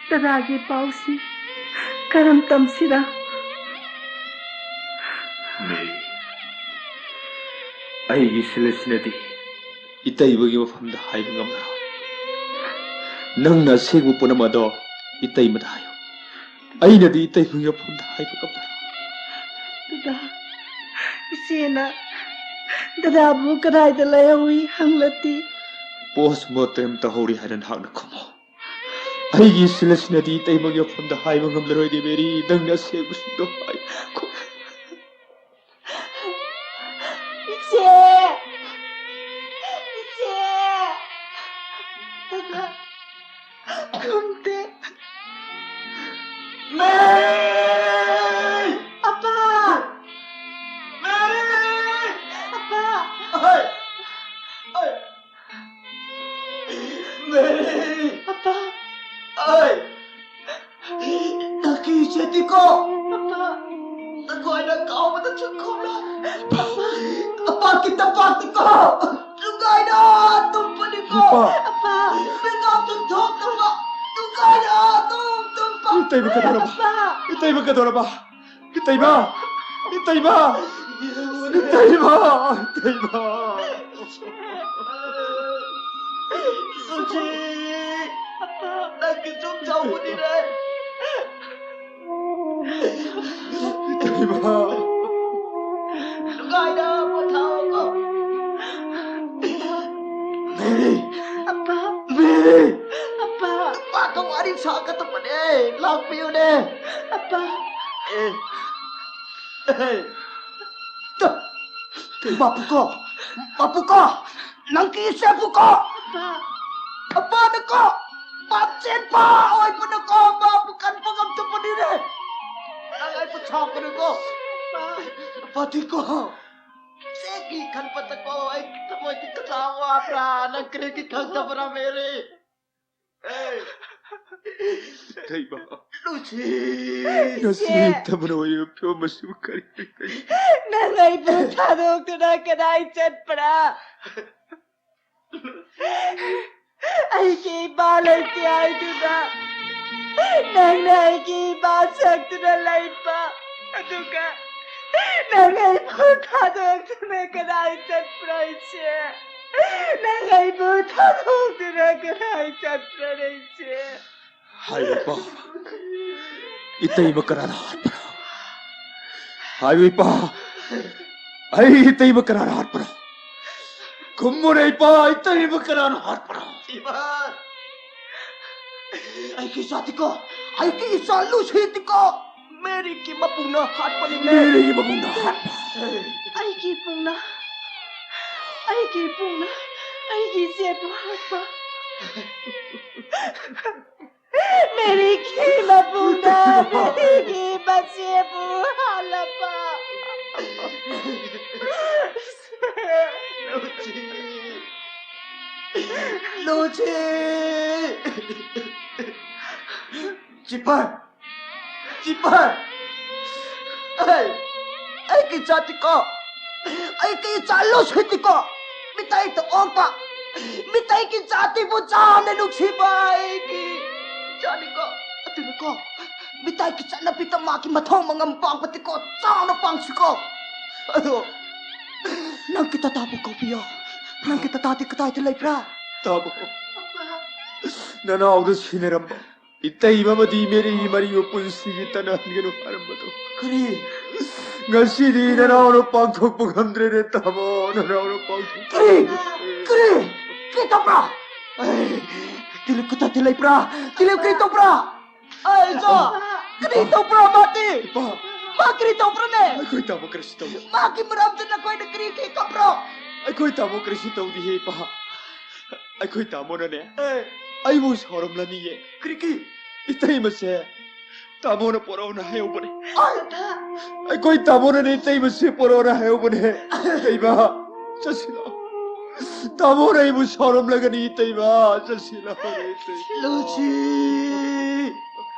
ꯗꯗꯥꯒꯤ ꯄꯥꯎꯁꯤ ꯀꯔꯝ ꯇꯝꯁꯤꯔ? ꯃꯦꯔꯤ, ꯑꯩꯒꯤ ꯁꯤꯂꯤꯁꯅꯗꯤ ꯏꯇꯩꯕꯒꯤ ꯃꯐꯝꯗ ꯍꯥꯏꯕ ꯉꯝꯂꯔꯣꯏ꯫ ꯅꯪꯅ ꯑꯁꯦꯡꯕ ꯄꯨꯝꯅꯃꯛ ꯑꯗꯣ ꯏꯇꯩꯃꯗ ꯍꯥꯏꯌꯨ꯫ ꯑꯩꯅꯗꯤ ꯏꯇꯩꯃꯒꯤ ꯃꯐꯝꯗ ꯍꯥꯏꯕ ꯉꯝꯂꯔꯣꯏ꯫ ꯗꯗꯥ, ꯏꯆꯦꯅ ꯗꯗꯥꯕꯨ ꯀꯗꯥꯏꯗ ꯂꯩꯍꯧꯏ ꯍꯪꯂꯗꯤ? ꯄꯣꯁ ꯃꯣꯔꯇꯦꯝ ꯇꯧꯍꯧꯔꯤ ꯍꯥꯏꯅ ꯅꯍꯥꯛꯅ ꯈꯨꯝꯃꯣ꯫ ꯑꯩꯒꯤ ꯁꯤꯂꯁꯤꯅꯗꯤ ꯏꯇꯩꯃꯒꯤ ꯃꯐꯝꯗ ꯍꯥꯏꯕ ꯉꯝꯂꯔꯣꯏꯅꯦ ꯃꯦꯔꯤ, ꯅꯪꯅ ꯑꯁꯦꯡꯕꯁꯤꯡꯗꯣ ꯍꯥꯏ꯫ ꯏꯆꯦ! ꯏꯆꯦ! ꯈꯨꯝꯗꯦ꯫ ꯃꯦꯔꯤ! ꯑꯄꯥ! ꯃꯦꯔꯤ! ꯑꯄꯥ! ꯑꯍꯣꯏ! ꯑꯍꯣꯏ! ꯃꯦꯔꯤ! ꯑꯄꯥ! ꯑꯩ! ꯅꯪꯒꯤ ꯏꯆꯦꯗꯤꯀꯣ! ꯑꯄꯥ! ꯅꯈꯣꯏꯅ ꯀꯥꯎꯕꯗ ꯆꯨꯝꯈꯨꯝꯂꯣ! ꯑꯄꯥ! ꯑꯄꯥꯒꯤ ꯇꯝꯄꯥꯛꯇꯤꯀꯣ! ꯅꯨꯡꯉꯥꯏꯅ ꯇꯨꯝꯕꯅꯤꯀꯣ! ꯑꯄꯥ! ꯑꯄꯥ! ꯃꯤꯀꯞꯇ ꯊꯣꯛꯇꯕ! ꯅꯨꯡꯉꯥꯏꯅ ꯑꯗꯨꯝ ꯇꯨꯝꯕ! ꯏꯇꯩꯃ ꯀꯩꯗꯧꯔꯕ? ꯑꯄꯥ! ꯏꯇꯩꯃ ꯀꯩꯗꯧꯔꯕ? ꯏꯇꯩꯃ! ꯏꯇꯩꯃ! ꯏꯇꯩꯃ! ꯏꯇꯩꯃ! ꯁꯨꯆꯤ! ꯅꯪꯒꯤ ꯁꯨꯝ ꯆꯥꯎꯕꯅꯤꯅꯦ! ꯏꯇꯩꯃ! ꯅꯨꯡꯉꯥꯏꯅ ꯄꯣꯊꯥꯎꯀꯣ! ꯃꯦꯔꯤ! ꯑꯄꯥ! ꯃꯦꯔꯤ! ꯑꯄꯥ! ꯅꯨꯄꯥꯒ ꯋꯥꯔꯤ ꯁꯥꯒꯗꯕꯅꯦ! ꯂꯥꯛꯄꯤꯌꯨꯅꯦ! ꯑꯄꯥ! ꯑꯦ! ꯑꯦ! ꯇ-, ꯃꯄꯨꯀꯣ! ꯃꯄꯨꯀꯣ! ꯅꯪꯒꯤ ꯏꯆꯦꯕꯨꯀꯣ! ꯑꯄꯥ! ꯑꯄꯥꯅꯀꯣ! ꯄꯥꯞꯆꯦꯟꯕ ꯑꯣꯏꯕꯅꯀꯣ! ꯃꯥꯕꯨ ꯀꯟꯕ ꯉꯝꯗꯕꯅꯤꯅꯦ! ꯅꯪ ꯑꯩꯕꯨ ꯁꯥꯎꯒꯅꯨꯀꯣ! ꯑꯄꯥ! ꯑꯄꯥꯗꯤꯀꯣ! ꯆꯦꯛꯀꯤ ꯈꯟꯕꯗꯀꯣ ꯑꯩꯒꯤ ꯊꯃꯣꯏꯗꯤ ꯀꯆꯥ ꯋꯥꯕ꯭ꯔꯥ? ꯅꯪ ꯀꯔꯤꯒꯤ ꯈꯪꯗꯕ꯭ꯔꯥ, ꯃꯦꯔꯤ? ꯑꯦ! ꯏꯇꯩꯃ! ꯂꯨꯁꯤ! ꯉꯁꯤ ꯏꯆꯦ! ꯊꯃꯣꯏ ꯑꯣꯏꯔꯤꯕ ꯐꯤꯕꯝ ꯑꯁꯤꯕꯨ ꯀꯔꯤ? ꯅꯪ ꯑꯩꯕꯨ ꯊꯥꯗꯣꯛꯇꯨꯅ ꯀꯗꯥꯏ ꯆꯠꯄ꯭ꯔꯥ? ꯑꯩꯒꯤ ꯏꯃꯥ ꯂꯩꯇꯦ ꯍꯥꯏꯗꯨꯅ ꯅꯪꯅ ꯑꯩꯒꯤ ꯏꯃꯥ ꯁꯛꯇꯨꯅ ꯂꯩꯕ, ꯑꯗꯨꯒ ꯅꯪ ꯑꯩꯕꯨ ꯊꯥꯗꯣꯛꯇꯨꯅ ꯀꯗꯥꯏ ꯆꯠꯄ꯭ꯔꯣ ꯏꯆꯦ? ꯅꯪ ꯑꯩꯕꯨ ꯊꯥꯗꯣꯛꯇꯨꯅ ꯀꯗꯥꯏ ꯆꯠꯄ꯭ꯔꯣ ꯏꯆꯦ? ꯍꯥꯏꯌꯨ ꯏꯄꯥ, ꯏꯇꯩꯃ ꯀꯅꯥꯅ ꯍꯥꯠꯄꯅꯣ? ꯍꯥꯏꯌꯨ ꯏꯄꯥ, ꯑꯩ ꯏꯇꯩꯃ ꯀꯅꯥꯅ ꯍꯥꯠꯄꯅꯣ? ꯈꯨꯝꯃꯨꯅꯦ ꯏꯄꯥ, ꯏꯇꯩꯃ ꯀꯅꯥꯅ ꯍꯥꯠꯄꯅꯣ? ꯏꯃꯥ, ꯑꯩꯒꯤ ꯏꯆꯥꯗꯤꯀꯣ, ꯑꯩꯒꯤ ꯏꯆꯥ ꯂꯨꯁꯤꯗꯤꯀꯣ, ꯃꯦꯔꯤꯒꯤ ꯃꯄꯨꯅ ꯍꯥꯠꯄꯅꯤꯅꯦ꯫ ꯃꯦꯔꯤꯒꯤ ꯃꯄꯨꯅ ꯍꯥꯠꯄ? ꯑꯩꯒꯤ ꯏꯄꯨꯡꯅ, ꯑꯩꯒꯤ ꯏꯄꯨꯡꯅ ꯑꯩꯒꯤ ꯏꯆꯦꯕꯨ ꯍꯥꯠꯄ꯫ ꯃꯦꯔꯤꯒꯤ ꯃꯄꯨꯅ ꯃꯦꯔꯤꯒꯤ ꯃꯆꯦꯕꯨ ꯍꯥꯠꯂꯕ꯫ ꯂꯨꯆꯤ! ꯂꯨꯆꯤ! ꯆꯤꯄꯔ! ꯆꯤꯄꯔ! ꯑꯩ, ꯑꯩꯒꯤ ꯏꯆꯥꯗꯤꯀꯣ, ꯑꯩꯒꯤ ꯏꯆꯥ ꯂꯨꯁꯤꯗꯤꯀꯣ, ꯃꯤꯇꯩꯗ ꯑꯣꯛꯄ, ꯃꯤꯇꯩꯒꯤ ꯖꯥꯇꯤꯕꯨ ꯆꯥꯎꯅ ꯅꯨꯡꯁꯤꯕ ꯑꯩꯒꯤ ꯏꯆꯥꯅꯤꯀꯣ꯫ ꯑꯗꯨꯅꯀꯣ, ꯃꯤꯇꯩꯒꯤ ꯆꯠꯅꯕꯤꯗ ꯃꯥꯒꯤ ꯃꯊꯧ ꯃꯉꯝ ꯄꯥꯡꯕꯗꯤꯀꯣ, ꯆꯥꯎꯅ ꯄꯥꯡꯁꯤꯀꯣ꯫ ꯑꯗꯣ, ꯅꯪꯒꯤ ꯇꯇꯥꯕꯨ ꯀꯧꯕꯤꯌꯣ꯫ ꯅꯪꯒꯤ ꯇꯇꯥꯗꯤ ꯀꯗꯥꯏꯗ ꯂꯩꯕ꯭ꯔꯥ? ꯇꯥꯃꯣ, ꯅꯅꯥꯎꯗ ꯁꯤꯟꯅꯔꯝꯕ ꯏꯇꯩꯃ ꯑꯃꯗꯤ ꯃꯦꯔꯤꯒꯤ ꯃꯔꯤꯕꯨ ꯄꯨꯟꯁꯤꯒꯤ ꯇꯠꯅꯍꯟꯒꯅꯨ ꯍꯥꯏꯔꯝꯕꯗꯣ꯫ ꯀꯔꯤ? ꯉꯁꯤꯗꯤ ꯅꯅꯥꯎꯅ ꯄꯥꯡꯊꯣꯛꯄ ꯉꯝꯗ꯭ꯔꯦꯅꯦ, ꯇꯥꯃꯣ, ꯅꯅꯥꯎꯅ ꯄꯥꯡꯊꯣꯛꯄ ꯀꯔꯤ? ꯉꯝꯗ꯭ꯔꯦ꯫ ꯀꯔꯤ? ꯀꯔꯤ ꯇꯧꯕ꯭ꯔꯥ? ꯑꯩ, ꯇꯤꯂꯤꯞ ꯀꯗꯥꯏꯗ ꯂꯩꯕ꯭ꯔꯥ? ꯇꯤꯂꯤꯞ ꯀꯔꯤ ꯇꯧꯕ꯭ꯔꯥ? ꯑꯩ ꯏꯆꯥ, ꯀꯔꯤ ꯇꯧꯕ꯭ꯔꯥ ꯃꯥꯗꯤ? ꯏꯄꯥ꯫ ꯃꯥ ꯀꯔꯤ ꯇꯧꯕ꯭ꯔꯥꯅꯦ? ꯑꯩꯈꯣꯏ ꯇꯥꯃꯣ ꯀꯔꯤꯁꯨ ꯇꯧꯗꯦ꯫ ꯃꯥꯒꯤ ꯃꯔꯝꯗ ꯅꯈꯣꯏꯅ ꯀꯔꯤꯒꯤ ꯀꯞꯄ꯭ꯔꯣ? ꯑꯩꯈꯣꯏ ꯇꯥꯃꯣ ꯀꯔꯤꯁꯨ ꯇꯧꯗꯤꯌꯦ, ꯏꯄꯥ꯫ ꯑꯩꯈꯣꯏ ꯇꯥꯃꯣꯅꯅꯦ, ꯑꯦ꯫ ꯑꯩꯕꯨ ꯁꯥꯎꯔꯝꯂꯅꯤꯌꯦ꯫ ꯀꯔꯤꯒꯤ? ꯏꯇꯩꯃꯁꯦ ꯇꯥꯃꯣꯅ ꯄꯣꯔꯛꯑꯣꯅ ꯍꯥꯏꯍꯧꯕꯅꯦ꯫ ꯑꯩ ꯑꯩꯈꯣꯏ ꯇꯥꯃꯣꯅꯅꯦ ꯏꯇꯩꯃꯁꯦ ꯄꯣꯔꯛꯑꯣꯅ ꯍꯥꯏꯍꯧꯕꯅꯦ꯫ ꯏꯇꯩꯃ, ꯆꯠꯁꯤꯂꯣ꯫ ꯇꯥꯃꯣꯅ ꯑꯩꯕꯨ ꯁꯥꯎꯔꯝꯂꯒꯅꯤ, ꯏꯇꯩꯃ꯫ ꯆꯠꯁꯤꯂꯣ, ꯏꯇꯩꯃ꯫ ꯂꯨꯆꯤ!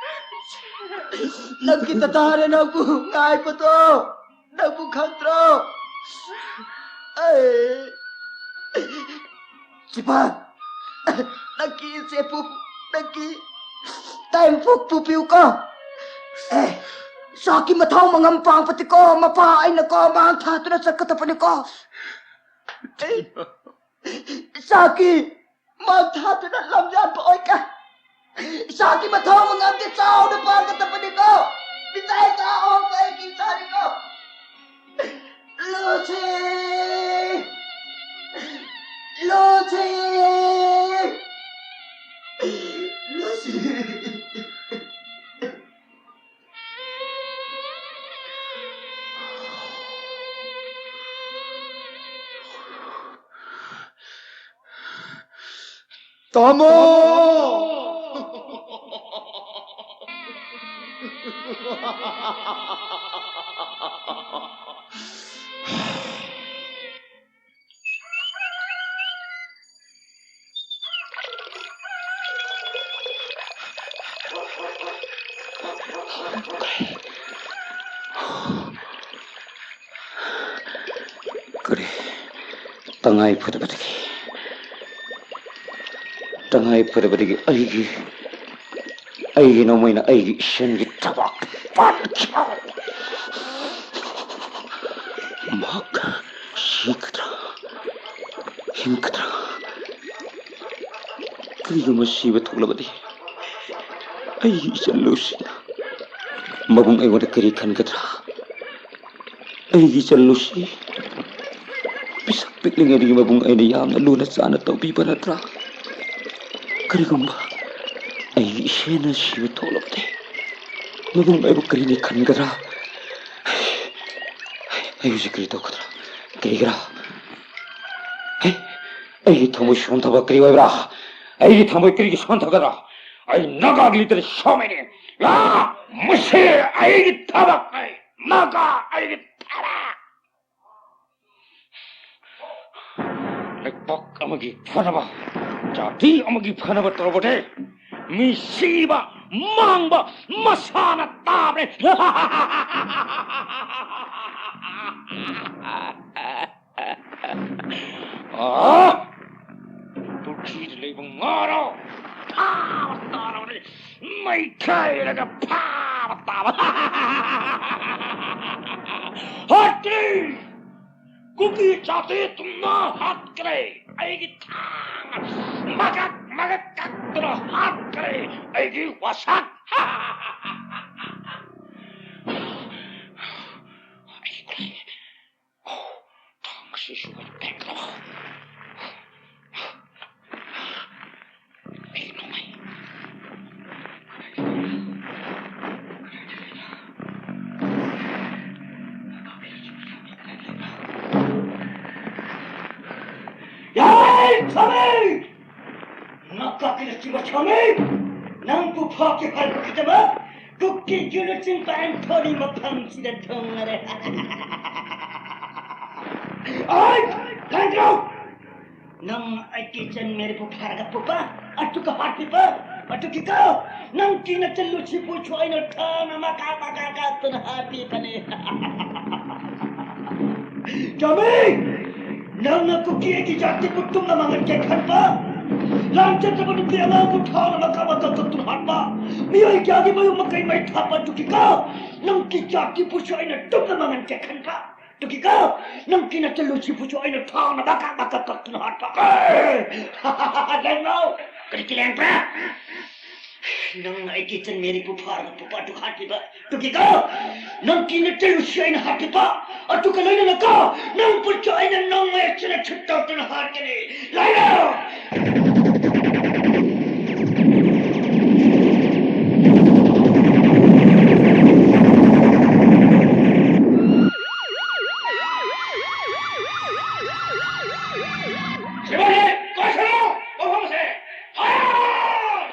ꯅꯪꯒꯤ ꯇꯇꯥꯅ ꯅꯪꯕꯨ ꯉꯥꯏꯕꯗꯣ ꯅꯪꯕꯨ ꯈꯪꯗ꯭ꯔꯣ? ꯑꯩ ꯆꯤꯄꯥꯟ! ꯅꯪꯒꯤ ꯏꯆꯦꯕꯨ, ꯅꯪꯒꯤ ꯇꯥꯏꯕꯪ ꯄꯨꯕꯤꯌꯨꯀꯣ꯫ ꯑꯦ, ꯏꯆꯥꯒꯤ ꯃꯊꯧ ꯃꯉꯝ ꯄꯥꯡꯕꯗꯤꯀꯣ, ꯃꯄꯥ ꯑꯩꯅꯀꯣ ꯃꯥꯡ ꯊꯥꯗꯨꯅ ꯆꯠꯀꯗꯕꯅꯤꯀꯣ꯫ ꯑꯦ, ꯏꯆꯥꯒꯤ ꯃꯥꯡ ꯊꯥꯗꯨꯅ ꯂꯝ ꯌꯥꯟꯕ ꯑꯣꯏꯀ꯫ ꯏꯆꯥꯒꯤ ꯃꯊꯧ ꯃꯉꯝꯗꯤ ꯆꯥꯎꯅ ꯄꯥꯡꯒꯗꯕꯅꯤꯀꯣ꯫ ꯃꯤꯇꯥꯏ ꯆꯥ ꯑꯍꯣꯡꯕ ꯑꯩꯒꯤ ꯏꯆꯥꯅꯤꯀꯣ꯫ ꯂꯨꯁꯤ! ꯂꯨꯁꯤ! ꯂꯨꯁꯤ! ꯇꯥꯃꯣ! ꯀꯔꯤ? ꯇꯉꯥꯏ ꯐꯗꯕꯗꯒꯤ, ꯇꯉꯥꯏ ꯐꯗꯕꯗꯒꯤ ꯑꯩꯒꯤ, ꯑꯩꯒꯤ ꯅꯣꯡꯃꯩꯅ ꯑꯩꯒꯤ ꯏꯆꯟꯒꯤ ꯊꯕꯥꯛꯇ ꯄꯥꯟꯈꯤꯕ꯫ ꯃꯍꯥꯛ ꯁꯤꯒꯗ꯭ꯔꯥ? ꯍꯤꯡꯒꯗ꯭ꯔꯥ? ꯀꯔꯤꯒꯨꯝꯕ ꯁꯤꯕ ꯊꯣꯛꯂꯕꯗꯤ ꯑꯩꯒꯤ ꯏꯆꯟ ꯂꯨꯁꯤꯅ ꯃꯕꯨꯡ ꯑꯩꯉꯣꯟꯗ ꯀꯔꯤ ꯈꯟꯒꯗ꯭ꯔꯥ? ꯑꯩꯒꯤ ꯏꯆꯟ ꯂꯨꯁꯤ ꯄꯤꯁꯛ ꯄꯤꯛꯂꯤꯉꯩꯗꯒꯤ ꯃꯕꯨꯡ ꯑꯩꯅ ꯌꯥꯝꯅ ꯂꯨꯅ ꯆꯥꯅ ꯇꯧꯕꯤꯕ ꯅꯠꯇ꯭ꯔꯥ? ꯀꯔꯤꯒꯨꯝꯕ ꯑꯩꯒꯤ ꯏꯆꯦꯅ ꯁꯤꯕ ꯊꯣꯛꯂꯕꯗꯤ ꯃꯕꯨꯡ ꯑꯩꯕꯨ ꯀꯔꯤꯅꯤ ꯈꯟꯒꯗ꯭ꯔꯥ? ꯑꯩ ꯍꯧꯖꯤꯛ ꯀꯔꯤ ꯇꯧꯒꯗ꯭ꯔꯥ? ꯀꯔꯤꯒꯤꯔꯥ? ꯍꯦ, ꯑꯩꯒꯤ ꯊꯃꯣꯏ ꯁꯣꯟꯊꯕ ꯀꯔꯤ ꯑꯣꯏꯕ꯭ꯔꯥ? ꯑꯩꯒꯤ ꯊꯃꯣꯏ ꯀꯔꯤꯒꯤ ꯁꯣꯟꯊꯒꯗ꯭ꯔꯥ? ꯑꯩ ꯅꯥꯒꯥꯒꯤ ꯂꯤꯇꯔ ꯁꯣꯃꯦꯅꯤ꯫ ꯂꯥ! ꯃꯁꯤ ꯑꯩꯒꯤ ꯊꯕꯛꯅꯤ꯫ ꯅꯥꯒꯥ ꯑꯩꯒꯤ ꯊꯕꯛ꯫ ꯂꯩꯄꯥꯛ ꯑꯃꯒꯤ ꯐꯅꯕ, ꯖꯥꯇꯤ ꯑꯃꯒꯤ ꯐꯅꯕ ꯇꯧꯔꯕꯗꯤ ꯃꯤ ꯁꯤꯕ, ꯃꯥꯡꯕ ꯃꯁꯥꯅ ꯇꯥꯕꯅꯤ꯫ ꯑꯥ! ꯁꯤꯗ ꯂꯩꯕ ꯉꯥꯔꯣ? ꯐꯥꯕ ꯇꯥꯔꯕꯅꯤ꯫ ꯃꯩꯈꯥꯏꯔꯒ ꯐꯥꯕ ꯇꯥꯕ꯫ ꯍꯥꯠꯇ꯭ꯔꯤ! ꯀꯨꯀꯤ ꯖꯥꯇꯤ ꯇꯨꯝꯅ ꯍꯥꯠꯈ꯭ꯔꯦ꯫ ꯑꯩꯒꯤ ꯊꯥꯡꯅ ꯃꯀꯛ ꯃꯀꯛ ꯀꯛꯇꯨꯅ ꯍꯥꯠꯈ꯭ꯔꯦ꯫ ꯑꯩꯒꯤ ꯋꯥꯁꯛ꯫ ꯑꯩꯒꯤ ꯈꯨꯠꯂꯥꯏ꯫ ꯑꯣ, ꯊꯥꯡ ꯑꯁꯤꯁꯨ ꯑꯩ ꯄꯦꯛꯈ꯭ꯔꯕ? ꯑꯩ ꯅꯣꯡꯃꯩ꯫ ꯌꯥꯏ, ꯊꯝꯃꯦ! ꯅꯀꯛꯀꯤꯅꯆꯤꯡꯕ ꯁꯥꯃꯤ! ꯅꯪꯕꯨ ꯐꯥꯒꯦ ꯍꯥꯏꯕꯒꯤꯗꯃꯛ ꯀꯨꯀꯤꯒꯤ ꯂꯨꯆꯤꯡꯕ ꯑꯦꯟꯊꯣꯅꯤ ꯃꯐꯝꯁꯤꯗ ꯊꯨꯡꯂꯔꯦ꯫ ꯑꯩ ꯂꯥꯡꯗ꯭ꯔꯣ! ꯅꯪ ꯑꯩꯒꯤ ꯏꯆꯟ ꯃꯦꯔꯤꯕꯨ ꯐꯥꯔꯒ ꯄꯨꯕ, ꯑꯗꯨꯒ ꯍꯥꯠꯄꯤꯕ, ꯑꯗꯨꯒꯤꯀꯣ ꯅꯪꯒꯤ ꯅꯆꯜ ꯂꯨꯁꯤꯕꯨꯁꯨ ꯑꯩꯅ ꯊꯥꯡꯅ ꯃꯀꯥ ꯃꯀꯥ ꯀꯛꯇꯨꯅ ꯍꯥꯠꯄꯤꯕꯅꯦ꯫ ꯆꯥꯃꯤ! ꯅꯪꯅ ꯀꯨꯀꯤ ꯑꯩꯒꯤ ꯖꯥꯇꯤꯕꯨ ꯇꯨꯝꯅ ꯃꯥꯡꯍꯟꯒꯦ ꯈꯟꯕ? ꯂꯥꯟ ꯆꯠꯇꯕ ꯅꯨꯄꯤ ꯑꯉꯥꯡꯕꯨ ꯊꯥꯡꯅ ꯃꯀꯥ ꯃꯀꯥ ꯀꯛꯇꯨꯅ ꯍꯥꯠꯄ? ꯃꯤꯑꯣꯏ ꯀꯌꯥꯒꯤ ꯃꯌꯨꯝ ꯃꯀꯩ ꯃꯩ ꯊꯥꯕ ꯑꯗꯨꯒꯤꯀꯣ ꯅꯪꯒꯤ ꯖꯥꯇꯤꯕꯨꯁꯨ ꯑꯩꯅ ꯇꯨꯝꯅ ꯃꯥꯡꯍꯟꯒꯦ ꯈꯟꯕ? ꯑꯗꯨꯒꯤꯀꯣ ꯅꯪꯒꯤ ꯅꯆꯜ ꯂꯨꯁꯤꯕꯨꯁꯨ ꯑꯩꯅ ꯊꯥꯡꯅ ꯃꯀꯥ ꯃꯀꯥ ꯀꯛꯇꯨꯅ ꯍꯥꯠꯄ꯫ ꯑꯦ! ꯂꯦꯡꯉꯣ! ꯀꯔꯤꯒꯤ ꯂꯦꯡꯕ꯭ꯔꯥ? ꯅꯪ ꯑꯩꯒꯤ ꯏꯆꯟ ꯃꯦꯔꯤꯕꯨ ꯐꯥꯔꯒ ꯄꯨꯄꯥꯗꯨ ꯍꯥꯠꯈꯤꯕ꯫ ꯑꯗꯨꯒꯤꯀꯣ ꯅꯪꯒꯤ ꯅꯆꯜ ꯂꯨꯁꯤ ꯑꯩꯅ ꯍꯥꯠꯈꯤꯕ꯫ ꯑꯗꯨꯒ ꯂꯣꯏꯅꯅꯀꯣ ꯅꯪꯕꯨꯁꯨ ꯑꯩꯅ ꯅꯣꯡꯃꯩ ꯑꯁꯤꯅ ꯁꯨꯠ ꯇꯧꯗꯨꯅ ꯍꯥꯠꯀꯅꯤ꯫ ꯂꯥꯏꯔꯣ! ꯁꯤꯕꯥꯏ, ꯀꯣꯏꯁꯜꯂꯣ! ꯃꯐꯝꯁꯦ! ꯐꯥꯏꯌꯔ!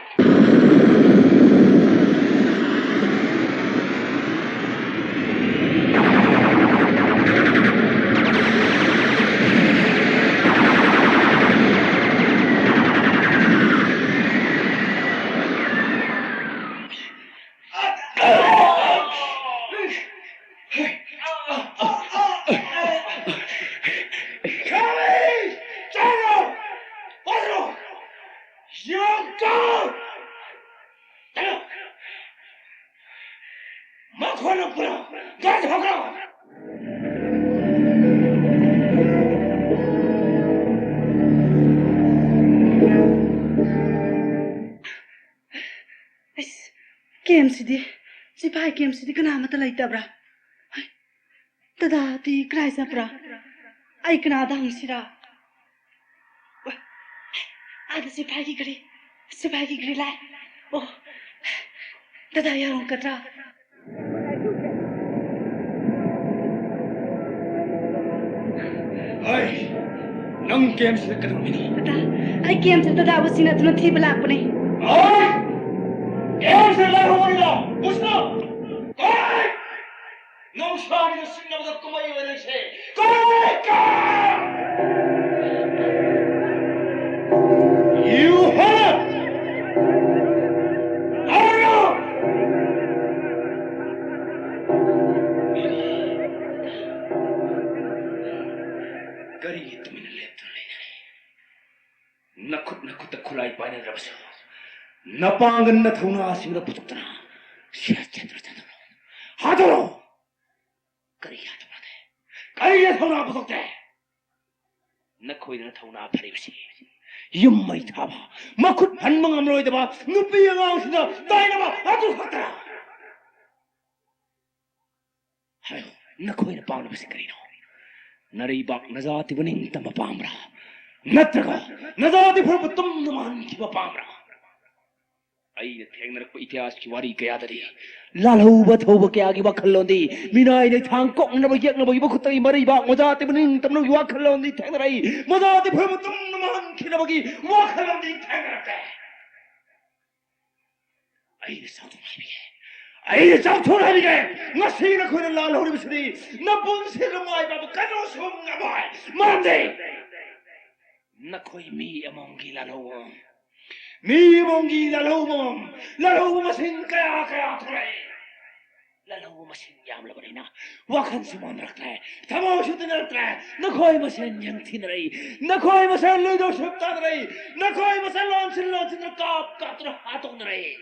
ꯁꯤꯗꯤ, ꯁꯤꯐꯥꯏ ꯀꯦꯝꯁꯤꯗꯤ ꯀꯅꯥ ꯑꯃꯠꯇ ꯂꯩꯇꯕ꯭ꯔꯥ? ꯍꯩ, ꯗꯗꯥꯗꯤ ꯀꯗꯥꯏ ꯆꯠꯄ꯭ꯔꯥ? ꯑꯩ ꯀꯅꯥꯗ ꯍꯪꯁꯤꯔꯥ? ꯑꯥꯗ ꯁꯤꯐꯥꯏꯒꯤ ꯒꯥꯔꯤ, ꯁꯤꯐꯥꯏꯒꯤ ꯒꯥꯔꯤ ꯂꯥꯛꯑꯦ꯫ ꯑꯣ, ꯗꯗꯥ ꯌꯥꯎꯔꯝꯒꯗ꯭ꯔꯥ? ꯍꯩ, ꯅꯪ ꯀꯦꯝꯁꯤꯗ ꯀꯩꯗꯧꯔꯝꯃꯤꯅꯣ? ꯗꯗꯥ, ꯑꯩ ꯀꯦꯝꯁꯤꯗ ꯗꯗꯥꯕꯨ ꯁꯤꯟꯅꯗꯨꯅ ꯊꯤꯕ ꯂꯥꯛꯄꯅꯦ꯫ ꯍꯩ! ꯀꯦꯝꯁꯤꯗ ꯂꯥꯏꯍꯧꯔꯤꯔꯣ? ꯄꯨꯁꯤꯜꯂꯣ! ꯍꯩ! ꯅꯨꯡꯁꯥꯅ ꯁꯤꯡꯅꯕꯗ ꯀꯨꯝꯍꯩ ꯑꯣꯏꯔꯁꯦ꯫ ꯀꯔꯤ ꯀꯥ? You have ꯂꯥꯎꯔꯣ! ꯀꯔꯤꯒꯤ ꯇꯨꯃꯤꯟꯅ ꯂꯦꯞꯇꯨꯅ ꯂꯩꯅꯔꯤ? ꯅꯈꯨꯠ ꯅꯈꯨꯠꯇ ꯈꯨꯠꯂꯥꯏ ꯄꯥꯏꯅꯗ꯭ꯔꯕꯁꯨ, ꯅꯄꯥꯡꯒꯜ ꯅꯊꯧꯅꯥꯁꯤꯡꯗ ꯄꯨꯊꯣꯛꯇꯨꯅ ꯁꯤꯌꯥ ꯆꯦꯟꯗꯨꯅ ꯆꯦꯟꯊꯣꯛꯂꯣ꯫ ꯍꯥꯠꯇꯣꯛꯂꯣ! ꯀꯔꯤ ꯍꯥꯠꯇꯣꯛꯅꯗꯦ? ꯀꯔꯤꯒꯤ ꯊꯧꯅꯥ ꯄꯨꯊꯣꯛꯇꯦ? ꯅꯈꯣꯏꯗꯅ ꯊꯧꯅꯥ ꯐꯔꯤꯕꯁꯤ ꯌꯨꯝ ꯃꯩ ꯊꯥꯕ, ꯃꯈꯨꯠ ꯍꯟꯕ ꯉꯝꯂꯣꯏꯗꯕ ꯅꯨꯄꯤ ꯑꯉꯥꯡꯁꯤꯡꯗ ꯇꯥꯏꯅꯕ ꯑꯗꯨ ꯈꯛꯇꯔꯥ? ꯍꯥꯏꯌꯨ, ꯅꯈꯣꯏꯅ ꯄꯥꯝꯂꯤꯕꯁꯤ ꯀꯔꯤꯅꯣ? ꯅꯔꯩꯕꯥꯛ ꯅꯖꯥꯇꯤꯕꯨ ꯅꯤꯡꯇꯝꯕ ꯄꯥꯝꯕ꯭ꯔꯥ? ꯅꯠꯇ꯭ꯔꯒ ꯅꯖꯥꯇꯤ ꯐꯨꯔꯨꯞꯄꯨ ꯇꯨꯝꯅ ꯃꯥꯡꯍꯟꯈꯤꯕ ꯄꯥꯝꯕ꯭ꯔꯥ? ꯑꯩꯅ ꯊꯦꯡꯅꯔꯛꯄ ꯏꯇꯤꯍꯥꯁꯀꯤ ꯋꯥꯔꯤ ꯀꯌꯥꯗꯗꯤ ꯂꯥꯜꯍꯧꯕ ꯊꯧꯕ ꯀꯌꯥꯒꯤ ꯋꯥꯈꯜꯂꯣꯟꯗꯤ ꯃꯤꯅꯥꯏ ꯂꯩꯊꯥꯡ ꯀꯣꯛꯅꯕ ꯌꯦꯛꯅꯕꯒꯤ ꯃꯈꯨꯠꯇꯒꯤ ꯃꯔꯩꯕꯥꯛ ꯃꯖꯥꯇꯤꯕꯨ ꯅꯤꯡꯇꯝꯅꯕꯒꯤ ꯋꯥꯈꯜꯂꯣꯟꯗꯤ ꯊꯦꯡꯅꯔꯛꯏ꯫ ꯃꯖꯥꯇꯤ ꯐꯨꯔꯨꯞꯄꯨ ꯇꯨꯝꯅ ꯃꯥꯡꯍꯟꯈꯤꯅꯕꯒꯤ ꯋꯥꯈꯜꯂꯣꯟꯗꯤ ꯊꯦꯡꯅꯔꯛꯇꯦ꯫ ꯑꯩꯅ ꯆꯥꯎꯊꯣꯛꯅ ꯍꯥꯏꯕꯤꯒꯦ, ꯑꯩꯅ ꯆꯥꯎꯊꯣꯛꯅ ꯍꯥꯏꯕꯤꯒꯦ, ꯉꯁꯤ ꯅꯈꯣꯏꯅ ꯂꯥꯜꯍꯧꯔꯤꯕꯁꯤꯗꯤ ꯅꯄꯨꯟꯁꯤꯗ ꯅꯨꯡꯉꯥꯏꯕ ꯀꯩꯅꯣꯁꯨ ꯉꯝꯃꯣꯏ꯫ ꯃꯔꯝꯗꯤ ꯅꯈꯣꯏ ꯃꯤ ꯑꯃꯃꯝꯒꯤ ꯂꯥꯜꯍꯧꯕ, ꯃꯤ ꯑꯃꯃꯝꯒꯤ ꯂꯥꯜꯍꯧꯕ, ꯂꯥꯜꯍꯧꯕ ꯃꯁꯤꯡ ꯀꯌꯥ ꯀꯌꯥ ꯊꯣꯛꯂꯛꯏ꯫ ꯂꯥꯜꯍꯧꯕ ꯃꯁꯤꯡ ꯌꯥꯝꯂꯕꯅꯤꯅ ꯋꯥꯈꯜꯁꯨ ꯃꯥꯟꯅꯔꯛꯇ꯭ꯔꯦ, ꯊꯃꯣꯏꯁꯨ ꯇꯤꯟꯅꯔꯛꯇ꯭ꯔꯦ꯫ ꯅꯈꯣꯏ ꯃꯁꯦꯟ ꯌꯦꯡꯊꯤꯅꯔꯛꯏ, ꯅꯈꯣꯏ ꯃꯁꯦꯟ ꯂꯣꯏꯗꯧꯁꯨ ꯇꯥꯅꯔꯛꯏ, ꯅꯈꯣꯏ ꯃꯁꯦꯟ ꯂꯣꯟꯁꯤꯟ ꯂꯣꯟꯁꯤꯟꯗꯨꯅ ꯀꯥꯞ ꯀꯥꯞꯇꯨꯅ ꯍꯥꯠꯇꯣꯛꯅꯔꯛꯏ꯫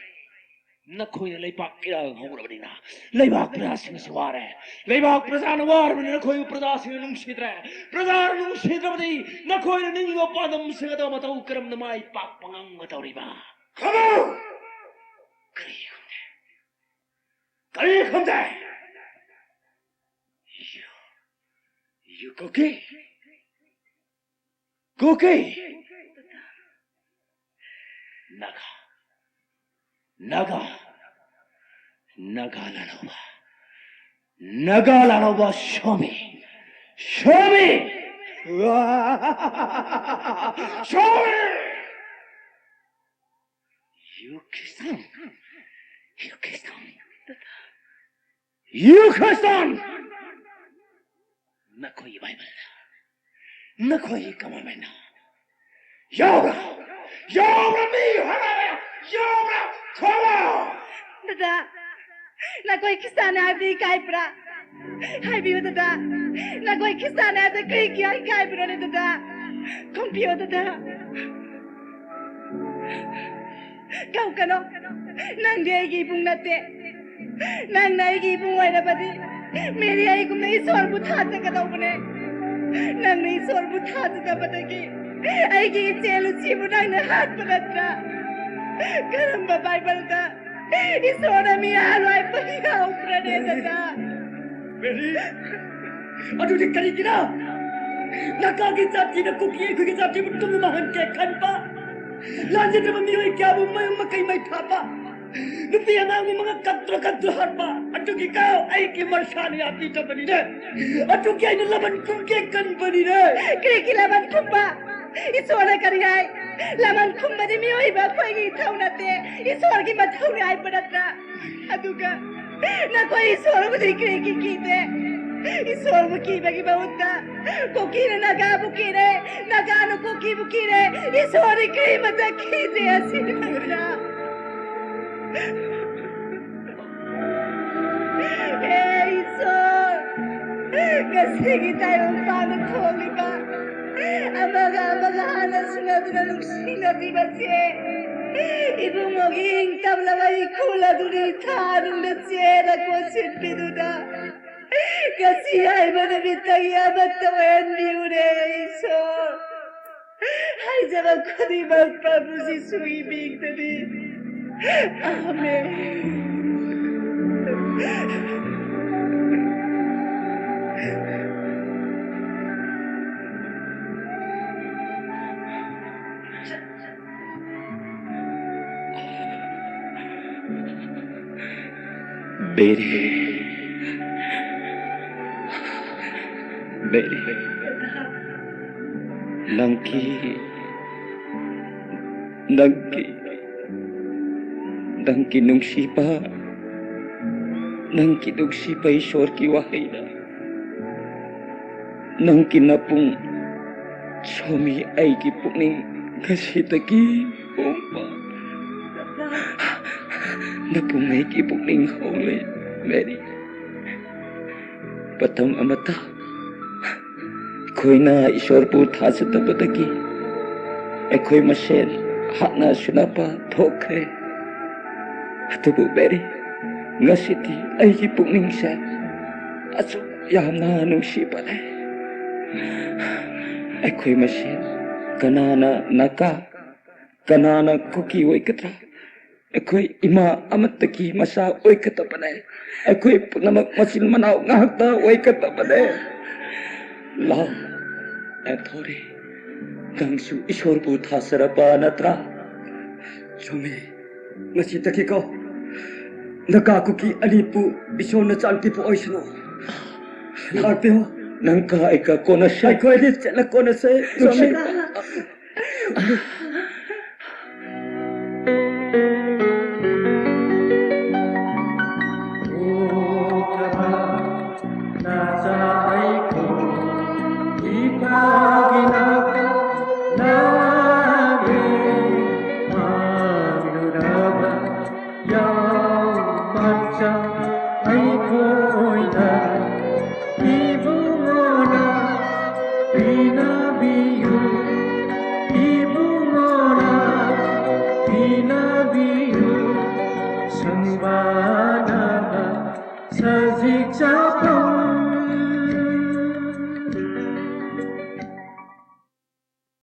ꯅꯈꯣꯏꯅ ꯂꯩꯕꯥꯛ ꯏꯔꯥꯡ ꯍꯧꯔꯕꯅꯤꯅ ꯂꯩꯕꯥꯛ ꯄ꯭ꯔꯖꯥꯁꯤꯡꯁꯨ ꯋꯥꯔꯦ꯫ ꯂꯩꯕꯥꯛ ꯄ꯭ꯔꯖꯥꯅ ꯋꯥꯔꯕꯅꯤꯅ ꯅꯈꯣꯏꯕꯨ ꯄ꯭ꯔꯖꯥꯁꯤꯡꯅ ꯅꯨꯡꯁꯤꯗ꯭ꯔꯦ꯫ ꯄ꯭ꯔꯖꯥꯅ ꯅꯨꯡꯁꯤꯗ꯭ꯔꯕꯗꯤ ꯅꯈꯣꯏꯅ ꯅꯤꯡꯉꯤꯕ ꯄꯥꯟꯗꯝꯁꯤꯡ ꯑꯗꯣ ꯃꯇꯧ ꯀꯔꯝꯅ ꯃꯥꯏ ꯄꯥꯛꯄ ꯉꯝꯒꯗꯧꯔꯤꯕ? ꯈꯪꯉꯨ! ꯀꯔꯤ ꯈꯪꯗꯦ? ꯑꯩ ꯈꯨꯝꯗꯦ꯫ You, you Kuki? Kuki? Naga. Naga. Naga ꯂꯥꯜꯍꯧꯕ. Naga ꯂꯥꯜꯍꯧꯕ, show me. Show me. Show me. Yuki-san. Yuki-san. Yuki-san. ꯅꯈꯣꯏꯒꯤ ꯕꯥꯏꯕꯜꯗ, ꯅꯈꯣꯏꯒꯤ ꯀꯃꯟꯃꯦꯟꯗ ꯌꯥꯎꯕ꯭ꯔꯥ? ꯌꯥꯎꯕ꯭ꯔꯥ? ꯃꯤ ꯍꯥꯏꯕ ꯌꯥꯎꯕ꯭ꯔꯥ? ꯈꯨꯝꯃꯣ! ꯗꯗꯥ, ꯅꯈꯣꯏ ꯈ꯭ꯔꯤꯁꯇꯥꯟꯅꯤ ꯍꯥꯏꯕꯗꯨ ꯏꯀꯥꯏꯕ꯭ꯔꯥ? ꯍꯥꯏꯕꯤꯌꯨ ꯗꯗꯥ, ꯅꯈꯣꯏ ꯈ꯭ꯔꯤꯁꯇꯥꯟꯅꯤ ꯍꯥꯏꯕꯗꯨ ꯀꯔꯤꯒꯤ ꯏꯀꯥꯏꯕꯅꯣꯅꯦ ꯗꯗꯥ? ꯈꯨꯝꯕꯤꯌꯨ ꯗꯗꯥ꯫ ꯀꯞꯀꯅꯣ꯫ ꯅꯪꯗꯤ ꯑꯩꯒꯤ ꯏꯕꯨꯡ ꯅꯠꯇꯦ꯫ ꯅꯪꯅ ꯑꯩꯒꯤ ꯏꯕꯨꯡ ꯑꯣꯏꯔꯕꯗꯤ ꯃꯦꯔꯤ ꯑꯩꯒꯨꯝꯅ ꯏꯁꯣꯔꯕꯨ ꯊꯥꯖꯒꯗꯧꯕꯅꯦ꯫ ꯅꯪꯅ ꯏꯁꯣꯔꯕꯨ ꯊꯥꯖꯗꯕꯗꯒꯤ ꯑꯩꯒꯤ ꯏꯆꯦ ꯂꯨꯁꯤꯕꯨ ꯅꯪꯅ ꯍꯥꯠꯄ ꯅꯠꯇ꯭ꯔꯥ? ꯀꯔꯝꯕ ꯕꯥꯏꯕꯜꯗ ꯏꯁꯣꯔꯅ ꯃꯤ ꯍꯥꯠꯂꯣ ꯍꯥꯏꯕ ꯌꯥꯎꯕ꯭ꯔꯅꯦ ꯗꯗꯥ? ꯃꯦꯔꯤ, ꯑꯗꯨꯗꯤ ꯀꯔꯤꯒꯤꯅꯣ ꯅꯥꯒꯥꯒꯤ ꯖꯥꯇꯤꯅ ꯀꯨꯀꯤ ꯑꯩꯈꯣꯏꯒꯤ ꯖꯥꯇꯤꯕꯨ ꯇꯨꯝꯅ ꯃꯥꯡꯍꯟꯒꯦ ꯈꯟꯕ? ꯂꯥꯟꯖꯗꯕ ꯃꯤꯑꯣꯏ ꯀꯌꯥꯕꯨ ꯃꯌꯨꯝ ꯃꯀꯩ ꯃꯩ ꯊꯥꯕ, ꯅꯨꯄꯤ ꯑꯉꯥꯡꯕꯨ ꯃꯉꯛ ꯀꯠꯇ꯭ꯔ ꯀꯠꯇ꯭ꯔ ꯍꯥꯠꯄ, ꯑꯗꯨꯒꯤ ꯀꯥꯎ ꯑꯩꯒꯤ ꯃꯁꯥꯅ ꯌꯥꯕꯤꯗꯕꯅꯤꯅꯦ꯫ ꯑꯗꯨꯒꯤ ꯑꯩꯅ ꯂꯃꯟ ꯈꯨꯝꯒꯦ ꯈꯟꯕꯅꯤꯅꯦ꯫ ꯀꯔꯤꯒꯤ ꯂꯃꯟ ꯈꯨꯝꯕ? ꯏꯁꯣꯔꯅ ꯀꯔꯤ ꯍꯥꯏ? ꯂꯃꯟ ꯈꯨꯝꯕꯗꯤ ꯃꯤꯑꯣꯏꯕ ꯑꯩꯈꯣꯏꯒꯤ ꯏꯊꯧ ꯅꯠꯇꯦ, ꯏꯁꯣꯔꯒꯤ ꯃꯊꯧꯅꯤ ꯍꯥꯏꯕ ꯅꯠꯇ꯭ꯔꯥ? ꯑꯗꯨꯒ ꯅꯈꯣꯏ ꯏꯁꯣꯔꯕꯨꯗꯤ ꯀꯔꯤꯒꯤ ꯀꯤꯗꯦ? ꯏꯁꯣꯔꯕꯨ ꯀꯤꯕꯒꯤ ꯃꯍꯨꯠꯇ ꯀꯨꯀꯤꯅ ꯅꯥꯒꯥꯕꯨ ꯀꯤꯔꯦ, ꯅꯥꯒꯥꯅ ꯀꯨꯀꯤꯕꯨ ꯀꯤꯔꯦ, ꯏꯁꯣꯔꯗꯤ ꯀꯔꯤꯃꯠꯇ ꯀꯤꯗꯦ꯫ ꯑꯁꯤꯅꯤ ꯅꯠꯇ꯭ꯔꯥ? ꯍꯦ ꯏꯁꯣꯔ, ꯉꯁꯤꯒꯤ ꯇꯥꯏꯕꯪ ꯄꯥꯟꯗ ꯊꯣꯛꯂꯤꯕ ꯑꯃꯒ ꯑꯃꯒ ꯍꯥꯟꯅ ꯁꯨꯅꯗꯨꯅ ꯅꯨꯡꯁꯤꯅꯕꯤꯕꯁꯦ, ꯏꯕꯨꯡꯉꯣꯒꯤ ꯏꯪ ꯇꯞꯂꯕ ꯏꯈꯨꯜ ꯑꯗꯨꯅꯤ ꯊꯥꯅꯨꯡꯗ ꯆꯦꯜꯂ ꯀꯣꯟꯁꯤꯟꯕꯤꯗꯨꯅ ꯉꯁꯤ ꯍꯥꯏꯕ ꯅꯨꯃꯤꯠꯇꯒꯤ ꯑꯃꯠꯇ ꯑꯣꯏꯍꯟꯕꯤꯌꯨꯅꯦ ꯏꯁꯣꯔ꯫ ꯍꯥꯏꯖꯕ ꯈꯨꯗꯤꯡꯃꯛ ꯄ꯭ꯔꯚꯨ ꯖꯤꯁꯨꯒꯤ ꯃꯤꯡꯗꯅꯤ꯫ ꯑꯥꯃꯦꯟ꯫ ꯕꯦꯔꯤ, ꯕꯦꯔꯤ, ꯅꯪꯒꯤ, ꯅꯪꯒꯤ, ꯅꯪꯒꯤ ꯅꯨꯡꯁꯤꯕ, ꯅꯪꯒꯤ ꯅꯨꯡꯁꯤꯕ ꯏꯁꯣꯔꯒꯤ ꯋꯥꯍꯩꯅ ꯅꯪꯒꯤ ꯅꯄꯨꯡ ꯁꯣꯃꯤ ꯑꯩꯒꯤ ꯄꯨꯛꯅꯤꯡ ꯉꯁꯤꯗꯒꯤ ꯍꯣꯡꯕ꯫ ꯅꯄꯨꯡ ꯑꯩꯒꯤ ꯄꯨꯛꯅꯤꯡ ꯍꯣꯡꯂꯦ, ꯃꯦꯔꯤ꯫ ꯃꯇꯝ ꯑꯃꯠꯇ ꯑꯩꯈꯣꯏꯅ ꯏꯁꯣꯔꯕꯨ ꯊꯥꯖꯗꯕꯗꯒꯤ ꯑꯩꯈꯣꯏ ꯃꯁꯦꯟ ꯍꯥꯠꯅ ꯁꯨꯅꯕ ꯊꯣꯛꯈ꯭ꯔꯦ꯫ ꯑꯗꯨꯕꯨ ꯃꯦꯔꯤ, ꯉꯁꯤꯗꯤ ꯑꯩꯒꯤ ꯄꯨꯛꯅꯤꯡꯁꯦ ꯑꯁꯨꯛ ꯌꯥꯝꯅ ꯅꯨꯡꯁꯤꯕꯅꯦ꯫ ꯑꯩꯈꯣꯏ ꯃꯁꯦꯟ ꯀꯅꯥꯅ ꯅꯥꯒꯥ, ꯀꯅꯥꯅ ꯀꯨꯀꯤ ꯑꯣꯏꯒꯗ꯭ꯔꯥ? ꯑꯩꯈꯣꯏ ꯏꯃꯥ ꯑꯃꯠꯇꯒꯤ ꯃꯆꯥ ꯑꯣꯏꯒꯗꯕꯅꯦ꯫ ꯑꯩꯈꯣꯏ ꯄꯨꯝꯅꯃꯛ ꯃꯆꯤꯟ ꯃꯅꯥꯎ ꯉꯥꯛꯇ ꯑꯣꯏꯒꯗꯕꯅꯦ꯫ ꯂꯥꯎ, ꯑꯦꯟꯊꯣꯅꯤ, ꯅꯪꯁꯨ ꯏꯁꯣꯔꯕꯨ ꯊꯥꯖꯔꯕ ꯅꯠꯇ꯭ꯔꯥ? ꯆꯨꯝꯃꯤ꯫ ꯉꯁꯤꯗꯒꯤꯀꯣ, ꯅꯥꯒꯥ ꯀꯨꯀꯤ ꯑꯅꯤꯄꯨ ꯏꯁꯣꯔꯅ ꯆꯥꯟꯕꯤꯕ ꯑꯣꯏꯁꯅꯨ꯫ ꯂꯥꯛꯄꯤꯌꯨ꯫ ꯅꯪꯒ ꯑꯩꯒ ꯀꯣꯟꯅꯁꯦ꯫ ꯑꯩꯈꯣꯏꯗꯤ ꯆꯠꯂ ꯀꯣꯟꯅꯁꯦ꯫ ꯅꯨꯡꯁꯤ꯫ ꯏꯁꯣꯔꯅ ꯏꯕꯨꯡꯉꯣꯅ ꯄꯤꯅꯕꯤꯌꯨ, ꯏꯕꯨꯡꯉꯣꯅ ꯄꯤꯅꯕꯤꯌꯨ, ꯁꯪꯕꯥꯅꯕ ꯁꯖꯤꯛ ꯆꯥꯐꯝ